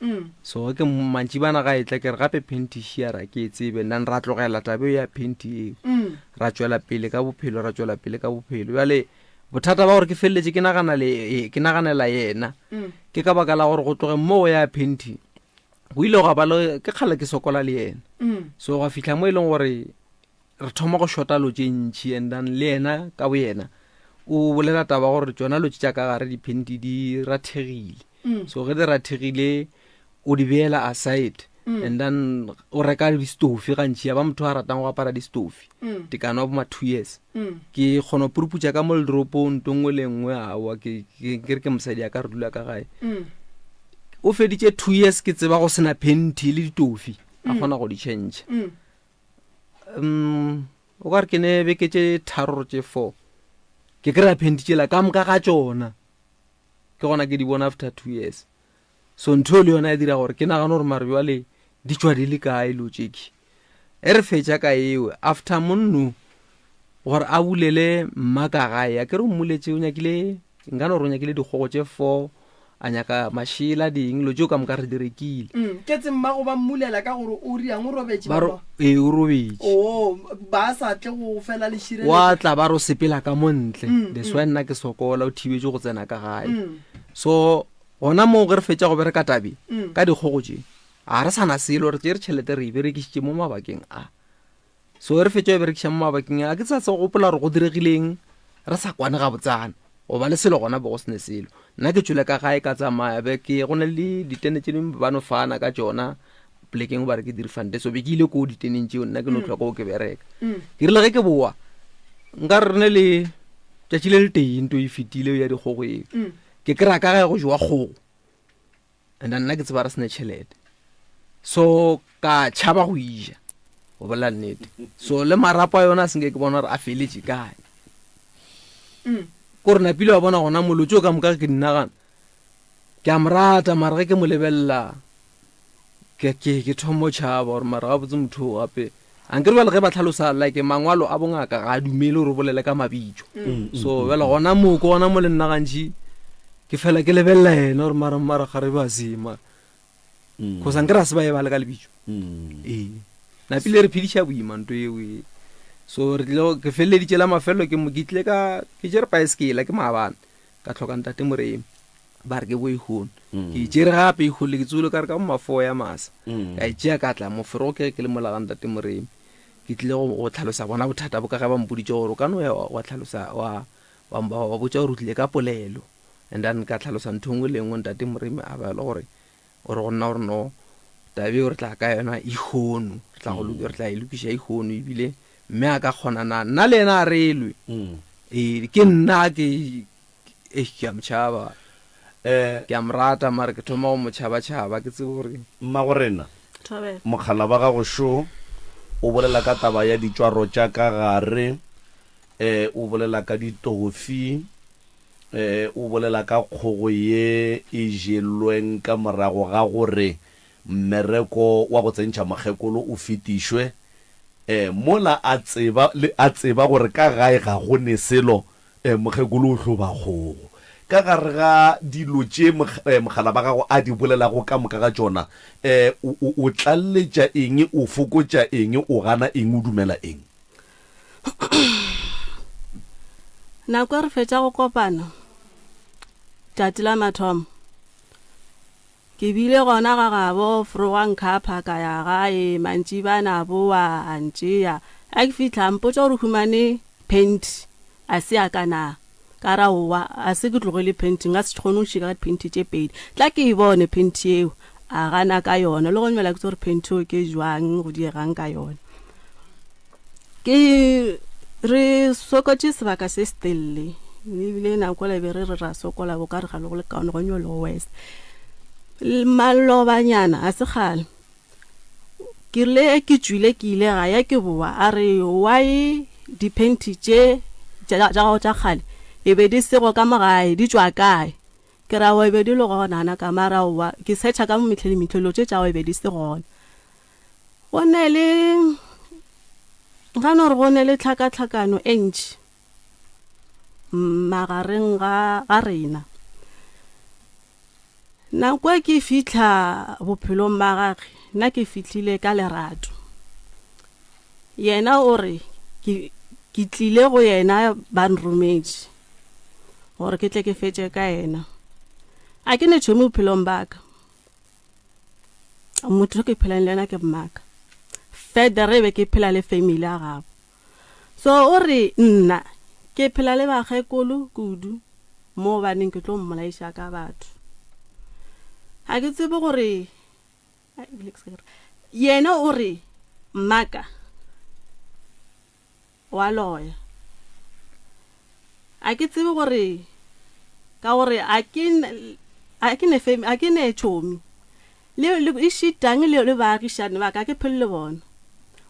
Speaker 13: So ge ke mantšibana ga e tla ke re gape panty šiara ke e tsebe, and then ra tlogela taba eo ya panty eo. Ra tšwela pele ka bophelo, ra tšwela pele ka bophelo. Bjale Bothata ba gore ke feleletše ke nagana le e, ke naganela yena mm. ke ka baka la gore go tlogeng mo go ya painting go ile gwa ba le ke kgale ke sokola le yena mm. so gwa fihla mo e leng gore re thoma go shota lo tše ntšhi and then le yena ka bo yena o bolela taba gore tsona lo tše tša ka gare diphenti di rathegile mm. so ge di rathegile o di beela aside mm. and then o reka distofi gantši ya ba motho a ratang go apara distofi mm. tekano ya boma two years mm. ke kgona go puruputša ka mo ledoropong nto nngwe le nngwe aowa ke re ke mosadi ya ka re dula ka gae mm. o feditše two years ke tseba go sena phenti le ditofi a mm. kgona go di change mm. um o ka re ke ne beke tše tharo tše four ke kry-a phenti tšela ka moka ga tšona ke gona ke di bona after two years So ntho eo le yona ya dira gore ke nagane gore mare bjale di tšwa di le kae lo tšeki. E re fetša ka eo after monno gore a bulele mma ka gae a ke re o mmuletše o nyakile nka no re o nyakile dikgogo tše four A nyaka mašela ding lo tšeo ka moka re di rekile.
Speaker 2: Mm, ke tse mmago ba mmulela ka gore o riang o robetše
Speaker 13: Ba ro, ee o robetše.
Speaker 2: Oo, ba sa tle go fela le šireletša.
Speaker 13: Wa tla ba ro sepela ka mo ntle.
Speaker 2: Mm,
Speaker 13: That's
Speaker 2: mm.
Speaker 13: why nna ke sokola o thibetše go tsena ka gae.
Speaker 2: Mm.
Speaker 13: So gona moo ge re fetša go bereka tabe
Speaker 2: Mm.
Speaker 13: ka dikgogo tše, ga re sa na selo re tšere tšhelete re e berekišitše mo mabakeng a. So ge re fetša go berekiša mo mabakeng a, ke sa se gopola gore go diregileng re sa kwane gabotsana. Go ba le selo gona bo go se ne selo. Nna ke tšwele ka gae ka tsamaya be ke go na le ditene tše dingwe ba no fana ka tšona polekeng ba re ke dirifante. So be ke ile koo diteneng tšeo nna ke no hlwa koo ke bereka. Ke rile ge ke boa nka re ne le tšatši le le tee nto e fetile ya dikgogo eo. Ke kry-a ka gae go jewa kgogo. And nna ke tseba re sene tšhelete so ka tšhaba go ija go bolela nnete so le marapo a yona a senke ke bona gore a feletše kae
Speaker 2: mm.
Speaker 13: ko re napile wa bona gona molotse o ka moka ke dinagana ke a mo rata mara ge ke mo lebelela ke ke ke thomo tšhaba gore mara gabotse motho o gape ankere bjale ge ba tlhalosa like mangwalo a bongaka ga a dumele gore o bolele ka mabitso
Speaker 1: mm, mm,
Speaker 13: so
Speaker 1: mm.
Speaker 13: bjale gona moo ke gona mo le nna gantši ke fela ke lebelela yena gore mara mara ga re ba sema cause ankere a se ba e bale ka lebitso ee napile re phediša boima nto eo e so re tlile ke feleleditše la mafelelo ke ke tlile ka ke tšere paeskela ke maabane ka tlhoka ntate moremi ba re ke bo ehono mm. ke itšere gape ehole ke tsolo ka re ka mo mafoo ya masa mm. ka itšea ka tla mofero ke ke le mola ga ntate moremi ke tlile go tlhalosa bona bothata bo ka ge ba mpoditše gore o ka no ya wa tlhalosa wa wa botša gore o tlile ka polelo and then ka tlhalosa ntho nngwe le nngwe ntate moremi a ba le gore o re go nna gore no tabe re tla ka yona ihono re tla go mm. re tla e lokiša ihono ebile mme a ka kgona na nna le yena a relwe ee ke nna ke Eish, ke a mo tšhaba.
Speaker 1: Eh.
Speaker 13: Ke a mo rata, mara ke thoma go mo tšhaba-tšhaba, ke tsebe gore.
Speaker 1: Mmagorena,
Speaker 14: Thobela.
Speaker 1: mokgala wa gago šo, o bolela ka taba ya ditšwaro tša ka gare, eh, o bolela ka ditofi, eh, o bolela ka kgogo ye e jelweng ka morago ga gore mmereko wa go tsentšha mokgekolo o fetišwe, eh, mola a tseba, le, a tseba gore ka gae ga go ne selo E, mokgekolo o hloba kgogo. Ka gare ga dilo tše mogala ba gago a di bolelago ka moka ga tšona, e, o, o, o tlaleletša eng, o fokotša eng, o gana eng, o dumela eng?
Speaker 14: Nako e re fetša go kopana, tšatši la mathomo, ke bile gona ga gabo Froga Nkhapha ka ya gae, mantšibana a boa a ntšea. A ke fihla a mpotša gore o humane phenti A se ya ka na? Ka re, Aowa, a se ke tlogele phenti, nka se kgone go šika ka diphenti tše pedi. Tla ke e bone phenti yeo. A gana ka yona. Le gona bjale ga ke tsebe gore phenti yeo ke jwang, go diegang ka yona. Ke re sokotše sebaka se setelele, ebile nako le be re re ra sokola bo ka re ga le go le kaone go nyolo go west. Malobanyana a se kgale. Ke rile ke tšwile ke ile gae ke boa a re why diphenti tše tša gago tša kgale e be di sego ka mo gae di tšwa kae? Ke re aowa e be di le gona na ka mara aowa ke searcha ka mo mehle le mehle dilo tše tša gago e be di se gona. Go ne le nka no re go ne le tlhakatlhakano e ntši magareng ga ga rena. Nako e ke fihla bophelong ba gage, nna ke fihlile ka lerato. Yena o re ke, ke tlile go yena ba nrometše gore ke tle ke fetše ka yena. A ke ne tšhomi bophelong ba ka. Motho ke phelang le yena ke mmaka. Further e be ke phela le family ya gabo. So o re nna ke phela le bakgekolo kudu mo baneng ke tlo mmolaiša ka batho. Ga ke tsebe gore yena o re mmaka wa loya. A ke tsebe gore ka gore a ke a ke ne a ke ne tšhomi Le, le, ešitang le, le baagišani ba ka, ke phele le bona.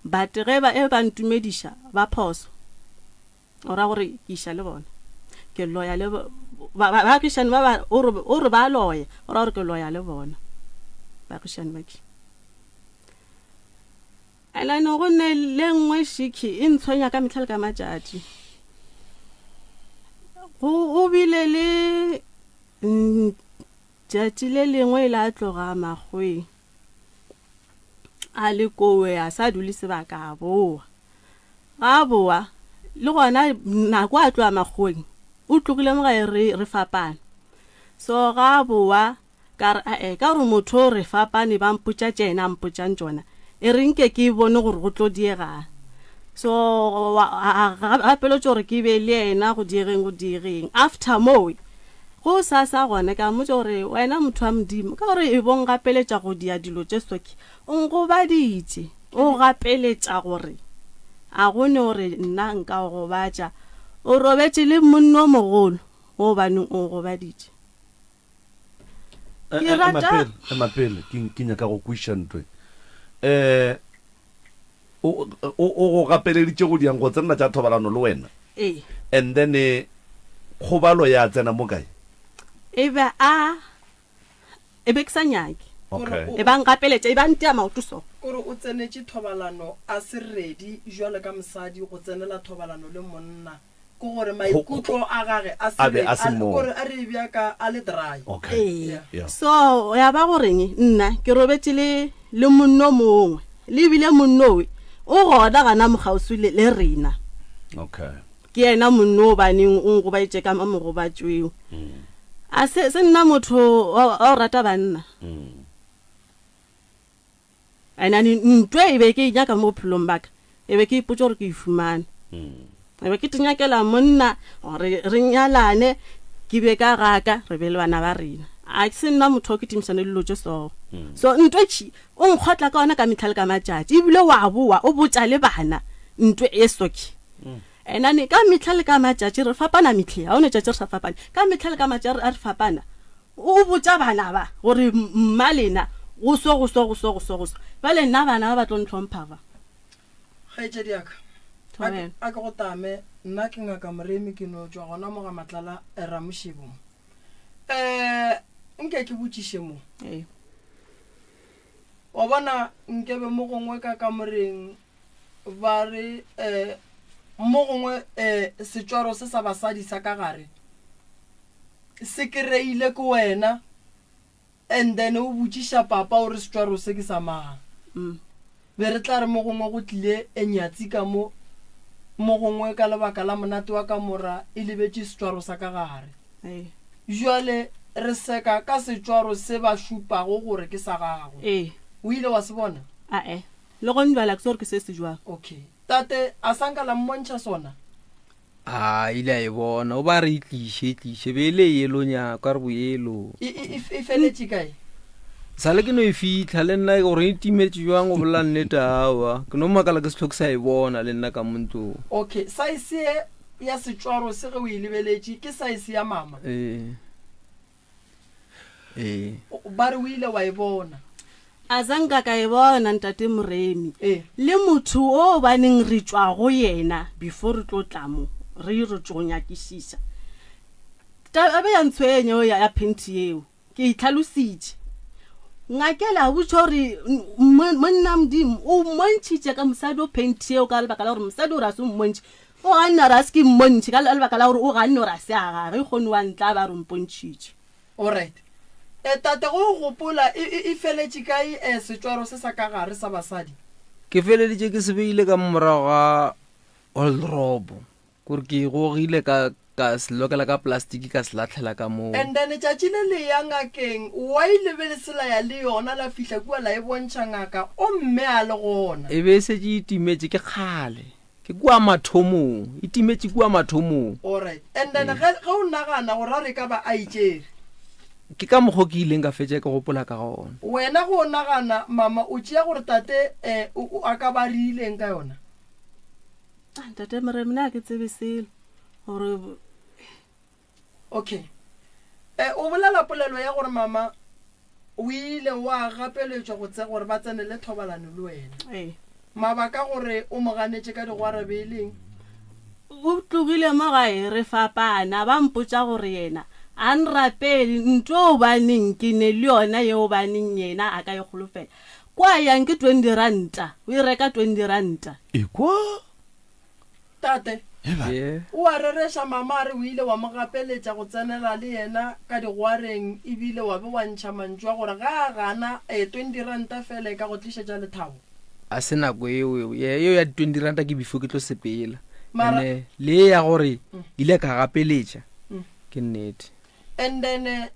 Speaker 14: But ge ba, e ba ntumediša, ba phoso. O ra gore ke iša le bona. Ke loya le ba, ba, baagišani ba, ba, o re, o re ba loya. O ra gore ke loya le bona. Baagišani ba ke. And then go ne le nngwe šikhi e ntshwenya ka mehla le ka matšatši. Go, go bile le, mm, Tšatši le lengwe ile a tloga Makgoweng a le kowe a sa dule sebaka a boa. Ga a boa le gona nako a tloga Makgoweng o tlogile mo gae re re fapana. So ga a boa Ka re, Ae, ka gore motho o re fapane, ba mpotša tše yena a mpotšang tšona. E re nke ke bone gore go tlo diegang. So, a gapeletša gore ke be le yena go diegeng, go diegeng. After moo, go sa sa gona, ka mmotša gore, Wena motho wa Modimo, ka gore e bo ngapeletša go dia dilo tše soke, o nkgobaditše. O gapeletša gore a go ne gore nna nka o gobatša. O robetše le monna o mogolo, gobaneng o nkgobaditše?
Speaker 1: Eh,
Speaker 14: Ke
Speaker 1: eh, ema
Speaker 14: rata-
Speaker 1: pele ema pele ke ke nyaka go kwešiša ntwe um o o o go gapeleditše go diang go tsenela tša thobalano le wena
Speaker 14: Ee.
Speaker 1: and then eh, kgobalo ya tsena mo kae
Speaker 14: E be a e be ke sa nyake.
Speaker 1: Okay.
Speaker 14: E ba nkapeletša, e ba ntea maoto so.
Speaker 2: Kore o tsenetše thobalano a se ready jwalo ka mosadi go tsenela thobalano le monna. Ke gore maikutlo a gage a
Speaker 1: A be a se moo.
Speaker 2: Kore a re bjaka a le dry.
Speaker 1: Okay.
Speaker 14: Ee.
Speaker 2: Yeah.
Speaker 1: Yeah.
Speaker 14: So ya ba goreng nna ke robetše le le monno mongwe le ebile monnowe o gona gana mokgauswi le, le rena.
Speaker 1: Okay.
Speaker 14: Ke yena monno o baneng o nkobaetše ka mogobatšweo. A se se nna motho wa wa go rata banna. And ntwe e be ke e nyaka mo bophelong ba ka, e be ke ipotša gore ke e fumane. E be ke tinyakela monna gore re nyalane, ke be ka gaka, re be le bana ba rena. A ke se nna motho wa go kitimišana le dilo tše so. So ntwe tši, o nkgotla ka yona ka mehla le ka matšatši, ebile wa boa o botša le bana ntwe e soke. And ka mehla le ka matšatši re fapana mehle, ga go ne tšatši re sa fapane. Ka mehla le ka matšatši a re fapana, O botša bana ba gore mma lena go so, go so, go so, go so, go so. Bjale nna bana ba ba tlo ntlhompha ba.
Speaker 2: Kgaetšedi ya ka, a ke, a ke go tame, nna ke Ngaka Moremi, ke no tšwa gona mo ga Matlala Ramošebo mo. Um, nke ke botšiše mo.
Speaker 14: Ee.
Speaker 2: Wa bona, nke be mo gongwe ka kamoreng ba re, um mo gongwe um setšwaro se sa basadi sa ka gare se kereile ke wena and then o botšiša papa o re setšwaro se ke sa mang. Be re tla re mo gongwe go tlile enyatsi ka mo, mo gongwe ka lebaka la monate wa kamora e lebetše setšwaro sa ka gare. Bjale re seka ka setšwaro se ba šupago gore ke sa gago. O ile wa se bona?
Speaker 14: Ae. Le gone bjale a ke tsebe gore ke se se jwang.
Speaker 2: Okay. Tate, a sa nka la mmontšha sona?
Speaker 13: A ile a e bona. O ba re e tliše, e tliše. Be e le yelo nya, ka re boyelo.
Speaker 2: E, e, e, e feletše kae?
Speaker 13: Sa le ke no e fitlha le nna gore e timetše jwang go bolela nnete aowa. Ke no makala ke se tlhoke sa e bona le nna ka mo ntlong.
Speaker 2: Okay, saese ye ya setšwaro se ge o e lebeletše ke saese ya mama?
Speaker 13: Ee. Ee.
Speaker 2: Ba re o ile wa e bona.
Speaker 14: A sa nka ka e bona, Ntate Moremi.
Speaker 2: Ee.
Speaker 14: Le motho o baneng re tšwa go yena before re tlo tla mo, re re tšo nyakišiša. Taba ya ntshwenya eo ya phenti yeo, ke e tlhalositše. Ngakele a botša gore monna Modimo o mmontšhitše ka mosadi o phenti yeo ka lebaka la gore mosadi o re a se mmontšhe. O ganne a re a se ke mmontšhe ka lebaka la gore o ganne gore a se a gage, kgone wa ntla ba re o mpontšhitše.
Speaker 2: Alright. E, tate, go o gopola, e, e, e feletše kae e, setšwaro se sa ka gare sa basadi?
Speaker 13: Ke feleditše ke se beile ka morago ga wardrobe, kore ke e gogile ka, ka se lokela ka plastiki ka se lahlela ka moo.
Speaker 2: And then tšatši le le ya ngakeng, why le be le se la ya le yona la fihla kua la e bontšha ngaka, o mme a le gona?
Speaker 13: E be e šetše e timetše ke kgale. Ke kua mathomong, e timetše kua mathomong.
Speaker 2: Alright. And then ge, ge o nagana gore a re ka ba a e tšere.
Speaker 13: Ke ka mokgo ke ileng ka fetša ke gopola ka gona.
Speaker 2: Wena ge o nagana, mama, o tšea gore tate eh, o, o, a ka ba a rileng ka yona?
Speaker 14: Ah, Ntate Moremi, nna ga ke tsebe selo gore.
Speaker 2: Okay. Eh, o bolela polelo ya gore mama o ile wa gapeletšwa go tse gore ba tsenele thobalano le wena.
Speaker 14: Ee.
Speaker 2: Mabaka gore o mo ganetše ka digwara be e leng?
Speaker 14: O tlogile mo gae re fapana, ba mpotša gore yena a nrapele nto obaneng ke ne le yona ye obaneng yena a ka e kgolofela. Kwa yang ke 20 ranta, o e reka 20 ranta.
Speaker 1: Ekwa.
Speaker 2: Tate. O a rereša, mama a re o ile wa mo gapeletša go tsenela le yena ka digwareng ebile wa be wa ntšha mantšu a gore ga a gana, ee, 20 ranta feela e ka go tlišetša lethabo.
Speaker 13: A se nako eo, yeo ya di-20 ranta ke before ke tlo sepela. Mara, Ene le ye ya gore ile ka gapeletša ke nnete.
Speaker 2: And then eh,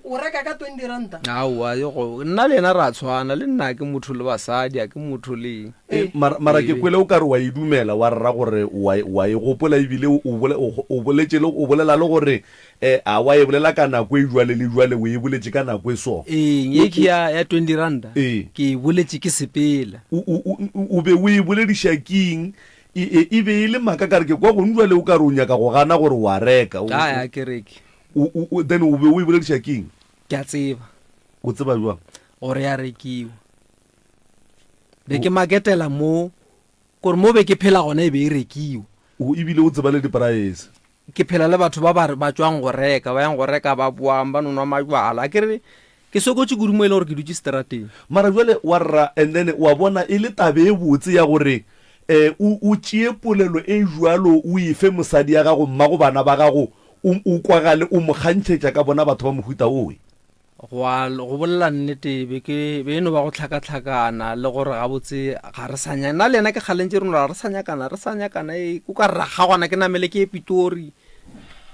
Speaker 2: o reka ka 20 ranta?
Speaker 13: Aowa, nna le yena ra tshwana, le nna ke motho le basadi, a ke motho le
Speaker 1: eh, mara, mara ke kwele o ka re wa e dumela wa rra gore wa e gopola ebile o boletše le o bolela le gore eh, a wa e bolela ka nako e jwale le jwale o e boletše ka nako e so.
Speaker 13: Ee, ye ke ya ya 20 ranta. Ee. Ke e boletše ke sepela.
Speaker 1: O be o e bolediša king E, e, e be e le maaka ka re ke kwa gong jwale o ka re o nyaka go gana gore o a reka. O,
Speaker 13: Ai, a ke reke.
Speaker 1: o, o, o, then o be o e bolediša keng?
Speaker 13: Ke a tseba.
Speaker 1: O tseba jwang?
Speaker 13: Gore ya rekiwa. Be ke maketela mo, gore mo be ke phela gona e be e rekiwa.
Speaker 1: O, ebile o tseba le diporaese.
Speaker 13: Ke phela le batho ba ba ba tšwang go reka, ba yang go reka ba boang ba no nwa majwala. A ke re ke sokotše kudu mo e leng gore ke dutše seterateng.
Speaker 1: Mara jwale wa rra and then wa bona e le taba e botse ya gore um o o tšee polelo e jwalo o e fe mosadi ya gago, mmago bana ba gago, o o kwagale o mo kgantšhetša ka bona batho ba mohuta owe.
Speaker 13: Go a, go bolela nnete, be ke, be e no ba go hlakahlakana le gore gabotse ga re sa nya-, nna le yena ke kgale ntše re no re ga re sa nyakana, re sa nyakana, ee, o ka re ra kgaogana, ke namele ke ye Pitori,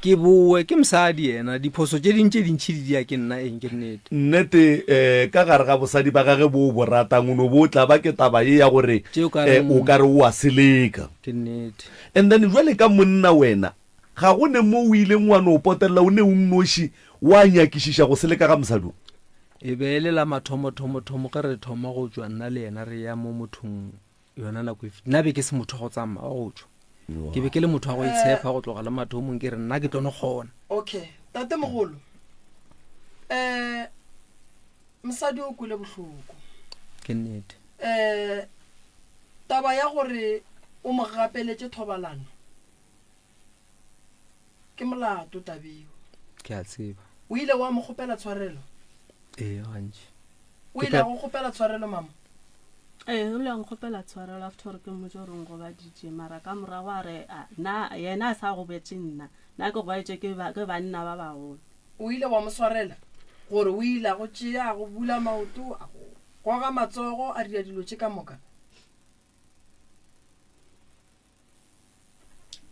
Speaker 13: ke bowe, ke mosadi yena, diphoso tše ding tše dintši di dia ke nna, eng, ke nnete.
Speaker 1: Nnete, eh, ka gare ga bosadi ba gage bo o bo ratang, o no bo o tlaba ke taba ye ya gore,
Speaker 13: Tše o ka
Speaker 1: eh, o
Speaker 13: reng.
Speaker 1: ka re o a seleka.
Speaker 13: Ke nnete.
Speaker 1: And then jwale ka monna wena, Ga go ne mo o ileng wa no potelela o ne o nnoši wa nyakišiša go seleka ga mosadi o?
Speaker 13: E be e le la mathomo-thomo-thomo ge re thoma go tšwa nna le yena re ya mo mothong yona nako e fetile. Nna be ke se motho wa go tsamaya, wa go tšwa. Ke be ke le motho wa go itshepa go tloga le mathomong ke re nna ke tlo no kgona.
Speaker 2: Okay, tatemogolo, um mosadi o kwele bohloko.
Speaker 13: Ke nnete.
Speaker 2: Um taba ya gore o mo gapeletše thobalano, Ke molato tabeo.
Speaker 13: Ke a tseba.
Speaker 2: O ile wa mo kgopela tshwarelo?
Speaker 13: Ee, gantši.
Speaker 2: O ile a go kgopela tshwarelo, mama?
Speaker 14: Ee, o ile a nkgopela tshwarelo after gore ke mmotse gore o ngobaditše, mara ka morago a re na yena a sa gobetše nna, nna ke gobaditše ke ba, ke banna ba bagolo.
Speaker 2: O ile wa mo swarela gore o ile a go tšea, a go bula maoto, a go goga matsogo, a dira dilo tše ka moka?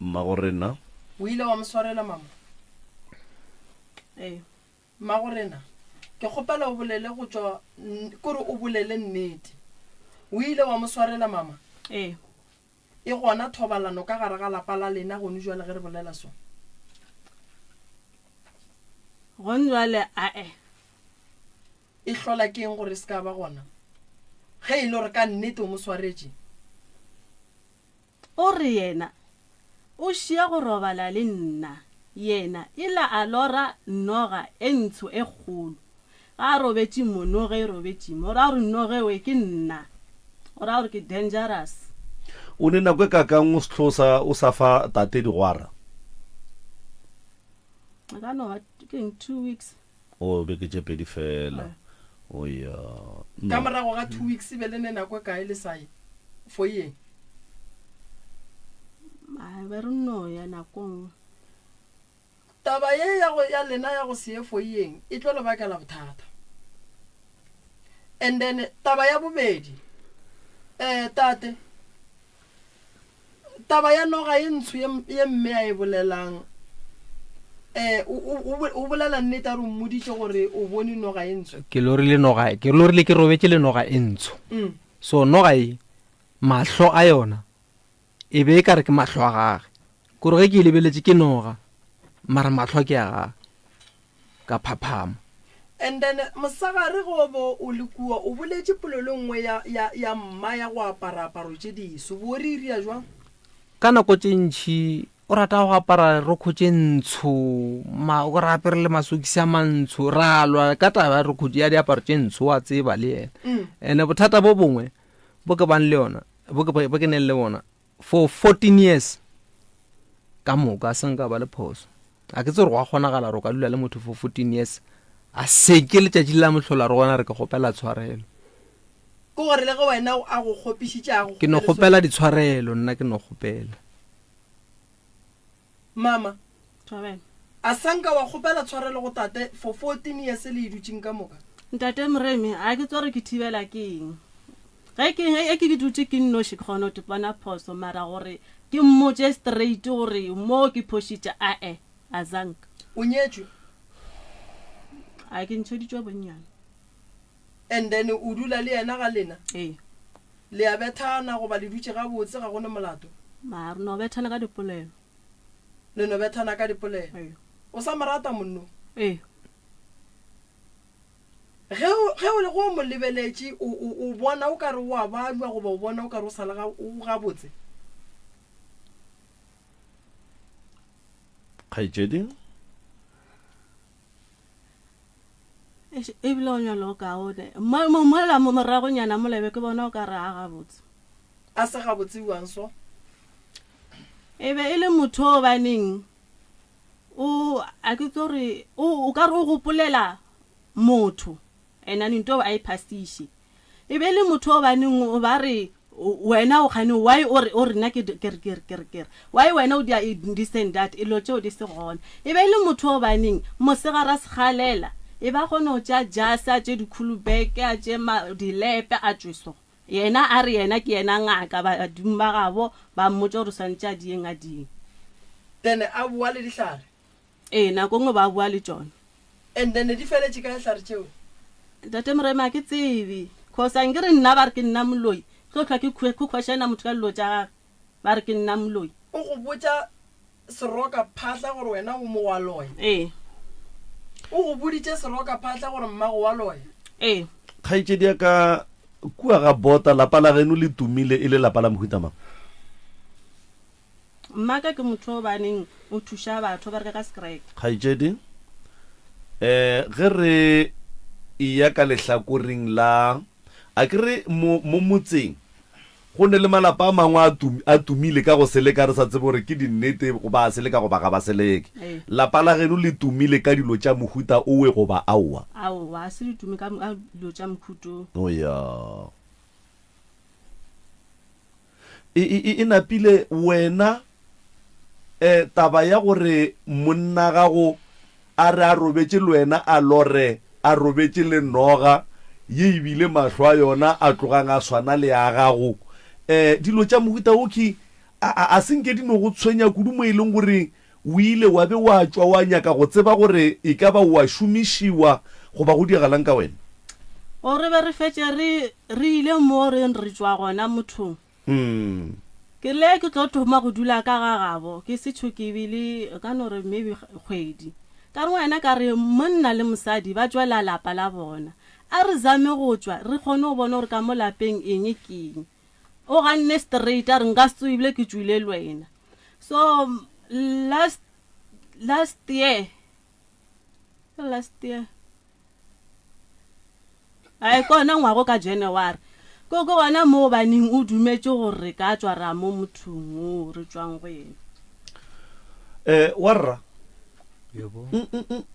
Speaker 1: Mmagorena.
Speaker 2: O ile wa mo swarela, mama?
Speaker 14: Ee.
Speaker 2: Mmagorena, ke kgopela o bolele go tšwa, kore o bolele nnete. O ile wa mo swarela, mama?
Speaker 14: Ee.
Speaker 2: E gona thobalano ka gare ga lapa la lena gone jwale ge re bolela so?
Speaker 14: Gone jwale, ae.
Speaker 2: E hlola ke eng gore e se ka ba gona? Ge e le gore ka nnete o mo swaretše?
Speaker 14: O re yena o šia go robala le nna, yena e la a lora noga e ntsho e kgolo. Ga a robetše mo, noge e robetše mo. O ra gore noge we ke nna. O ra gore ke dangerous.
Speaker 1: O ne nako e kakang o sehlo sa o sa fa tate digwara?
Speaker 14: E ka no ba ke eng two weeks.
Speaker 1: O beke tše pedi fela. O ya.
Speaker 2: Ka morago ga two weeks be le ne nako e kae le sa ye foyeng?
Speaker 14: A be re no ya nako nngwe.
Speaker 2: Taba ye ya go ya lena ya go se ye foyeng e tlo le bakela bothata. And then taba ya bobedi, eh tate, Taba ya noga ye ntsho ye, ye mme a e bolelang, eh, o, o, o, o bolela nnete a re o mmoditše gore o bone noga ye ntsho.
Speaker 13: Ke lorile noga, ke lorile ke robetše le noga e ntsho.
Speaker 2: Mm.
Speaker 13: So noga e, mahlo a yona, e be e ka re ke mahlo a gage. Kore ge ke e lebeletše ke noga, mara mahlo ke a gage. Ka phaphama.
Speaker 2: And then mosegare ge o bo o le kua, o boletše polelo e nngwe ya, ya, ya mma ya go apara aparo tše diso. Bo re iria jwang?
Speaker 13: Ka nako tše ntši o rata go apara rokho tše ntsho, ma, o re apere le masokisi a mantsho. Ra lwa ka taba ya rokho ya diaparo tše ntsho, wa tseba le yena.
Speaker 2: Mm.
Speaker 13: Ene bothata bo bongwe bo ke bang le yona, bo ke, bo ke neng le bona for 14 years ka moka a se nka ba le phoso. A ke tsebe gore go a kgonagala gore o ka dula le motho for 14 years a seke letšatši le la mohlola re gona re ke kgopela tshwarelo.
Speaker 2: Ke gore le ge wena a go kgopišitše a go
Speaker 13: Ke no kgopela ditshwarelo nna ke no kgopela.
Speaker 2: Mama.
Speaker 14: Thobela.
Speaker 2: A sanka wa kgopela tshwarelo go tate for 14 years le e dutšeng ka moka?
Speaker 14: Ntate Moremi, a ke tsore ke thibela ke eng. Ge ke ge ke dutše ke nnoši ke kgona go bona phoso mara gore ke mmotše straight gore mo ke phošitše ae a zanka.
Speaker 2: O nyetšwe?
Speaker 14: A ke ntšheditšwe bonnyane.
Speaker 2: And then o dula le yena ga lena?
Speaker 14: Ee.
Speaker 2: Le a bethana goba le dutše gabotse ga go ne molato?
Speaker 14: Ma re no bethana ka dipolelo.
Speaker 2: Le no bethana ka dipolelo?
Speaker 14: Ee.
Speaker 2: O sa mo rata monno?
Speaker 14: Ee.
Speaker 2: Ge o, ge o, ge o mo lebeletše, o, o, o bona o ka re o a babja goba o bona o ka re o sa le ga, o gabotse?
Speaker 1: Kgaetšedi?
Speaker 14: Eish, ebile o nyalo o kaone. Mo, mo, mola mo moragonyana mola be ke bona o ka re a gabotse.
Speaker 2: A se gabotse bjang so?
Speaker 14: E be e le motho o baneng o a ke tlo re o o ka re o gopolela motho and then nto a e phasiše. E be e le motho o baneng o ba re wena o kgane why o re o re nna ke ke re ke re ke re ke re why wena o dia this and that elo tšeo di se gona. E be e le motho o baneng mosegare a segalela e ba kgone go tšea jase a tše dikhulubeke a tše dilepe a tšwe so. Yena a re yena ke yena ngaka badimo ba gabo ba mmotša gore o swanetše a dieng a dieng.
Speaker 2: Then a boa le dihlare.
Speaker 14: Ee, nako nngwe ba boa le tšona.
Speaker 2: And then di feletše kae hlare tšeo?
Speaker 14: Ntate Moremi, a ke tsebe. Cause a nkere nna ba re ke nna moloi. Ke tlo hlwa ke questiona motho ka dilo tša gage. Ba re ke nna moloi.
Speaker 2: O go botša seroka phahla gore wena o mo wa loya?
Speaker 14: Ee.
Speaker 2: O go boditše seroka phahla gore mmago wa loya?
Speaker 14: Ee.
Speaker 1: Kgaetšedi ya ka, kua ga Bota, lapa la geno le tumile e le lapa la mohuta mang?
Speaker 14: Mmaka ke motho o baneng o thuša batho, o bereka ka sekereke.
Speaker 1: Kgaetšedi, eh, ge re eya ka lehlakoreng la, a ke re mo, mo motseng, go ne le malapa a mangwe a tum, a tumile ka go seleka, re sa tsebe gore ke dinnete goba a seleka goba ga ba seleke.
Speaker 14: Ee.
Speaker 1: Lapa la geno le tumile ka dilo tša mohuta owe goba aowa?
Speaker 14: Aowa, a se le tume ka, ka dilo tša mohuta
Speaker 1: o. O ya. E, e, e, e napile wena, e, taba ya gore monna gago a re a robetše le wena a lore a robetše le noga ye ebile mahlo a yona a tlogang a swana le a gago. E, dilo tša mohuta wo ke, a, a, a se nke di no go tshwenya kudu mo e leng gore o ile wa be wa tšwa wa nyaka go tseba gore e ka ba o a šomišiwa goba go diragalang ka wena?
Speaker 14: O re be re fetše re, re ile mo re re tšwa gona mothong. Ke rile ke tlo thoma go dula ka ga gabo, ke se tšho ke bile, ka no re maybe kgwedi. Ka re wena ka re monna le mosadi ba tšwela lapa la bona. A re zame go tšwa re kgone go bona gore ka mo lapeng eng ke eng. O ganne straight a re nka se tsoge ebile ke tšwile le wena. So last last year last year a kona ngwago ka January ko ke gona mo baneng o dumetše gore re ka tšwa ra mo mothong o re tšwang go yena.
Speaker 1: Eh warra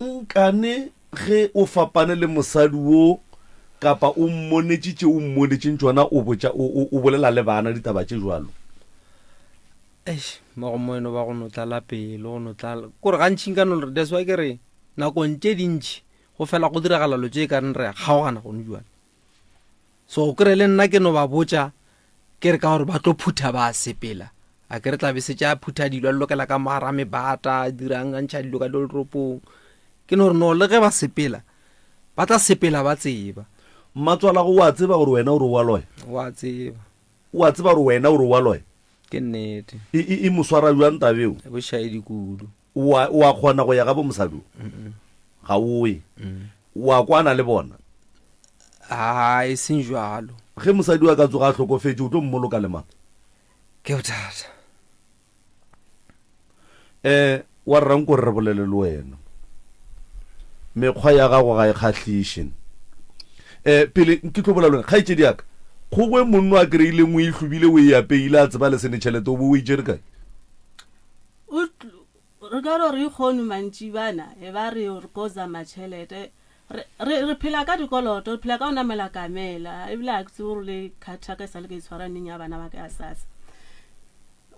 Speaker 1: nkane ge o fapane le mosadi wo kapa o mmonetše tše o mmonetšeng tšona o botša o bolela le bana ditaba tše jwalo.
Speaker 13: Eish, mo go mo eno ba go no tlala pelo, go no tlala. Kore gantši nka no re that's why ke re nakong tše dintši go fela go diragala lo tše e ka reng re a kgaogana gone jwale. So o kry le nna ke no ba botša ke re ka gore ba tlo phutha ba sepela. A ke re tla be setse a phutha dilo a lokela ka mogara mebata, a dirang a ntšha dilo ka ditoropong. Ke no re no le ge ba sepela ba tla sepela ba tseba.
Speaker 1: Mmatswalago o a tseba gore wena o re o a loya?
Speaker 13: O a tseba.
Speaker 1: O a tseba gore wena o re o a loya?
Speaker 13: Ke nnete.
Speaker 1: E, e, e mo swara bjang taba eo?
Speaker 13: E bošaedi kudu.
Speaker 1: O a, o a kgona go ya gabo mosadi o? Ga o ye. O a kwana le bona?
Speaker 13: A, e seng jwalo.
Speaker 1: Ge mosadi o a ka tsoga a hlokofetše, o tlo mmoloka le mang?
Speaker 13: Ke bothata.
Speaker 1: Eh, wa rra nko re bolele le wena. Mekgwa ya gago ga e kgahliše. Eh, pele ke tlo bolela le wena, kgaetšedi ya ka, kgogo e monno a kry-ileng o e hlobile o e apeile a tseba le sene tšhelete o bo o e tšere kae?
Speaker 14: O re ka re re kgono mantšibana e ba re re ko zama tšhelete. Re, re, re phela ka dikoloto, re phela ka go namela kamela, ebile ga ke tsebe gore le card ya ka e sa le ka itshwara neng ya bana ba ka ya SASSA.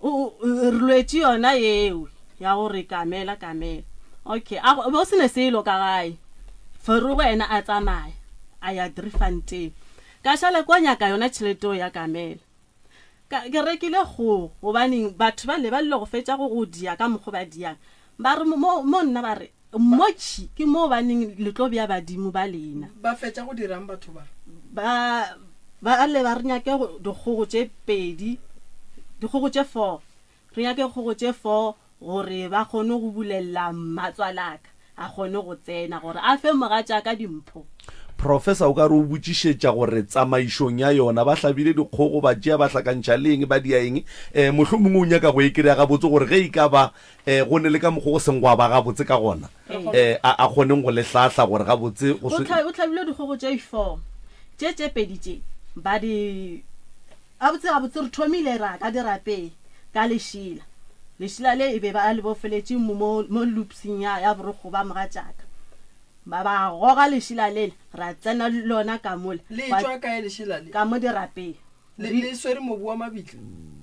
Speaker 14: O, o, re lwetše yona yeo ya gore kamela, kamela. Okay, a go, be go se ne selo ka gae. Ferogo yena a tsamaya, a ya Driefontein. Ka šala kwa nyaka yona tšhelete eo ya kamela. Ka, ke rekile kgogo, gobaneng batho bale ba lle go fetša go go dia ka mokgo ba diang. Ba re mo, mo, mo nna ba re, Motši ke mo baneng le tlo bea badimo ba lena.
Speaker 2: Ba fetša go dirang batho ba?
Speaker 14: Ba, ba le ba re nyake dikgogo tše pedi, dikgogo tše four. Re nyake kgogo tše four gore ba kgone go bulelela mmatswalaka a kgone go tsena gore a fe mogatšaka dimpho.
Speaker 1: Professor o ka re o botšišetša gore tsamaišong ya yona ba hlabile dikgogo ba tšea ba hlakantšha le eng ba dia eng. Um mohlomongwe o nyaka go e kry-a gabotse gore ge e ka ba um go ne le ka mokgwa go seng gwa ba gabotse ka gona um a a kgoneng go le hlahla gore gabotse go
Speaker 14: Go se tlha- go hlabilwe dikgogo tše four tše tše pedi tše ba di gabotse gabotse re thomile ra ka dirapeng ka lešela lešela le e be ba le bofeletše mo mo mo loopsing ya ya borokgo ba mogatšaka ba ba goga lešela lela ra tsena lona ka mola
Speaker 2: Le Gwa- tšwa kae lešela le?
Speaker 14: ka mo dirapeng
Speaker 2: Le, le swere mobu wa mabitla?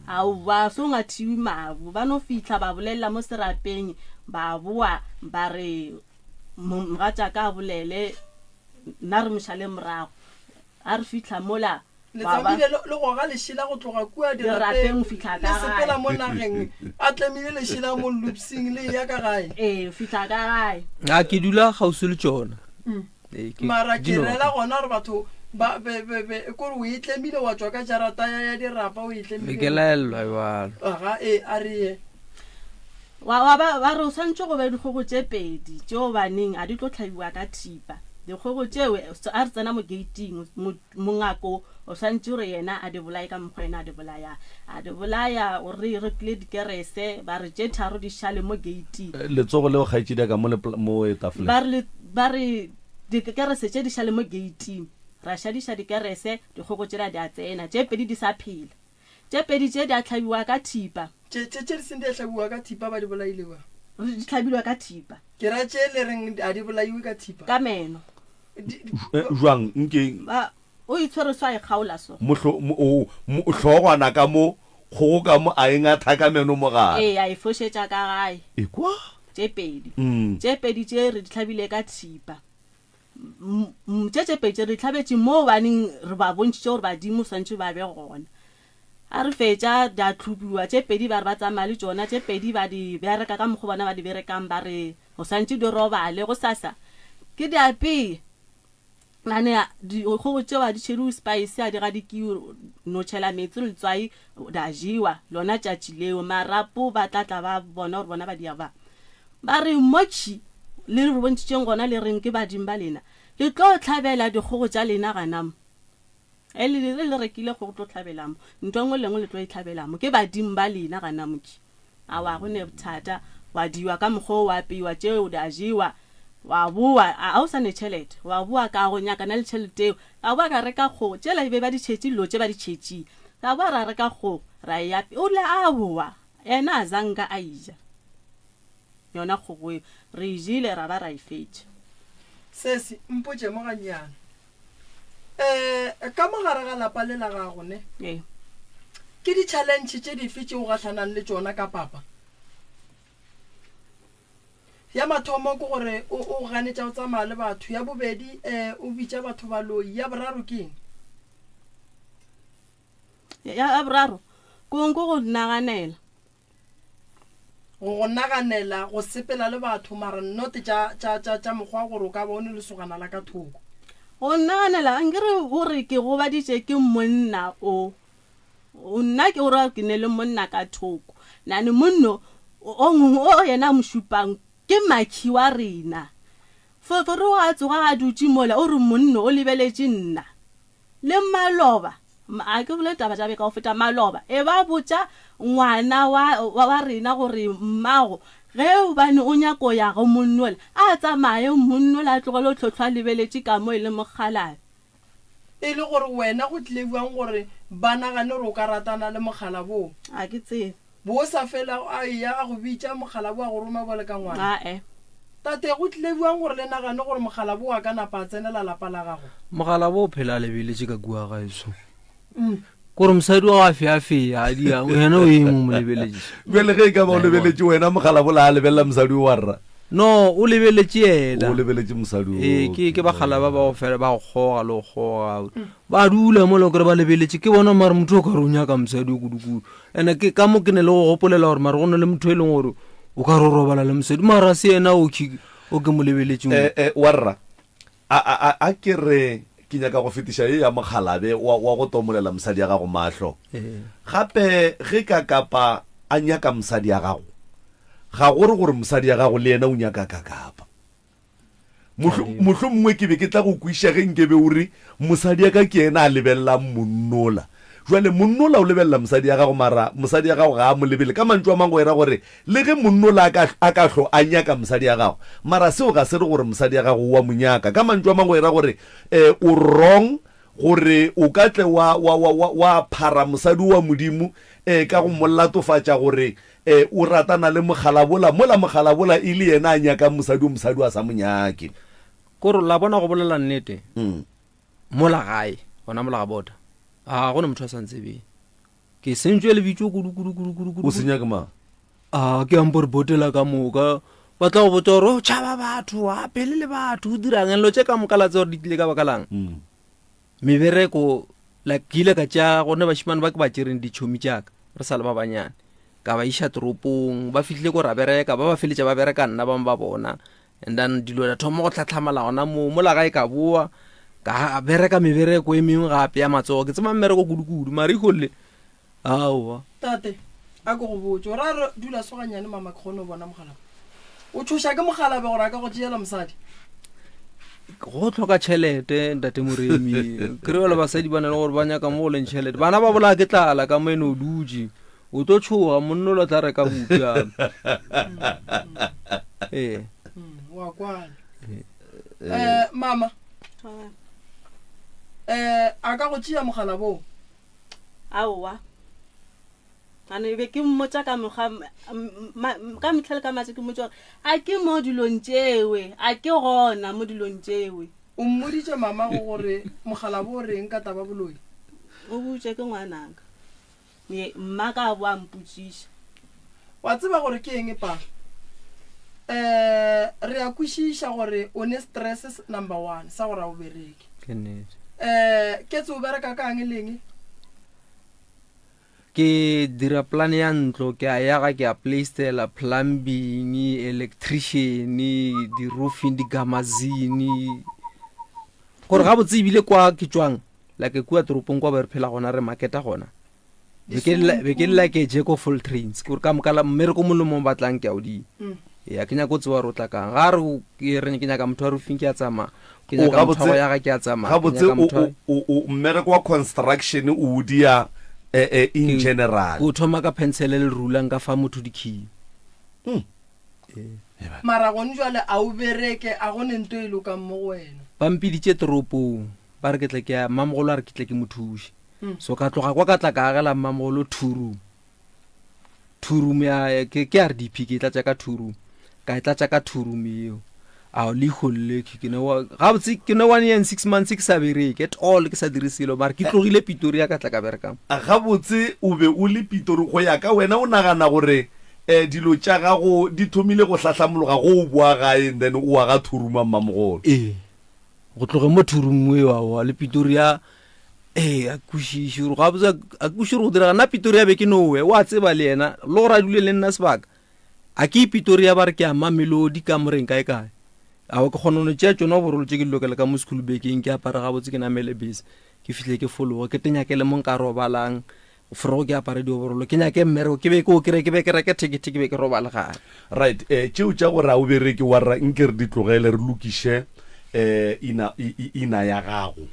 Speaker 14: Aowa, so ngathiwe mabu. Ba no fihla ba bolelela mo serapeng, ba boa ba re mogatšaka a bolele, nna re mo šale morago. A re fihla mola,
Speaker 2: Le ba ba tsamile le, le goga lešela go tloga kua
Speaker 14: dirapeng go fihla
Speaker 2: le
Speaker 14: ka
Speaker 2: sepela
Speaker 14: gae.
Speaker 2: mo nageng, a tlemile lešela mo lupsing, le eya ka gae.
Speaker 14: Ee, fihla ka gae.
Speaker 13: A ke dula kgauswi le tšona.
Speaker 2: Ee, ke- Mara ke rela gona gore batho ba be be be kore o e tlemile wa tšwa ka jarata ya ya dirapa o e
Speaker 13: Be
Speaker 2: tlemile.
Speaker 13: ke laelwa jalo.
Speaker 2: Aga e a re ye.
Speaker 14: Wa, wa ba, ba re o swanetše go be dikgogo tše pedi tšeo baneng a di tlo hlabiwa ka thipa. Dikgogo tšeo a re tsena mo geiting, mo, mongako o swanetše gore yena a di bolaye ka mokgwa yena a di bolayang. A di bolaya o re rekile dikerese, ba re tše tharo di šale mo geiting.
Speaker 1: Letsogo leo kgaetšedi ya ka mo le, mo tafoleng.
Speaker 14: Ba re le, Ba re, Dikerese tše di šale mo geiting. Ra šadiša dikerese, dikgogo tšela di a tsena, tše pedi di sa phela. Tše pedi tše di a hlabiwa ka thipa.
Speaker 2: Tše, tše, tše di seng di a hlabiwa ka thipa ba di bolaile bjang?
Speaker 14: Di hlabilwe ka thipa.
Speaker 2: Ke ra tše le reng a di bolaiwe ka thipa.
Speaker 14: Ka meno.
Speaker 2: Di, di,
Speaker 1: Bjang? Nke.
Speaker 14: Ba, o itshwere so a e kgaola so.
Speaker 1: Mohlo, mo, o, mo, hlogwana ka mo, kgogo ka mo, a e ngatha ka meno mo gare.
Speaker 14: Ee, a e fošetša ka gae.
Speaker 1: Ekwa?
Speaker 14: Tše pedi. Tše pedi tše re di hlabile ka thipa. M, m, tše tše pedi tše re di hlabetše mo baneng re ba bontšhitše gore badimo swantšhe ba be gona. A re fetša di a tlhopiwa tše pedi ba re ba tsamaya le tšona, tše pedi ba di bereka ka mokgwa bona ba di berekang ba re go swantše di robale gosasa ke di apeye. Nane dikgogo tšeo a di tšheliwe spice, a di gadikiwe, no tšhela meetse le letswai da jewa lona tšatši leo. Marapo ba tla tla ba bona gore bona ba di ba. Ba re motši le re bontšhitšeng gona le reng ke badimo ba lena, le tlo hlabela dikgogo tša lena gana mo. E le le le rekile kgogo tlo hlabela mo, ntho e nngwe le nngwe le tlo e hlabela mo, ke badimo ba lena gana mo. Ke. Aowa, go ne bothata. Wa diwa ka mokgwa o, wa apeiwa tšeo, di a jewa. Wa bowa, a ga o sa ne tšhelete. Wa bowa ka go nyakana le tšhelete eo. Ka bowa ka reka kgogo. Tšela e be ba di tšhetše dilo tše ba di tšhetšeng. Ka bowa ra reka kgogo, ra e ape. O rile aowa, yena a zanka a e ja. Yona kgogo eo. Re e jele ra ba ra e fetša.
Speaker 2: Sesi, mpotše mo gannyane. Um ka mo gare ga lapa le la gago ne?
Speaker 14: Ee.
Speaker 2: Ke di-challenge tše dife tše o gahlanang le tšona ka papa? Ya mathomo ke gore o o ganetša go tsamaya le batho, ya bobedi um o bitša batho baloi, ya boraro ke eng?
Speaker 14: Ya boraro ke go naganela.
Speaker 2: Go go naganela go sepela le batho mara not tša, tša, tša, tša mokgwa wa gore o ka ba o ne lesogana la ka thoko.
Speaker 14: Go naganela, nkere o re ke gobaditše ke monna o. O, nna ke o ra ke ne le monna ka thoko. Nane monno o mongwe o yena a mo šupang ke makhi wa rena. Fofore o a tsoga a dutše mola o re monno o lebeletše nna. Le maloba, a ke bolele taba tša beka go feta maloba, e ba botša ngwana wa, wa, wa rena gore mmago ge gobane o nyako ya go monnola, a tsamaye monnola a tlogele go tlhohlwa a lebeletše ka mo e le mokgalabje.
Speaker 2: E le gore wena go tlile bjang gore ba nagane gore o ka ratana le mokgalabje wo?
Speaker 14: A ke tsebe.
Speaker 2: Bo o sa felago a eya a go bitša mokgalabje a go roma bjalo ka ngwana?
Speaker 14: Ae.
Speaker 2: Tate, go tlile bjang gore le nagane gore mokgalabo wa ka napa a tsenela lapa la gago?
Speaker 13: Mokgalabo o phela a lebeletše ka kua gaeso. Kore mosadi wa go a feafea a dia, yena o eng o mo lebeletše?
Speaker 1: Bjale ge e ka ba o lebeletše wena mokgalabo la a lebelela mosadi o wa rra?
Speaker 13: No, o lebeletše yena.
Speaker 1: O lebeletše mosadi o.
Speaker 13: Ee, ke ke bakgalaba ba go fela ba go kgoga le go kgoga. Ba dula mo le kore ba lebeletše ke bona mare motho o ka re o nyaka mosadi o kudu-kudu. Ene ke ka mo ke ne le go gopolela gore mare go na le motho e leng gore o ka re o robala le mosadi mara se yena o ke o ke mo lebeletšeng.
Speaker 1: Eh, eh, warra, A, a, a, a ke re ke nyaka go fetiša ye ya mokgalabe wa, wa go tomolela mosadi ya gago mahlo. Gape ge ka kapa a nyaka mosadi ya gago, ga go re gore mosadi ya gago le yena o nyaka ka kapa. Mohlo, mohlomongwe ke be ke tla go kwiša ge nke be o re mosadi ya ka ke yena a lebelelang monnola. Jwale monnola o lebelela mosadi ya gago mara mosadi ya gago ga a mo lebele. Ka mantšu a mang go era gore Le ge monnola a ka, a ka hlo a nyaka mosadi ya gago, mara seo ga se re gore mosadi ya gago o a mo nyaka. Ka mantšu a mangwe e ra gore e, o wrong gore o ka tle wa, wa, wa, wa, wa phara mosadi wa Modimo e, ka go mo latofatša gore e, o ratana le mokgalabola, mola mokgalabola e le yena a nyakang mosadi o mosadi a sa mo nyake.
Speaker 13: Kore la bona go bolela nnete, mola gae, gona mola ga bota, ga go na motho a sa ntsebeng. Ke sentšwe lebitso kudu kudu kudu kudu kudu.
Speaker 1: O senya ke mang?
Speaker 13: A ke ampo re botela ka moka. Ba tla go botsa gore o tšhaba batho, a pele le batho, o dirang dilo tše ka moka la tse gore di tlile ka baka lang. Mm. Mebereko like ke ile ka tšea gone bashimane ba ke ba tšereng ditšhomi tšaka re sa le ba banyane ka ba iša toropong ba fihlile ko ra bereka ba ba feletša ba bereka nna bangwe ba bona and then dilo da thoma go tlhatlhamala gona moo mola gae ka boa ka bereka mebereko e mengwe gape ya matsogo ke tseba mmereko kudu-kudu mare ikgolle aowa
Speaker 2: tate a ke go botse o ra re dula soganyane mama ke kgone go bona mogalabe o tshoša ke mogalabe gore a ka go tšeela mosadi
Speaker 13: go tlhoka tšhelete ntate moremi kry le basadi ba na le gore ba nyaka mo go leng tšhelete bana ba bolaya ke tlala ka mo ene o dutse o tlo tshoga monno lo tla reka bupi ee
Speaker 2: wa kwana eh mama eh a ka go tšea mogala boo
Speaker 14: aowa ane be ke mmotsa ka mokgwa ka metlha le ka matse ke mmotsa gore a ke mo dilong tšewe a ke gona mo dilong tšewe
Speaker 2: o mmoditše mama go gore mogala bo o reng ka taba boloi
Speaker 14: o botse ke ngwanaka Ye, mma ka bo a mpotšiša.
Speaker 2: Wa tseba gore ke eng, pa? Eh, re a kwešiša gore o ne stress number one sa gore a o bereke.
Speaker 13: Ke nnete.
Speaker 2: Eh, Ketso o bereka kang leng?
Speaker 13: Ke dira plan ya ntlo, ke a yaga, ke a playstela, plumbing, electrician, di-roofing, di-gamazine. Gore gabotse ebile kwa ke tšwang, like kua toropong kwa be re phela gona re marketa gona be ke le like jack of all trains ke gore ka moka mmereko mongwe le mongwe batlang ke a o di mm. ya ke nyaka o tsewa gore o tla kang ga re ke re ke nyaka motho wa roofing ke a tsamaya ke nyaka motho wa ya ga ke a tsamaya
Speaker 1: gabotse o mmereko wa construction o dia eh, eh, in general
Speaker 13: o thoma ka pencil le rulang ka fa motho dikey
Speaker 1: mm.
Speaker 2: Mara gone jwale a o bereke a go ne nto e lokang mo go wena
Speaker 13: ba mpiditše toropong ba re ke tle ke ya mmamogolo a re ke tle ke mo thuše mm. so ka tloga kwa ka tla ka agela mmamogolo two room two room ya ke ke RDP ke tlatša ka two room ka e tlatša ka two room eo a le golle ke ne wa gabotse ke ne one year and six months ke sa bereke at all ke sa dire selo mara ke tlogile Pitori ya ka tla ka berekang
Speaker 1: gabotse o be o le Pitori go ya ka wena o nagana gore um dilo tša gago di thomile go hlahlamologa go o boa gae and then o aga two room a mmamogolo
Speaker 13: ee go tloge mo thurung eo aowa le Pitoria ee a kwešiše gore gabotse a kwešiše gore go direga nna Pitoria be ke nowe o a tseba le yena le gore a dule le nna sebaka a ke Pitoria ba re ke a Mamelodi ka moreng kae kae awa ke kgona no tšea tšona borolo tše ke di lokela ka mo school bekeng ke apare gabotse ke namele bese ke fihle ke fologe ke tenyakele mo nka robalang Forogo ke apare dioborolo ke nyake mmereko ke be ke o kry ke be ke reke thekethe ke be ke robale gae.
Speaker 1: Right eh tšeo tša gore a o bereke wa rra nke re di tlogele re lokiše eh ina ina ya gago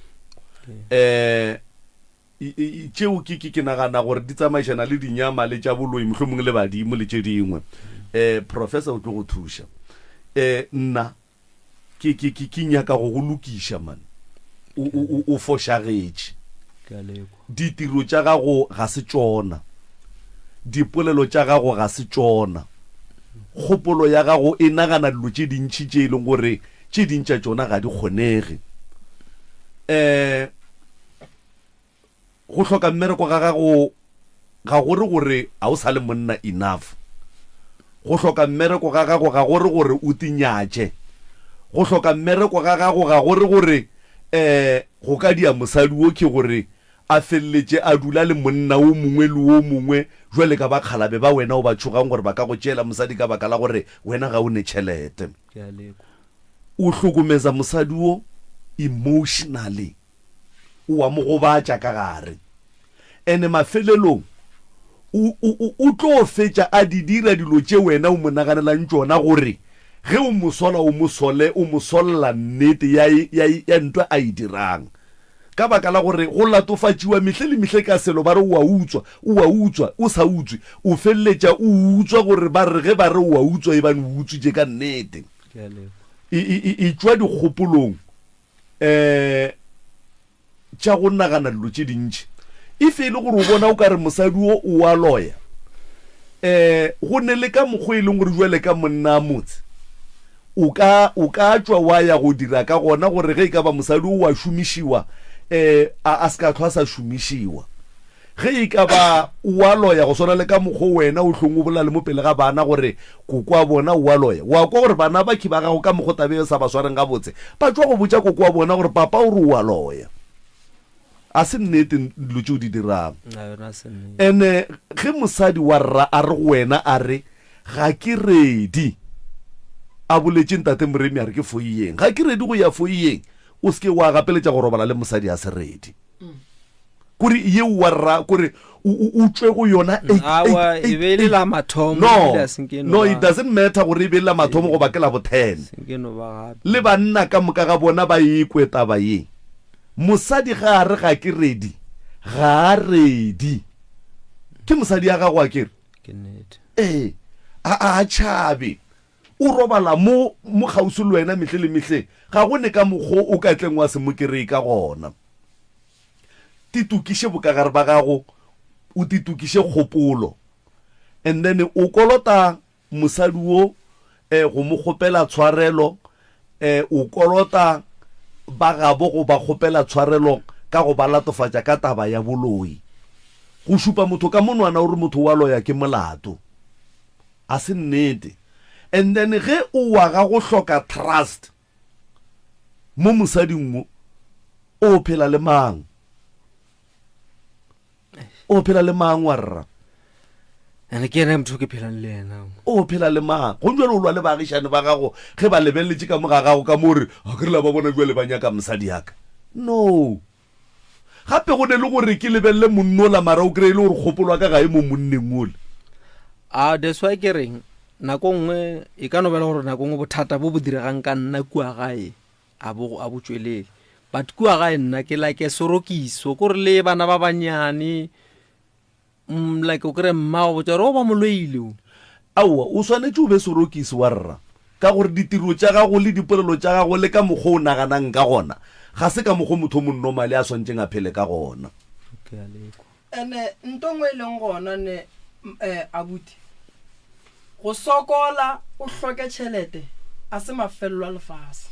Speaker 1: eh tšeo ke ke ke nagana gore di tsamaišana le dinyama le tša boloi mohlomongwe le badimo le tše dingwe eh professor o tlo go thuša eh nna Ke, ke, ke, ke nyaka go go lokiša, man. O, o, o, o fošagetše.
Speaker 13: Ke a lekwa.
Speaker 1: Ditiro tša gago ga se tšona. Dipolelo tša gago ga se tšona. Kgopolo ya gago e nagana dilo tše dintši tše e leng gore tše ding tša tšona ga di kgonege. Um go hloka mmereko ga gago ga go re gore ga o sa le monna enough. Go hloka mmereko ga gago ga go re gore o tinyatše. Go hloka mmereko ga gago ga go re gore um go ka dia mosadi wo ke gore a feleletše a dula le monna wo mongwe le wo mongwe jwale ka bakgalabe ba wena o ba tšhogang gore ba ka go tšeela mosadi ka baka la gore wena ga o ne tšhelete. O hlokomeza mosadi wo emotionally, o a mo gobatša ka gare. Ene mafelelong o, o, o tlo fetša a di dira dilo tše wena o mo naganelang tšona gore ge o mo sola o mo sole, o mo solla nnete ya, ya, ya ntwa a e dirang. Ka baka la gore go latofatšiwa mehle le mehle ka selo ba re o a utswa, o a utswa, o sa utswe, o feleletša o utswa gore ba re ge ba re o a utswa ebane o utswitše ka nnete. E, e, e, e tšwa dikgopolong um tša go nagana dilo tše dintši. If e le gore o bona o ka re mosadi wo o a loya, um go ne le ka mokgwa e leng gore jwale ka monna motse, O ka, o ka tšwa wa ya go dira ka gona gore ge e ka ba mosadi o a šomišiwa, eh, a, a se ka hlwa a sa šomišiwa. Ge e ka ba o a loya go swana le ka mokgwa o wena o hlong o bolela le mo pele ga bana gore koko wa bona o a loya, wa kwa gore bana bakhi ba gago ka mokgwa taba e sa ba swareng gabotse, ba tšwa go botša koko wa bona gore papa o re o a loya. A se nnete dilo tše o di dirago. Ene ge mosadi wa rra a re go wena a re, Ga ke ready, a boletše Ntate Moremi a re ke foiyeng. Ga ke ready go ya foiyeng, o se ke wa gapeletša go robala le mosadi a se ready. Kore yeo wa rra kore o tšwe go yona.
Speaker 13: Aowa, e be e le la mathomo.
Speaker 1: No, no, it doesn't matter gore e be e le la mathomo goba ke la bo ten. Le banna ka moka ga bona ba e kwe taba ye. Mosadi ga a re ga ke ready, ga a ready. Ke mosadi ya gago akere?
Speaker 13: Ke nnete.
Speaker 1: Ee, a a tšhabe. O robala mo, mo kgauswi le wena mehle le mehleng. Ga go ne ka mokgo o ka tleng wa se mo kereye ka gona. Titokiše bokagare ba gago, o titokiše kgopolo. And then o kolota Mosadi wo eh, go mo kgopela tshwarelo eh, o kolota ba gabo go ba kgopela tshwarelo ka go ba latofatša ka taba ya boloi. Go šupa motho ka monwana o re motho wa loya ke molato. A se nnete. And then ge o wa ga go hloka trust mo mosading wo, o phela le mang? O phela le mang wa rra?
Speaker 13: Ene ke yena motho ke phelang le yena.
Speaker 1: O phela le mang? Go jwale o lwa le baagišane ba gago ge ba lebeletše ka mo ga gago ka mo re a ke re la ba bona jwale ba nyaka mosadi ya ka. No. Gape go ne le gore ke lebelele monnola mara o kry-e le gore kgopolo ya ka ga e mo monneng ole.
Speaker 13: A that's why ke reng nako nngwe e ka no ba le gore nako nngwe bothata bo bo diregang ka nna kua gae a bo a bo tšwelele but kua gae nna ke like sorokiso ko re le bana ba banyane mm, like o kry mma go botsa gore o ba moloile o
Speaker 1: aowa o swanetše o be sorokisi wa rra ka gore ditiro tša gago le dipolelo tša gago le ka mokgwa o naganang ka gona ga se ka mokgwa motho o monnomale a swanetšeng a phele ka gona
Speaker 2: Ene nto nngwe e leng gona ne eh, abuti go sokola o hloke tšhelete a se mafelelo a lefase.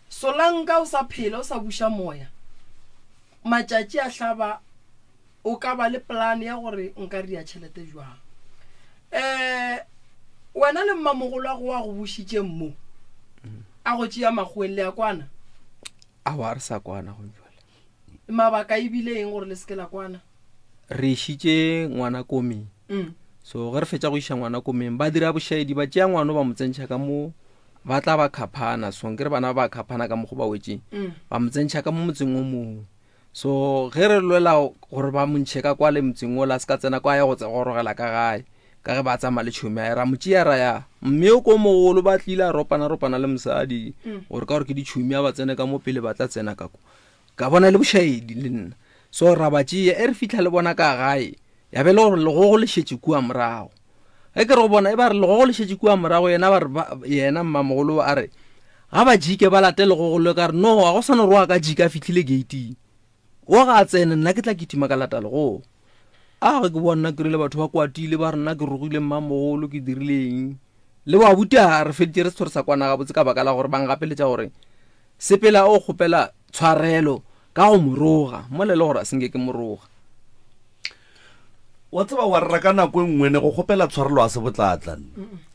Speaker 2: Solanka o sa phela o sa buša moya matšatši a hlaba o ka ba le plan ya gore nka ria tšhelete jwang. Um wena le mmamogolo a go a go bušitšeng mo a go tšea makgoweng le a kwana?
Speaker 13: Aowa, re sa kwana gong jwale.
Speaker 2: Mabaka e bile eng gore le se ke la kwana?
Speaker 13: Re išitše ngwana komeng. Mm. So ge re fetša go iša ngwana komeng, ba dira bošaedi, ba tšea ngwano ba mo tsentšha ka mo, ba tla ba khaphana. So nkere bana ba khaphana ka mo go ba wetšeng, mm. ba mo tsentšha ka mo motseng o mongwe. So ge re lwela gore ba mo ntšhe ka kwa le motseng ola, a se ka tsena kwa ya go gorogela ka gae, ka ge ba tsamaya le tšhomi ya ra mo tšea ra ya mme o ko mogolo ba tlile a ropana ropana le mosadi mm. gore ka gore ke ditšhomi a ba tsene ka mo pele ba tla tsena ka ko ka bona le bošaedi le nna so ra ba tšea e re fitlha le bona ka gae ya be le gore legogo le šetše kua morago ge ke re go bona e ba re legogo le šetše kua morago yena ba re yena mmamogolo a re ga ba jike ba late legogo le ka re no ga go swana gore wa ka jika a fitlhile gating o ga a tsene nna ke tla kitima ka lata legogo. A ge ke bona nna ke rile batho ba kwatile ba re nna ke rogile mmamogolo ke dirileng. Le bo abuti a re feditše re se re sa kwana gabotse ka baka la gore ba ngapeletša gore sepela o kgopela tshwarelo ka go mo roga mola e le gore a senke ke mo roga.
Speaker 1: Wa tseba wa rra ka nako e nngwe ne go kgopela tshwarelo a se botlatla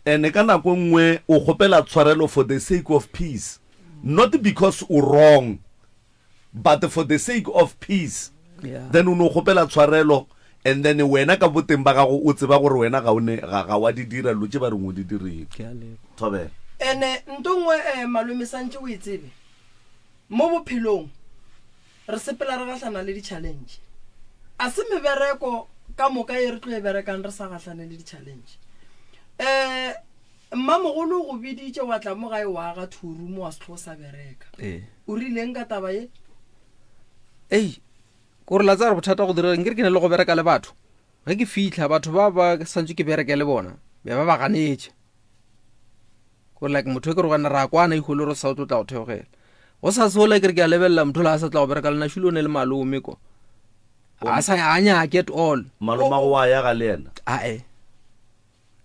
Speaker 1: ene ka nako e nngwe o kgopela tshwarelo for the sake of peace not because o wrong but for the sake of peace
Speaker 13: yeah.
Speaker 1: then o no kgopela tshwarelo and then wena ka boteng ba gago o tseba gore wena ga o ne ga ga wa di dira dilo tše ba reng o di dirile thobela
Speaker 2: ene nto nngwe um malome santše o e tsebe mo bophelong re sepela re gahlana le di-challenge a se mebereko ka moka e re tlo e berekang re sa gahlane le di-challenge um Mmamogolo o go biditše wa tla mo gae wa aga thurumo wa se hlo sa bereka.
Speaker 13: Ee.
Speaker 2: O rileng ka taba ye?
Speaker 13: Ei, kore la tsaya gore bothata go direga nkere ke ne le go bereka le batho. Ge ke fihla batho ba ba santse ke bereke le bona be ba ba ganetše. Kore like motho e ke re gona ra kwana ikgolo re sa o tlo tla go theogela. Go sa sola ke re ke a lebelela motho la a sa tla go bereka le nna šule o ne le malome ko. A sa a nyake at all.
Speaker 1: Malomago wa ya ga le yena.
Speaker 13: Ae.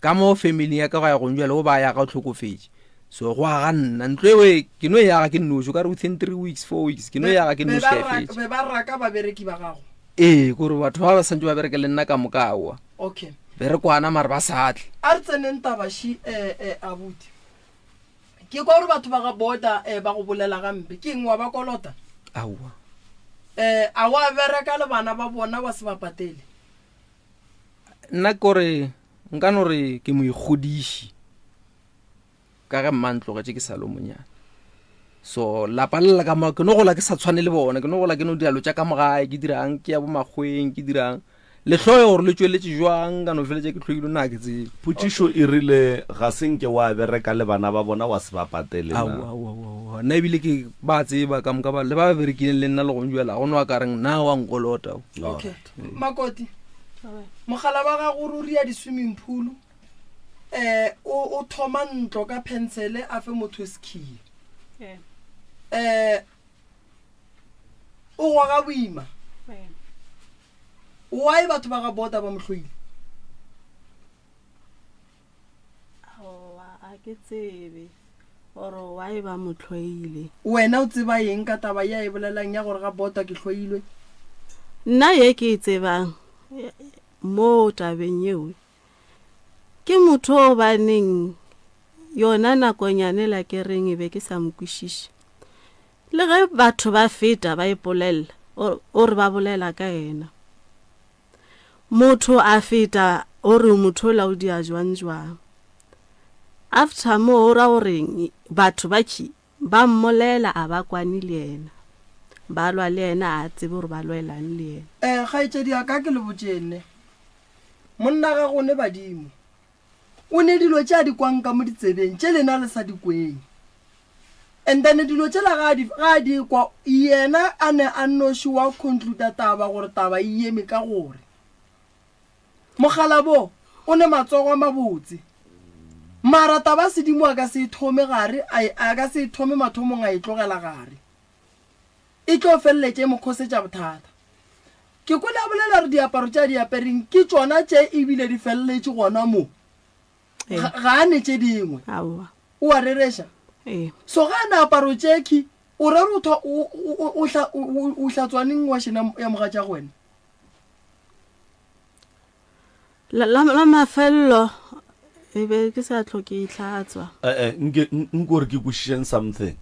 Speaker 13: Ka mo family ya ka go ya gong jale o ba ya ga o tlhokofetše. So go aga nna ntlo ewe ke no e aga ke nnoši o ka re within 3 weeks 4 weeks ke no e aga ke nnoši ka e fetša.
Speaker 2: Be ba raka babereki ba gago?
Speaker 13: Ee, kore batho ba ba santse ba bereke le nna ka moka aowa.
Speaker 2: Okay.
Speaker 13: Be re kwana mare ba sa tle.
Speaker 2: A re tseneng taba shi eh eh abuti. Ke kwa gore batho ba ga border eh ba go bolela gampe. Ke eng wa ba kolota?
Speaker 13: Aowa.
Speaker 2: Eh a wa bereka le bana ba bona wa se ba patele?
Speaker 13: Nna kore nka no re ke moikgodiši ka ge mma ntlogetše ke sa lo monyane. So lapa le la ka mo ke no gola ke sa tshwane le bona, ke no gola ke no dira lo tša ka mo gae, ke dirang ke ya bo makgweng, ke dirang. Lehloyo gore le tšweletše jwang ka no feletša ke hloile nna ke tsebe.
Speaker 1: Potšišo e rile ga se nke wa bereka le bana ba bona wa se ba patele na?
Speaker 13: Aowa, aowa, aowa, aowa. Nna ebile ke ba tseba ka moka ba le ba ba berekileng le nna le gong jwale ga go no a ka reng nna wa nkolota.
Speaker 2: Okay. Makoti, mogala wa gago ruri ya di-swimming pool eh o o thoma ntlo ka pensele a fe motho sekhiye eh o goga boima why batho ba ga bota ba mo hloile
Speaker 14: Aowa, a ke tsebe gore why ba mo hloile.
Speaker 2: Wena o tseba eng ka taba ye a e bolelang ya gore ga bota ke hloilwe?
Speaker 14: Nna ye ke e tsebang mo tabeng yeo ke motho o baneng yona nakonyane la ke reng e be ke sa mo kwešiše. Le ge batho ba feta ba ipolelela o re ba bolela ka yena. Motho a feta o re motho ola o dia jwang jwang. After moo o ra goreng batho ba khi ba mmolela a ba kwane le yena. Ba lwa le yena a tsebe gore ba lwelang le yena.
Speaker 2: Eh kgaetšedi ya ka ke le botšeng ne. Monna ga go ne badimo. O ne dilo tše a di kwang ka mo ditsebeng tše lena le sa di kweng. And then dilo tšela ga a di, ga a di kwa, yena a ne a nnoši wa concluda taba gore taba e eme ka gore. Mokgalabo o ne matsogo a mabotse. Mara taba sedimo a ka se e thome gare, a e, a ka se e thome mathomong a e tlogela gare. E tlo feleletša e mo khosetša bothata. Ke kwele a bolela gore diaparo tše a di apereng ke tšona tše ebile di feleletše gona mo. Ga, ga a ne tše dingwe.
Speaker 14: Aowa.
Speaker 2: O a rereša?
Speaker 14: Ee.
Speaker 2: So ga a ne aparo tše khi, o re re o tho, o, o, o, o, o, o hlatswaneng wa šena ya mogatšago wena?
Speaker 14: La, la, la mafelelo e be ke sa hloke e hlatswa.
Speaker 1: Eh, eh, nke, nko re ke kwešišeng something.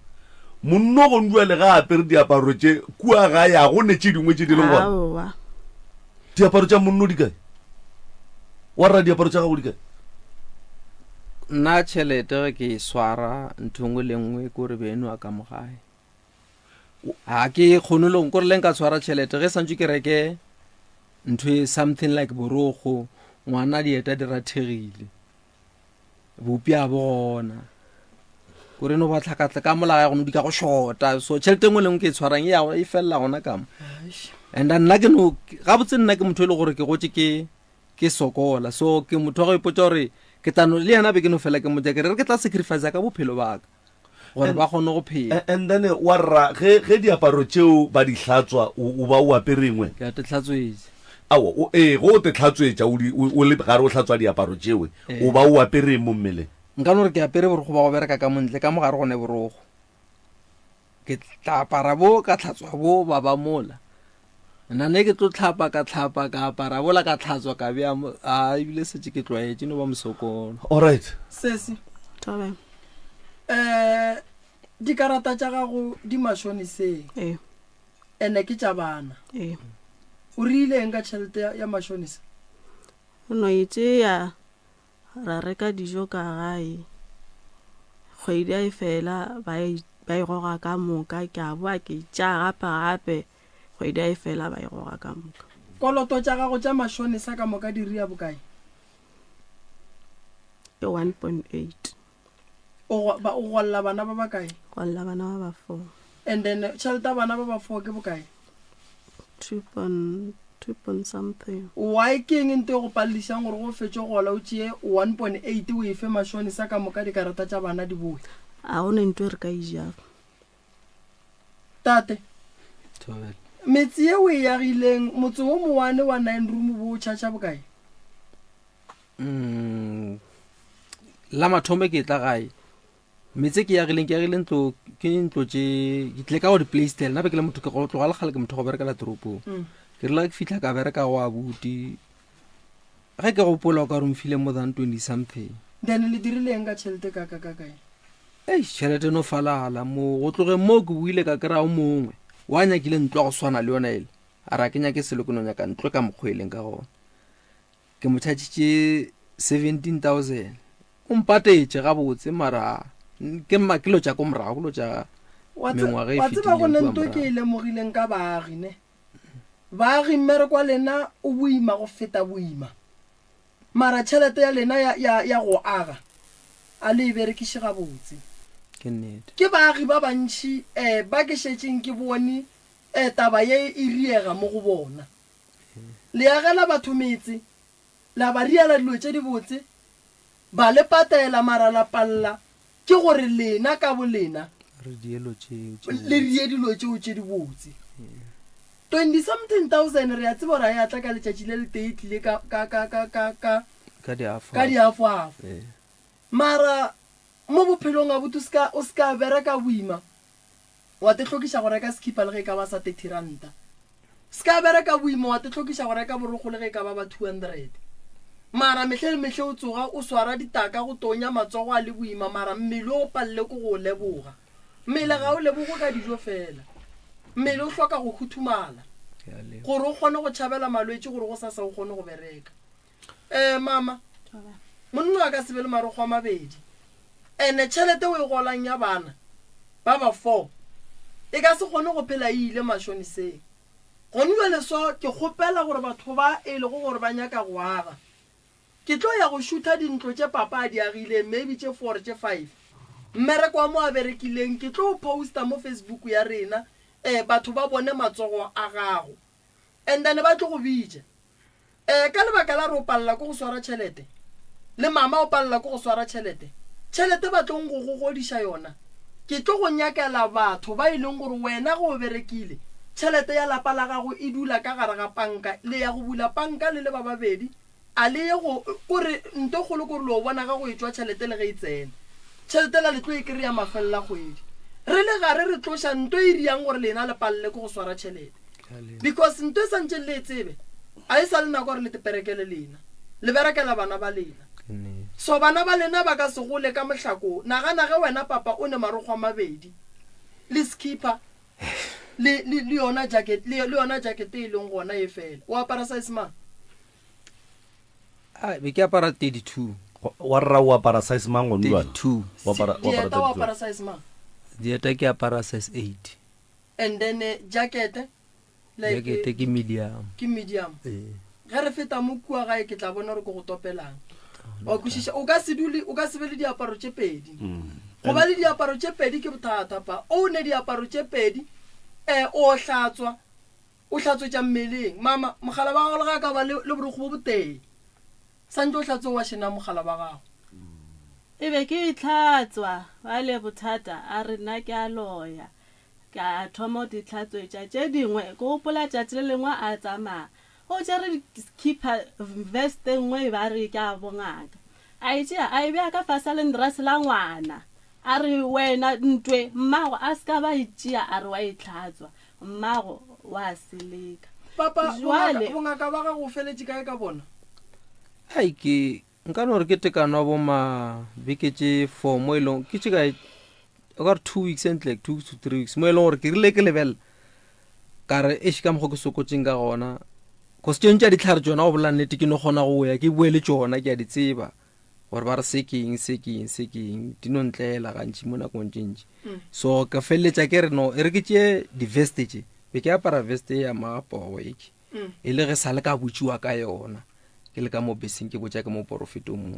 Speaker 1: Monno gong jwale ga a apere diaparo tše kua gae, a go ne tše dingwe tše di leng gona?
Speaker 14: Aowa.
Speaker 1: Diaparo tša monno di kae? Wa rra diaparo tša gago di kae?
Speaker 13: Nna tšhelete ge ke e swara ntho nngwe le nngwe ko re beno a ka mo gae. Ga ke kgone le kore le nka tshwara tšhelete ge santse ke reke ntho e something like borokgo ngwana dieta di rathegile bopi a bo gona kore no ba tlhakatla ka mola ya go no di ka go shota so tšhelete nngwe le nngwe ke e tshwarang e ya e felela gona ka mo and nna ke no gabotse nna ke motho e le gore ke gotse ke ke sokola so ke motho wa go ipotsa gore ke tla no le yena be ke no fela ke motša ke re ke tla sacrifice ka bophelo ba ka gore ba kgone go phela.
Speaker 1: And then wa rra ge ge diaparo tšeo ba di hlatswa o ba o apereng wena?
Speaker 13: Ke a te hlatswetše.
Speaker 1: Aowa, o, ee, ge o te hlatswetša, o di, o, o le gare o hlatswa diaparo tšewe,
Speaker 13: Ee.
Speaker 1: o ba o apere eng mo mmeleng?
Speaker 13: Nka no re ke apere borokgo ba go bereka ka mo ntle, ka mo gare go ne borokgo. Ke tla apara bo, ka hlatswa bo, ba ba mola. Nna ne ke tlo hlapa, ka hlapa, ka apara bola, ka hlatswa, ka bea mo, a, ebile setše ke tlwaetše, no ba mosokolo.
Speaker 1: All right.
Speaker 2: Sesi.
Speaker 14: Thobela.
Speaker 2: Eh, dikarata tša gago di mašoniseng.
Speaker 14: Ee.
Speaker 2: Ene ke tša bana.
Speaker 14: Ee.
Speaker 2: O rile eng ka tšhelete ya, ya mašonisa?
Speaker 14: O no e tšea, ra reka dijo ka gae. Kgwedi a e fela, ba e, ba e goga ka moka. Ke a boa ke e tšea gape gape, kgwedi a e fela ba e goga ka moka.
Speaker 2: Koloto tša gago tša mašonisa ka moka di ria bokae?
Speaker 14: Ke 1.8.
Speaker 2: O, ba, o golla bana ba bakae?
Speaker 14: Golla bana ba ba four.
Speaker 2: And then tšhelete ya bana ba ba four ke bokae?
Speaker 14: Two point, two point something.
Speaker 2: Why ke eng nto e go paledišang gore go fetše gola o tšee 1.8 o e fe mashonisa ka moka dikarata tša bana di boe?
Speaker 14: A go ne nto e re ka e jago.
Speaker 2: Tate,
Speaker 13: Thobela.
Speaker 2: metse ye o e agileng, motse wo mowane wa nine room bo o tšhatšha bokae?
Speaker 13: Mm, la mathomo ke tla gae metse ke yagileng ke yagile ntlo ke ntlo tše ke tle ka go di-playstel nna be ke le motho ke go tloga lekgale ke motho go berekela toropong mm. ke rile ke fitlha ka bereka go abuti ge ke gopola o ka re mfile more than 20 something
Speaker 2: then le dirileng ka tšhelete ka ka ka kae
Speaker 13: ei tšhelete no falala mo go tlogeng moo ke buile ka kry-a o mongwe wa nyakile ntlo ya go swana le yona ele a re a ke nyake selo ke no nyaka ntlo ka mokgwa e leng ka gona Ke mo tšhatšitše 17,000. O mpatetše gabotse mara ke ma ke lo tša ko morago, ke lo tša
Speaker 2: Wa tse-
Speaker 13: mengwaga e
Speaker 2: wa tseba go
Speaker 13: fetileng
Speaker 2: ne
Speaker 13: kua
Speaker 2: nto ke e
Speaker 13: morago.
Speaker 2: lemogileng ka baagi ne baagi mmereko wa lena o boima go feta boima mara tšhelete ya lena ya, ya, ya go aga a le e berekiše gabotse
Speaker 13: Ke nnete.
Speaker 2: ke baagi ba bantši um ba ke šetšeng ke bone um taba ye e riega mo go bona Le agela batho metse, la ba riela dilo tše dibotse, ba le patela, mara la palela ke gore lena ka bolena
Speaker 13: Re die lo tšeo tše
Speaker 2: le
Speaker 13: botse.
Speaker 2: die dilo tšeo tše dibotse. Twenty something thousand re a tseba gore ga ya tla ka letšatši le letee, e tlile ka, ka, ka, ka, ka, ka,
Speaker 13: Ka diafoafo.
Speaker 2: ka diafoafo.
Speaker 13: Ee.
Speaker 2: Mara mo bophelong abuti o se ka, o se ka bereka boima wa te hlokiša go reka sekhipa le ge e ka ba sa thirty ranta. Se ka bereka boima wa te hlokiša go reka borokgo le ge e ka ba ba 200. Mara mehle le mehle o tsoga o swara ditaka go tonya matsogo a le boima mara mmele o palele ke go o leboga. Mmele ga o lebogwe ka dijo fela. Mmele o hloka go huthumala gore o kgone go tšhabela malwetši gore gosasa o kgone go bereka. Eh mama, monna a ka se be le marokgo a mabedi. Ene tšhelete o e golang ya bana ba ba four e ka se kgone go phela e ile mashoniseng. Gone bjale so ke kgopela gore batho ba e lego gore ba nyaka go aga, ke tlo ya go šutha dintlo tše papa a di agileng maybe tše four tše five. Mmereko wa mo a berekileng ke tlo o poster mo Facebook ya rena eh batho ba bone matsogo a gago and then ba tlo go bitša. Ee, ka lebaka la re o palela ke go swara tšhelete, le mama o palela ke go swara tšhelete, tšhelete ba tlong go go godiša yona, ke tlo go nyakela batho ba e leng gore wena ge o berekile, tšhelete ya lapa la gago e dula ka gare ga panka, le ya go bula panka le le ba babedi, a le ye go, kore nto kgolo kore le o bona ge go etšwa tšhelete le ge e tsena. Tšhelete la le tlo e kry-a mafelelo a kgwedi. Re le gare re tloša nto e riang gore lena le palele ke go swara tšhelete. Because nto e santšeng le e tsebe, a e sa le nako gore le teperekele lena. Le berekela bana ba lena. So bana ba lena ba ka se gole ka mohlako. Nagana ge wena papa o ne marokgo a mabedi, le skipper, le, le, le yona jacket, le, le yona jacket e leng gona e fela. O apara size mang?
Speaker 13: A, be ke apara 32.
Speaker 1: Wa rra o apara size mang gone jwale?
Speaker 13: 32.
Speaker 1: O apara, o apara
Speaker 2: Dieta o
Speaker 1: 32.
Speaker 2: apara size mang?
Speaker 13: Dieta ke apara size 8.
Speaker 2: And then eh, jacket? Like,
Speaker 13: Jacket ke medium.
Speaker 2: Ke medium.
Speaker 13: Ee.
Speaker 2: Ge re feta mo kua gae ke tla bona gore ke go topelang. Wa kwešiša? O ka se dule, o ka se be le diaparo tše pedi. Go ba le diaparo tše pedi ke bothata pa. O ne diaparo tše pedi, eh, o hlatswa, o hlatswetša mmeleng. Mama, mogala wa gago le ge a ka ba le, le borokgo bo botee, santše o hlatswe o wa šena mogala wa gago.
Speaker 14: E be ke e hlatswa, bjale bothata, a re nna ke a loya. Ka thoma go di hlatswetša tše dingwe. Ke gopola tšatši le lengwe a tsamaya. O tšere skipper vest e nngwe e ba re ke a bongaka. A e tšea a e bea ka fase ga lendrase la ngwana. A re, Wena ntwe, mmago a se ka ba e tšea a re wa e hlatswa. Mmago wa seleka.
Speaker 2: Papa,
Speaker 14: Jwale.
Speaker 2: bongaka, bongaka ba gago o feletše kae ka bona?
Speaker 13: Ai ke nka no re ke tekano ya bo ma beke tše four mo e leng ke tše kae o ka re two weeks and like two to three weeks mo e leng gore ke rile ke lebelela ka re eš ka mokgwa ke sokotseng ka gona cause tše tša ditlhare tšona go bolela nnete ke no kgona go ya ke boe le tšona ke a di tseba gore ba re se ke eng se ke eng se ke eng di no ntlela gantši mo nakong tše ntši mm. so ka feleletša ke re no e re ke tšee di-veste tše be ke apara veste ya magapogo eke mm. e le ge sa le ka botšiwa ka yona ke le ka mo beseng ke botša ke mo porofeto mo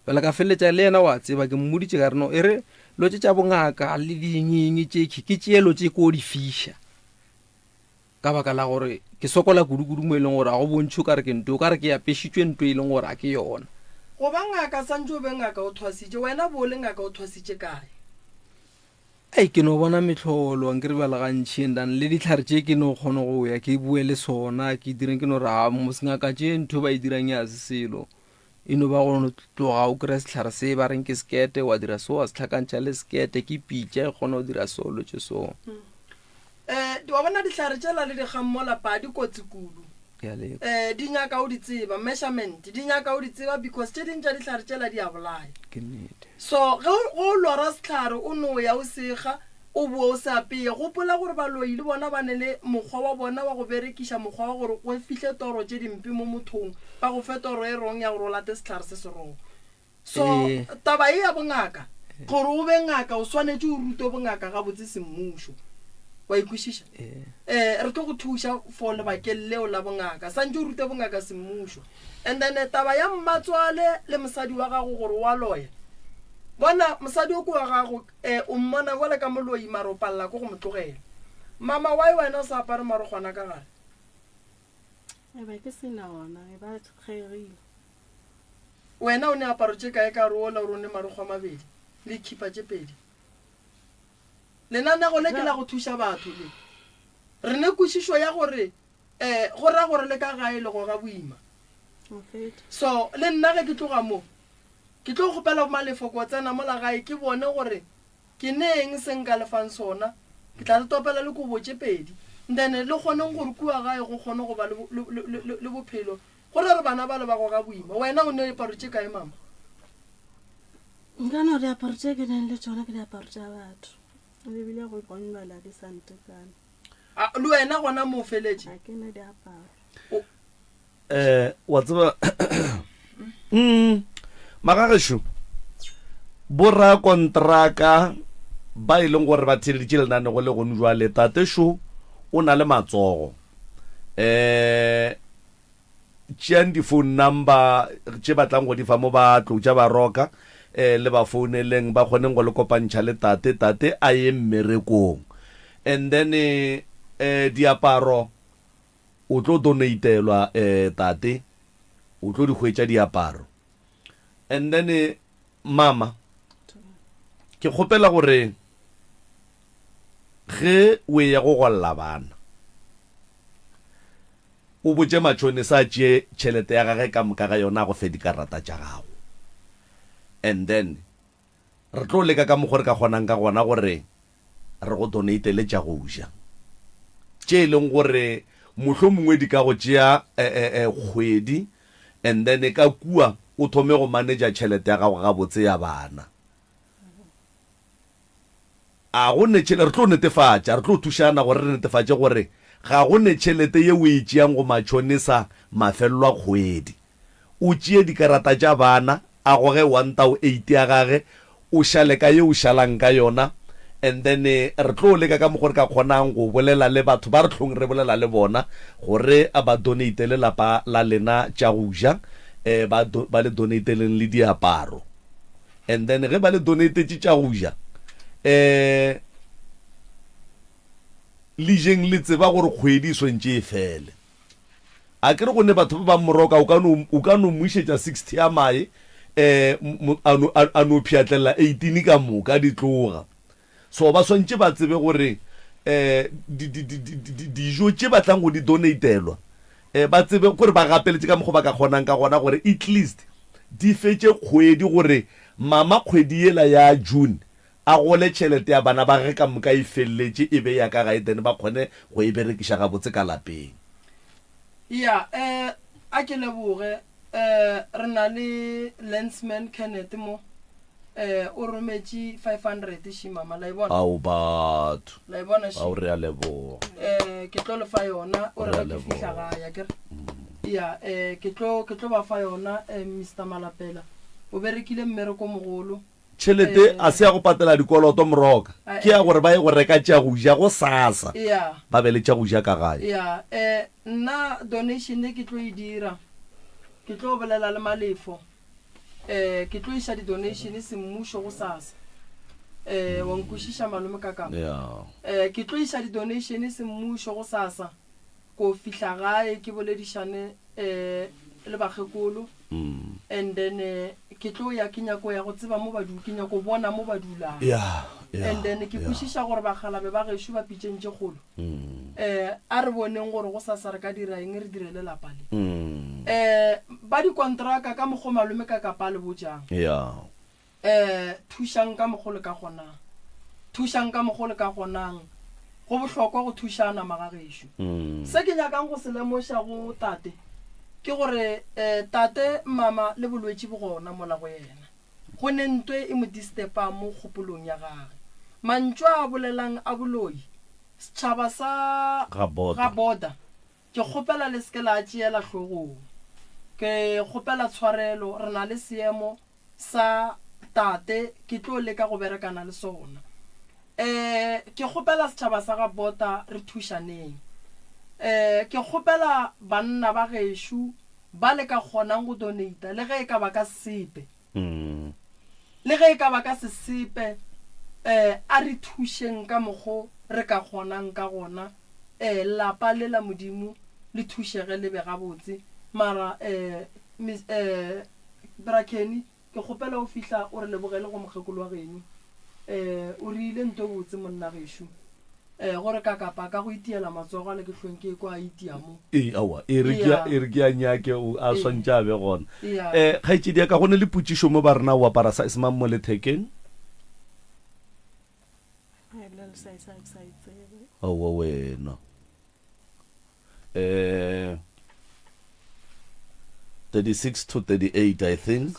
Speaker 13: jale ka feleletša le yena wa tseba ke mmoditše ka re no e re lo tše tša bongaka le dingeng tšekhi ke tšeelo tše ko di fiša Ka baka la gore ke sokola kudu-kudu mo e leng gore ga go bontšhe o ka re ke nto, o ka re ke apešitšwe nto e leng gore ga ke yona.
Speaker 2: Go ba ngaka santše o be ngaka o thwasitše, wena bo o le ngaka o thwasitše kae?
Speaker 13: Ei, ke no bona mehlolo, ankere bjale gantši and then le dihlare tše ke no kgona go ya ke bue le sona ke direng ke no re a mos ngaka tše ntho ba e dirang ya se selo e no ba go no tloga o kry-a sehlare se ba reng ke sekete wa dira so wa se hlakantšha le sekete ke pitša e kgona go dira so lo tše so.
Speaker 2: Um wa bona dihlare tšela le dikgang mo lapa di kotsi kudu.
Speaker 13: Ke a leka.
Speaker 2: Um di nyaka o di tseba, measurement, di nyaka o di tseba because tše ding tša dihlare tšela di a bolaya.
Speaker 13: Ke nnete.
Speaker 2: So ge o, ge o lora sehlare o no ya o sega, o boe o se apeye, gopola gore baloi le bona ba ne le mokgwa wa bona wa go berekiša mokgwa wa gore go fihle toro tše dimpe mo mothong, ba go fe toro e wrong ya gore o late sehlare se se wrong. So
Speaker 13: Ee.
Speaker 2: taba ye ya bongaka, gore o be ngaka o swanetše o rutwe bongaka gabotse semmušo. Wa e kwešiša?
Speaker 13: Ee.
Speaker 2: Eh, re tlo go thuša for lebakeng leo la bongaka. Santše o rute bongaka semmušo. And then eh, taba ya mmatswale le mosadi wa gago gore wa loya. Bona mosadi o ke wa gago eh, o mmona jwale ka moloi mara o palela ko go mo tlogela. Mama why wena o sa apare marokgwana ka gare?
Speaker 14: E be ke se na ona, e ba kgeregile.
Speaker 2: Wena o ne aparo tše kae ka re ola o re o ne marokgo a mabedi le khipa tše pedi? Lenanego le ke la go thuša batho le. Re ne kwešišo ya gore um go ra gore le ka gae le goga boima. So le nna ge ke tloga mo ke tlo kgopela boMalefo ko tsena mola gae ke bone gore Ke ne eng se nka le fang sona? Ke tla le topela le kobo tše pedi. Then le kgoneng gore kua gae go kgone go ba le, le, le, le, le bophelo. Go ra re bana bale ba goga boima. Wena o ne diaparo tše kae, mama?
Speaker 14: Nka no diaparo tše ke nang le tšona ke diaparo tša batho. Le bile go gonywela di sa ntekane.
Speaker 2: A, le wena gona mo o feletše?
Speaker 14: Ga ke ne diaparo.
Speaker 2: O.
Speaker 1: Eh, wa tseba mm, magagešo borakontraka ba e leng gore ba theeleditše lenanego le gone jwale tate šo o na le matsogo um tšeang di-phone number tše batlang go di fa mo ba tlo tša ba roka um le ba founeleng ba kgoneng go le kopantšha le tate tate a ye mmerekong and then um diaparo O tlo donatelwa eh tate, o tlo di hwetša diaparo. And then eh, mama, ke kgopela gore ge o eya go golla bana, o botše matšhonisa a tšee tšhelete ya gage ka moka ga yona a go fe dikarata tša gago. And then re tlo leka ka mokgo re ka kgonang ka gona gore re go donatele tša go ja, tše e leng gore mohlomongwe di ka go tšea kgwedi and then ka kua o thome go manager tšhelete ya gago gabotse ya bana. A go ne tšhelete, re tlo netefatša, re tlo thušana gore re netefatše gore ga go ne tšhelete ye o e tšeang go matšhonisa mafelelo a kgwedi. O tšee dikarata tša bana, a goge one thou eight ya gage, o šale ka ye o šalang ka yona, and then re tlo leka ka mokgo re ka kgonang go bolela le batho ba re hlong re bolela le bona gore ba donatele lapa la lena tša go ja, ba ba le donateleng le diaparo. And then ge ba le donatetše tša go ja, le jeng le tseba gore kgwedi e swantše e fele. A ke re go ne batho ba bang moroka o ka no o ka no mo išetša 60 ya mae um a no a no pšhatlelela 18 ka moka di tloga. So ba swantše ba tsebe gore um dijo tše ba tlang go di donatelwa um ba tsebe gore ba gapeletše ka mokgwa ba ka kgonang ka gona gore at least di fetše kgwedi gore mama kgwedi yela ya June a gole tšhelete ya bana ba gage ka moka e feleletše e be ya ka gae then ba kgone go e berekiša gabotse ka lapeng.
Speaker 2: Ya, eh, a ke leboge. Eh, re na le Landsman Kenneth mo. Eh, o rometše 500 shi mama, la e bona?
Speaker 1: Ao batho.
Speaker 2: La e bona shi?
Speaker 1: Ao re a leboga.
Speaker 2: Eh, ke tlo le fa yona, o re
Speaker 1: Re a
Speaker 2: ge ke fihla
Speaker 1: leboga.
Speaker 2: gae, akere? Ya, eh, ke tlo, ke tlo ba fa yona, eh, Mister Malapela. O berekile mmereko mogolo.
Speaker 1: Tšhelete a se ya go patela dikoloto moroka, ke ya gore ba ye go reka tša go ja gosasa, ba be le tša go ja ka gae.
Speaker 2: Ya, eh, nna donation e ke tlo e dira, ke tlo bolela le Malefo, eh, ke tlo iša di-donation semmušo gosasa. Eh, wa nkwešiša malome Kakapa?
Speaker 1: Ya.
Speaker 2: Eh, ke tlo iša di-donation semmušo gosasa, ko fihla gae ke boledišane, eh, le bakgekolo. And then ke tlo ya ke nyako ya go tseba mo ba du ke nyako bona mo ba dulang.
Speaker 1: Yeah, yeah,
Speaker 2: And then ke
Speaker 1: yeah.
Speaker 2: kwešiša gore bakgalabe ba gešo ba pitšeng tše kgolo. Eh a re boneng gore go sasa re ka dira eng re direle lapa le. Eh ba dikontraka ka mokgo malome ka kapa a le botšang.
Speaker 1: Yeah.
Speaker 2: Eh, thušang ka mokgo le ka kgonang. Thušang ka mokgo le ka kgonang. Go bohlokwa go thušana, magagešo. Se ke nyakang go se lemoša go tate ke gore, eh, tate, mama le bolwetši bo gona mola go yena. Go ne ntwe e mo distepang mo kgopolong ya gage. Mantšu a a bolelang a boloi, setšhaba sa
Speaker 1: Ga Boda.
Speaker 2: ga Boda, Ke kgopela le se ke la tšeela hlogong. Ke kgopela tshwarelo, re na le seemo sa tate ke tlo leka go berekana le sona. Um ke kgopela setšhaba sa ga Bota re thušaneng. Um ke kgopela banna ba gešo ba le ka kgonang go donata le ge e ka ba ka sepe. Le ge e ka ba ka sesepe um a re thušeng ka mokgo re ka kgonang ka gona. Um lapa le la Modimo le thušege le be gabotse. Mara um um Bra Kenny, ke kgopela o fihla o re lebogele go mokgekolo wa geno. Eh, o rile nto botse monna gešo. Eh, gore ka kapa ka go itiela matsogo ale ke hlweng ke ekwa a itia mo.
Speaker 1: Ee, aowa, e re ke a, e re ke a nyake, o a
Speaker 2: Ee.
Speaker 1: swantše a be gona.
Speaker 2: Ea.
Speaker 1: Eh, kgaetšedi ya ka, go ne le potšišo mo ba rena o apara size mang mo lethekeng?
Speaker 3: Ai, bjale size ga ke sa e tsebe.
Speaker 1: Aowa wena. Eh, 36 to 38 I think.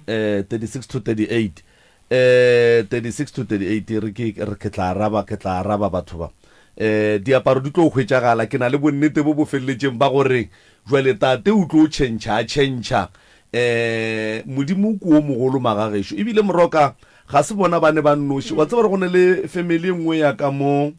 Speaker 1: Eh 36 to 38. Eh 36 to 38 re ke re ke tla araba ke tla araba batho ba. Eh diaparo di tlo hwetšagala ke na le bonnete bo bo feleletšeng ba gore jwale tate o tlo tšhentšha a tšhentšha. Eh Modimo ke o mogolo magagešo ebile moroka ga se bona ba ne ba nnoši. Wa tseba gore go ne le family e nngwe ya ka mo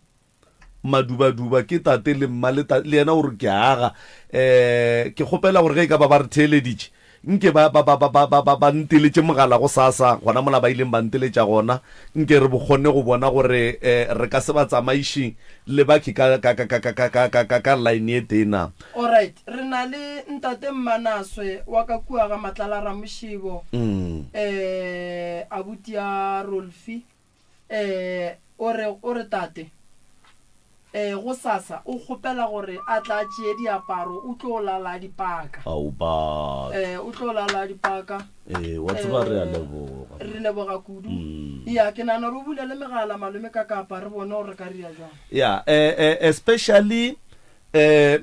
Speaker 1: Madubaduba ke tate le mma le ta, le yena o re ke aga. Um ke kgopela gore ge e ka ba ba re theeleditše, nke ba, ba, ba, ba, ba, ba, ba, ba nteletše mogala gosasa, gona mola ba ileng ba nteletša gona, nke re kgone go bona gore um re ka se ba tsamaiše le bakhi ka, ka, ka, ka, ka, ka, ka, ka, ka, ka line e tee na.
Speaker 2: Alright, re na le Ntate Mmanaswe wa ka kua ga Matlala Ramošebo, um abuti ya Rolfi. Ee, o re, o re, Tate, ee, gosasa o kgopela gore a tla tšee diaparo, o tlo lala a di paka.
Speaker 1: Ao, batho.
Speaker 2: Ee, o tlo lala a di paka.
Speaker 1: Ee, wa tseba re a leboga.
Speaker 2: Re leboga kudu. Ya, ke nagana gore o bulele megala, malome, ka kapa, re bone gore re ka ria jwang.
Speaker 1: Ya, eh, eh, especially Eh,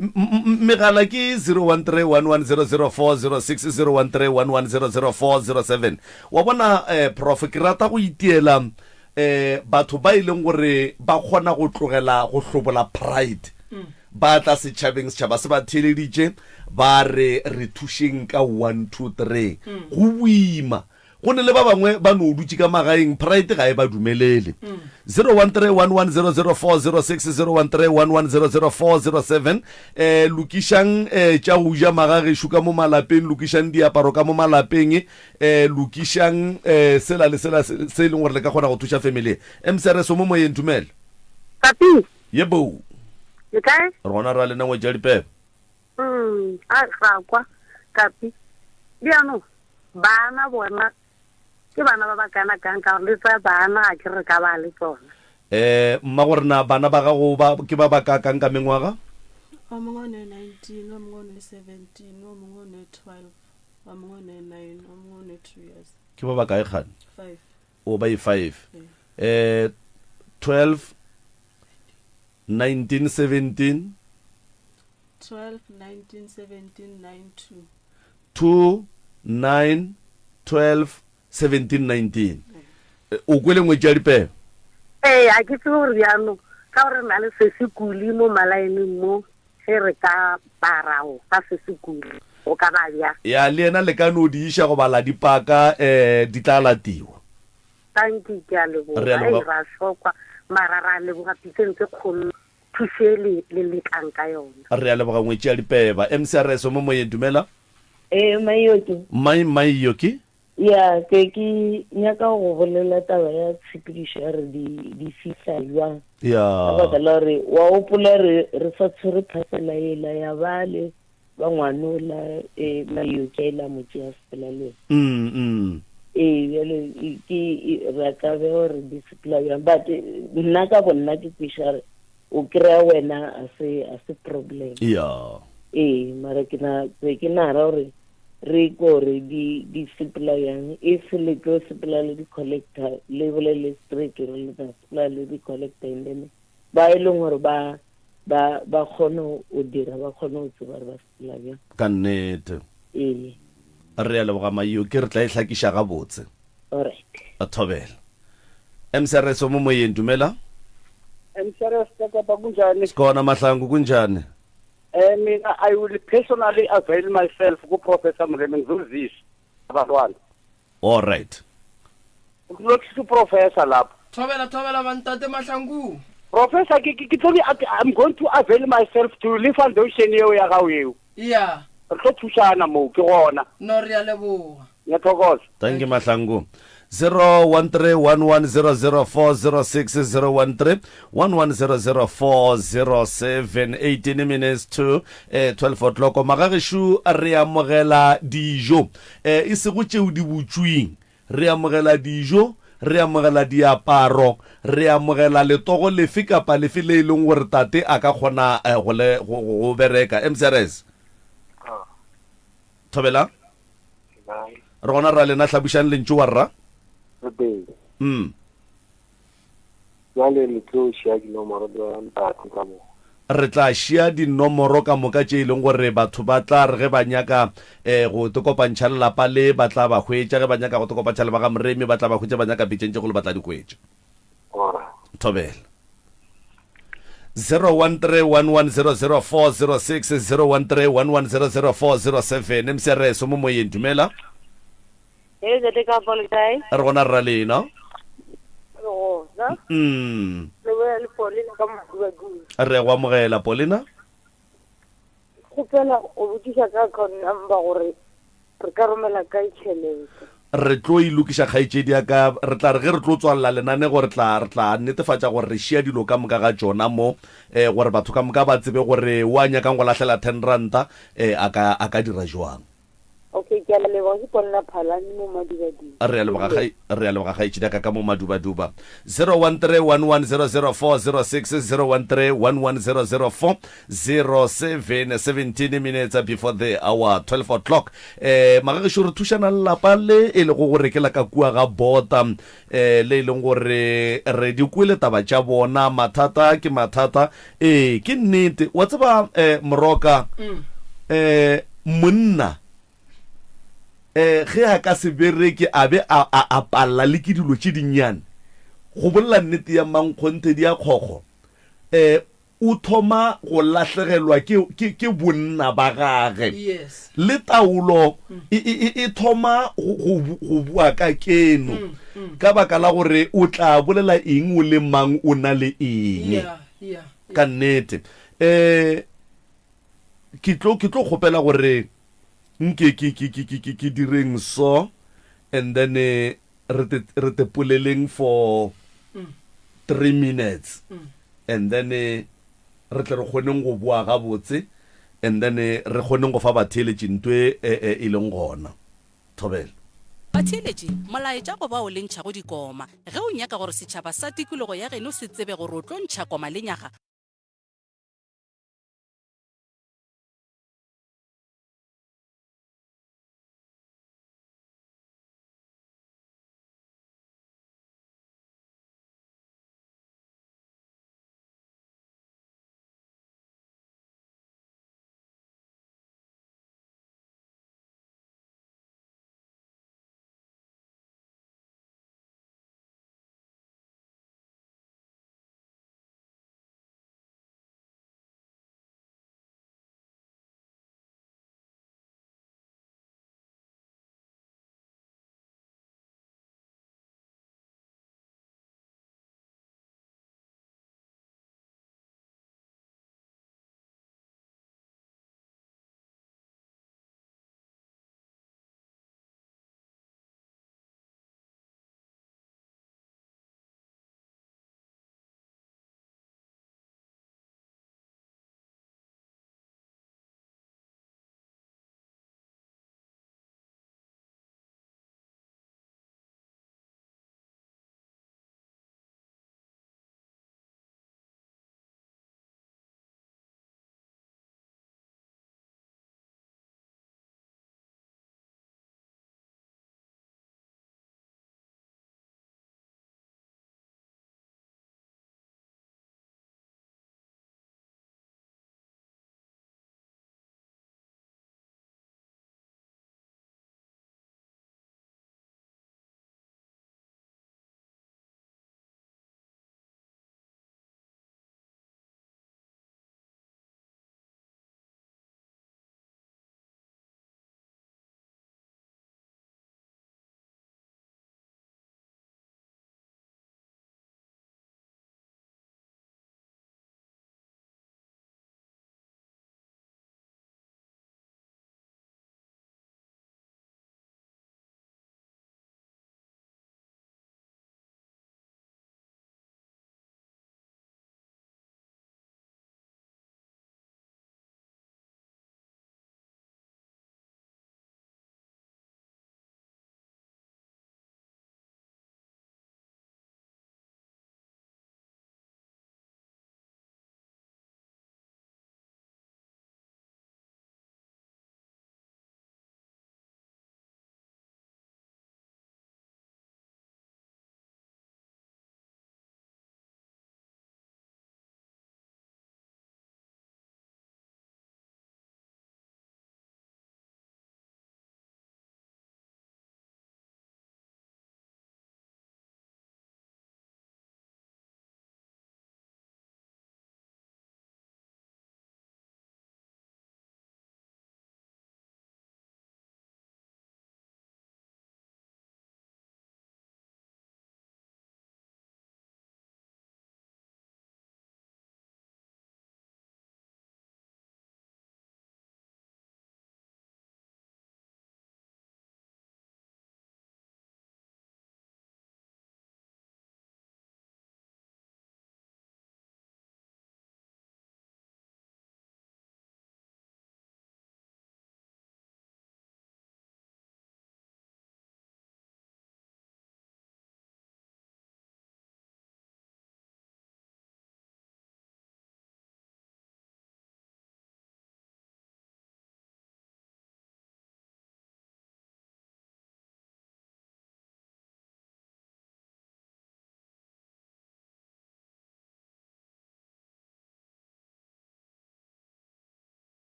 Speaker 1: megala ke 0131100406 0131100407 wa bona eh, prof ke rata go itiela eh, batho ba e leng gore ba kgona go tlogela go hlobola pride mm. ba tla setšhabeng setšhaba se ba theeleditše ba re re thušeng ka 1 2 3 mm. go boima Go ne le ba bangwe ba no dutše ka magaeng, pride ga e ba dumelele. 0131100406, 0131100407, eh, lokišang eh, tša go ja magagešo ka mo malapeng, lokišang diaparo ka mo malapeng, eh, lokišang eh, sela le sela se se e leng gore le ka kgona go thuša family. MCRS o mo moyeng, dumela.
Speaker 15: Papi.
Speaker 1: Yebo.
Speaker 15: Le kae?
Speaker 1: Re gona ra lena ngwetši ya dipebe.
Speaker 15: Mm, a ra kwa, Kapi. Bjano, Bana bona ke bana ba ba kana kang ka gore le tsa bana ga ke re ka ba le tsona.
Speaker 1: Eh, mmagorena bana ba gago ba ke ba ba kakang ka mengwaga?
Speaker 14: O mongwe o ne 19, o mongwe o ne 17, o mongwe o ne 12, o mongwe o ne 9, o mongwe o ne 2 years.
Speaker 1: Ke ba bakae kgane?
Speaker 14: Five.
Speaker 1: O ba e 5. Eh 12 19 17
Speaker 14: 12 19 17 9 2.
Speaker 1: 2 9 12 17 19. O kwele ngwetši ya dipebe?
Speaker 15: Ee, a ke tsebe gore bjano ka gore re na le sesekuli mo malaeneng mo ge re ka parago ka sesekuli go ka ba bjang?
Speaker 1: Ya le yena le ka no di iša goba la di paka um di tla latiwa.
Speaker 15: Tanki ke a leboga.
Speaker 1: Re a leboga.
Speaker 15: Ei, ra šokwa mara ra leboga pitseng tse kgolo thušo e le le lekang ka yona.
Speaker 1: Re a leboga ngwetši ya dipeba. MCRS o mo moyeng dumela.
Speaker 7: Ee, Maioki.
Speaker 1: Mai Maioki.
Speaker 7: Ya, ke ke nyaka go bolela taba ya tshepedišo ya re di di fihla jwang.
Speaker 1: Ya.
Speaker 7: Ka baka la gore wa gopola re re sa tshwere phasela yela ya bale ba ngwanola e Maioki a ile a mo tšea sepela le yena.
Speaker 1: Mm, mm.
Speaker 7: Ee, bjale e- ke e- re ka be gore di sepela bjang but eh, nna ka bonna ke kweša gore o kry-a wena a se a se problem.
Speaker 1: Ya.
Speaker 7: Ee, mara ke na be ke nara gore re kore di di sepela yang if le tlo sepela le di-collector le bolele straight gore le tla sepela le di-collector and then ba e leng gore ba ba ba kgone go dira ba kgone go tseba gore ba sepela bjang
Speaker 1: Ka nnete.
Speaker 7: ee
Speaker 1: Re a leboga Maio, ke re tla e hlakiša gabotse.
Speaker 7: Alright.
Speaker 1: A thobela. MCRS o mo moyeng, dumela.
Speaker 16: MCRS ka kapa kunjani?
Speaker 1: Sikhona Mahlangu kunjani?
Speaker 16: Eh mina I will personally avail myself ku Professor Mremi ngizoziswa abantwana.
Speaker 1: All right.
Speaker 16: Ukulokisa uprofessor lapho.
Speaker 2: Thobela thobela bantate Mahlangu.
Speaker 16: Professor ke ke tlo I'm going to avail myself to le foundation eo ya gago eo.
Speaker 2: Yeah.
Speaker 16: Re tlo thušana moo ke gona.
Speaker 2: No re a leboga.
Speaker 16: Ngiyathokoza.
Speaker 1: Thank you Mahlangu. 013-1100406 013-1100407 18 minutes to eh, 12 o'clock magagešo re amogela dijo eh, e sego tšeo di butšwing re amogela dijo re amogela diaparo re amogela letogo lefe kapa lefe le e leng gore tate a ka kgona eh, go, le, go, go, go bereka mcrs thobela Re gona rra lena hlabušang lentšu wa rra.
Speaker 17: Re pele.
Speaker 1: Mm.
Speaker 17: Bjale le tlo šia dinomoro tša ntate ka moka.
Speaker 1: Re tla šia dinomoro ka moka tše e leng gore batho ba tla re ge ba nyaka eh, go te kopantšha le lapa le ba tla ba hwetša, ge ba nyaka go te kopantšha le ba ga Moremi ba tla ba hwetša, ba nyaka pitšeng tše kgolo ba tla di hwetša.
Speaker 17: Alright.
Speaker 1: Thobela. 0131100406 0131100407 mcrs o mo moyeng dumela
Speaker 18: Ee, tate ka fa le kae?
Speaker 1: re gona rra lena
Speaker 18: Re gona.
Speaker 1: mm
Speaker 18: Le bolela le Paulina ka Madubaduba.
Speaker 1: re go amogela Paulina
Speaker 18: Kgopela go botšiša ka account number gore re ka romela kae tšhelete.
Speaker 1: Re tlo e lokiša kgaetšedi ya ka. Re tla re ge re tlo tswalela lenanego re tla, re tla netefatša gore re šia dilo ka moka ga tšona mo, eh, gore batho ka moka ba tsebe gore wa nyakang go lahlela ten ranta, eh, a ka, a ka dira jwang.
Speaker 18: Okay, ke a leboga. Ke Paulina Phalane mo Madubaduba.
Speaker 1: Re a leboga, kgai, re a leboga kgaetšedi ya ka ka mo Madubaduba. 0131100406, 0131100407, 17 minutes before the hour 12 o'clock. Eh, magagešo re thušana le lapa le e lego gore ke la ka kua ga Bota, eh, le e leng gore re di kwele taba tša bona, mathata ke mathata. Ee, ke nnete. Wa tseba, eh, Moroka, eh, monna, eh, ge a ka se bereke a be a, a, a palela le ke dilo tše dinnyane, go bolela nnete ya mankgonthe di a kgokgo, eh, o thoma go lahlegelwa ke, ke, ke bonna ba gage.
Speaker 2: Yes.
Speaker 1: Le taolo e, e, e, e thoma go, go, go bua ka keno,
Speaker 2: Mm, mm.
Speaker 1: ka baka la gore o tla bolela eng o le mang o na le eng.
Speaker 2: Yeah, yeah.
Speaker 1: Ka nnete. Eh, ke tlo, ke tlo kgopela gore nke ke, ke, ke, ke, ke, ke direng so, and then eh, re te, re te poleleng for
Speaker 2: Mm.
Speaker 1: 3 minutes.
Speaker 2: Mm.
Speaker 1: And then re tle re kgoneng go boa gabotse, and then re kgoneng go fa batheeletši nto e, e, e leng gona. Thobela.
Speaker 9: Batheeletši, molaetša go bao le ntšhago dikoma. Ge o nyaka gore setšhaba sa tikologo ya geno se tsebe gore o tlo ntšha koma lenyaga,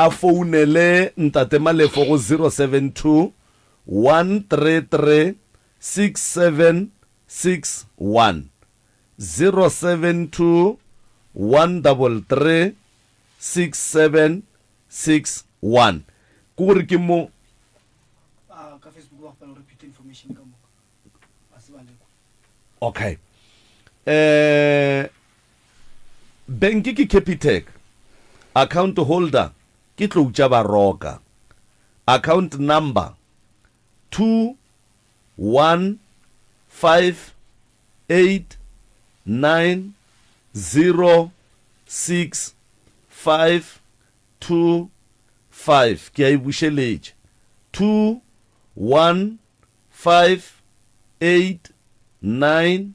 Speaker 1: a founele Ntate Malefo go 072 133 6761. 072 133 6761. Ke gore ke mo.
Speaker 19: Ka Facebook ba kgopela o repeat information ka moka. Ba se ba lekwa.
Speaker 1: Okay. Eh bank ke Capitec. Account holder ke Tloutša Baroka. Account number 2 1 5 8 9 0 6 5 2 5. Ke a e bušeletša. 2 1 5 8 9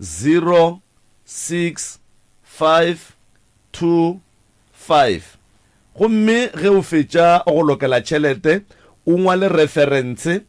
Speaker 1: 0 6 5 2 5. Gomme ge o fetša go lokela tšhelete, o ngwale referense.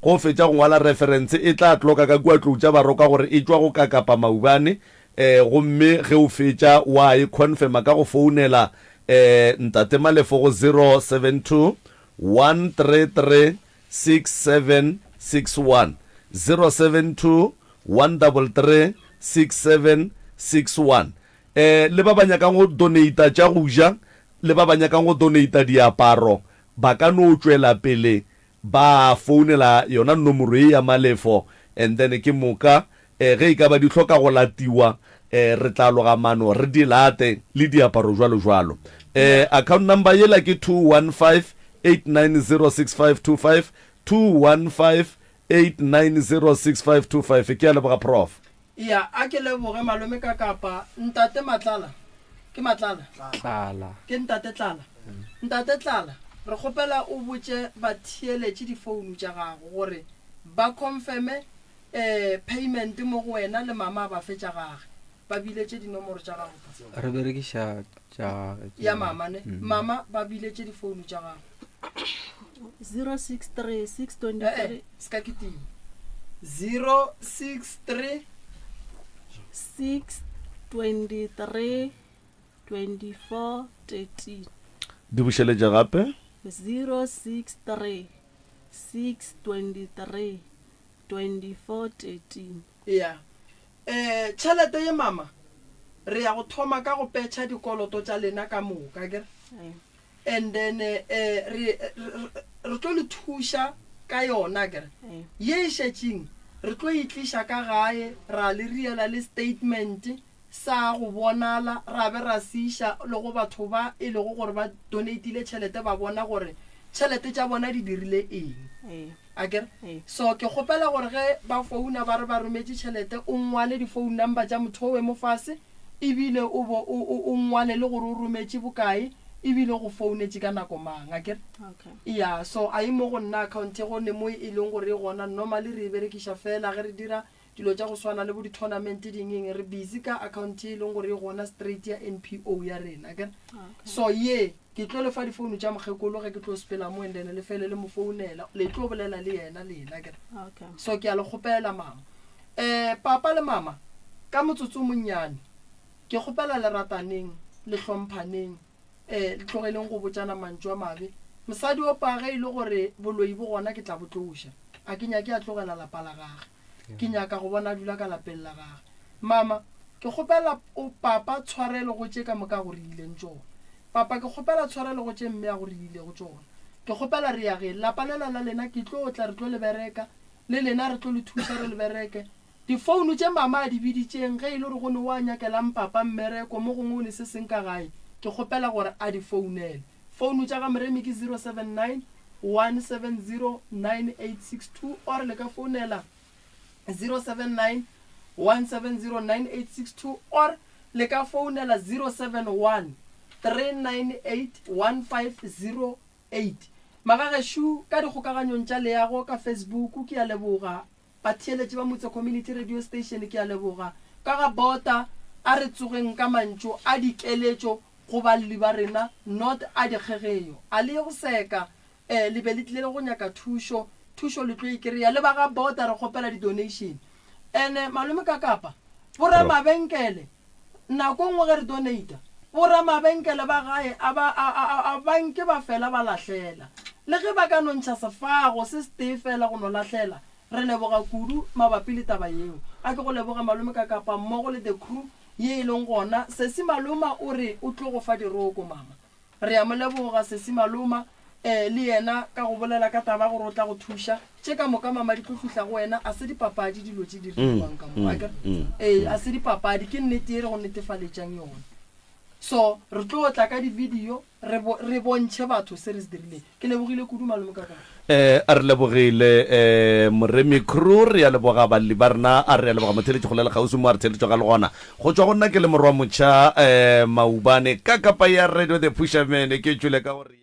Speaker 1: Ge o fetša go ngwala referense, e tla tloka ka kua tlou tša Baroka gore e tšwa go Kakapa Maubane. Gomme ge o fetša wa e confirma ka go founela Ntate Malefo go 072 133 6761 072 133 6761 Eh, le ba ba nyakang go donata tša go ja le ba ba nyakang go donata diaparo ba ka no tšwela pele ba founela yona nomoro ye ya Malefo and then ke moka eh, ge e ka ba di hloka go latiwa eh, re tla loga mano re di late le diaparo jwalo jwalo. Eh, account number yela ke 215 8906525 215 8906525 Ke a leboga Prof.
Speaker 2: Eya, a ke leboge malome ka kapa ntate Matlala. Ke Matlala?
Speaker 13: Tlala.
Speaker 2: Ke ntate Tlala. Ntate Tlala, re kgopela o botše batheeletši difounu tša gago gore ba confirme eh payment mo go wena le mama a ba fe tša gage. Ba biletše dinomoro tša gago pa.
Speaker 13: Re berekiša tša gage.
Speaker 2: Ya mama ne? Mama ba biletše difounu tša gago.
Speaker 14: 063 623.
Speaker 2: Eh, eh, se ka kitima. 063
Speaker 14: 623 24 13.
Speaker 1: Di bušeletše gape.
Speaker 14: 063 623 24 13.
Speaker 2: Ya. Eh, tšhelete ye mama, re ya go thoma ka go petšha dikoloto tša lena ka moka, akere? And then eh, re, re, re tlo le thuša ka yona, akere? Ye e šetšeng re tlo e tliša ka gae, ra le riela le statement sa go bonala, ra be ra se iša le go batho ba e lego gore ba donatile tšhelete, ba bona gore tšhelete tša bona di dirile eng. Akere? So ke kgopela gore ge ba founa ba re ba rometše tšhelete, o ngwale di phone number tša motho owe mo fase, ebile o bo o, o, o ngwale le gore o rometše bokae, ebile go founetše ka nako mang. Akere? Ya, so a e mo go nna account go ne mo e leng gore e gona. Normally re e berekiša fela ge re dira dilo tša go swana le bo di tournament ding eng, re busy ka account e leng gore e gona straight ya NPO ya rena. Akere? So ye Ke tlo le fa difounu tša mokgekolo ge ke tlo sepela mo and then le fele le mo founela. Le tlo bolela le yena lena akere.
Speaker 14: Okay.
Speaker 2: So ke a le kgopela mama. Eh papa le mama ka motsotso o monnyane ke kgopela le rataneng, le hlomphaneng, eh le tlogeleng go botšana mantšu a mabe. Mosadi o pa ge e le gore boloi bo gona ke tla bo tloša. A ke nyake a tlogela lapa la gage. Ke nyaka go bona a dula ka lapeng la gage. Mama, ke kgopela o papa tshwarelo go tše ka moka a go reileng tšona. Papa, ke kgopela tshwarelo go tše mme a go reilego tšona. Ke kgopela re yageng. Lapa lela la lena ke tlo tla re tlo le bereka, le lena re tlo le thuša re le bereke. Difounu tše mama a di biditšeng ge e le gore go ne wa nyakelang papa mmereko mo gongwe o ne se seng ka gae, ke kgopela gore a di founele. Founu tša ga Moremi ke 079 170 9862 or le ka founela 079 170 9862 or le ka founela 071 398 1508. Magagešo ka dikgokaganyong tša leago ka Facebook ke a leboga. Batheeletši ba Motse Community Radio Station ke a leboga. Ka ga bota a re tsogeng ka mantšu a dikeletšo go balli ba rena not a dikgegeyo. A le ye go seka eh le be le tlile go nyaka thušo, thušo le tlo e kry-a. Le ba ga bota re kgopela di donation. Ene malome ka kapa bo ramabenkele nako nngwe ge re donata. Boramabenkele ba gae a ba, a, a, a, a ba nke ba fela ba lahlela. Le ge ba ka no ntšha sefago se setee feela go no lahlela, re leboga kudu mabapi le taba yeo. A ke go leboge Malome Kakapa mmogo le the crew ye e leng gona. Sesi Maloma o re o tlo go fa diroko, mama. Re a mo leboga Sesi Maloma eh, le yena ka go bolela ka taba ya gore o tla go thuša. Tše ka moka mama di tlo fihla go wena, a se dipapadi dilo tše di diriwang ka mo, akere? Ee, a se dipapadi, ke nnete ye re go netefaletšang yona. So re tlo tla ka di-video re bo, re bontšhe batho se re se dirileng. Ke lebogile kudu malome ka kae.
Speaker 1: Eh, a re lebogile eh, Moremi Crew, re a leboga balli ba rena, a re a leboga motheeletši kgole le kgauswi mo a re theeletšo ga le gona. Go tšwa go nna ke le morwa motšha eh, Maubane ka kapa ya Radio The Pusherman ke tšwele ka gore.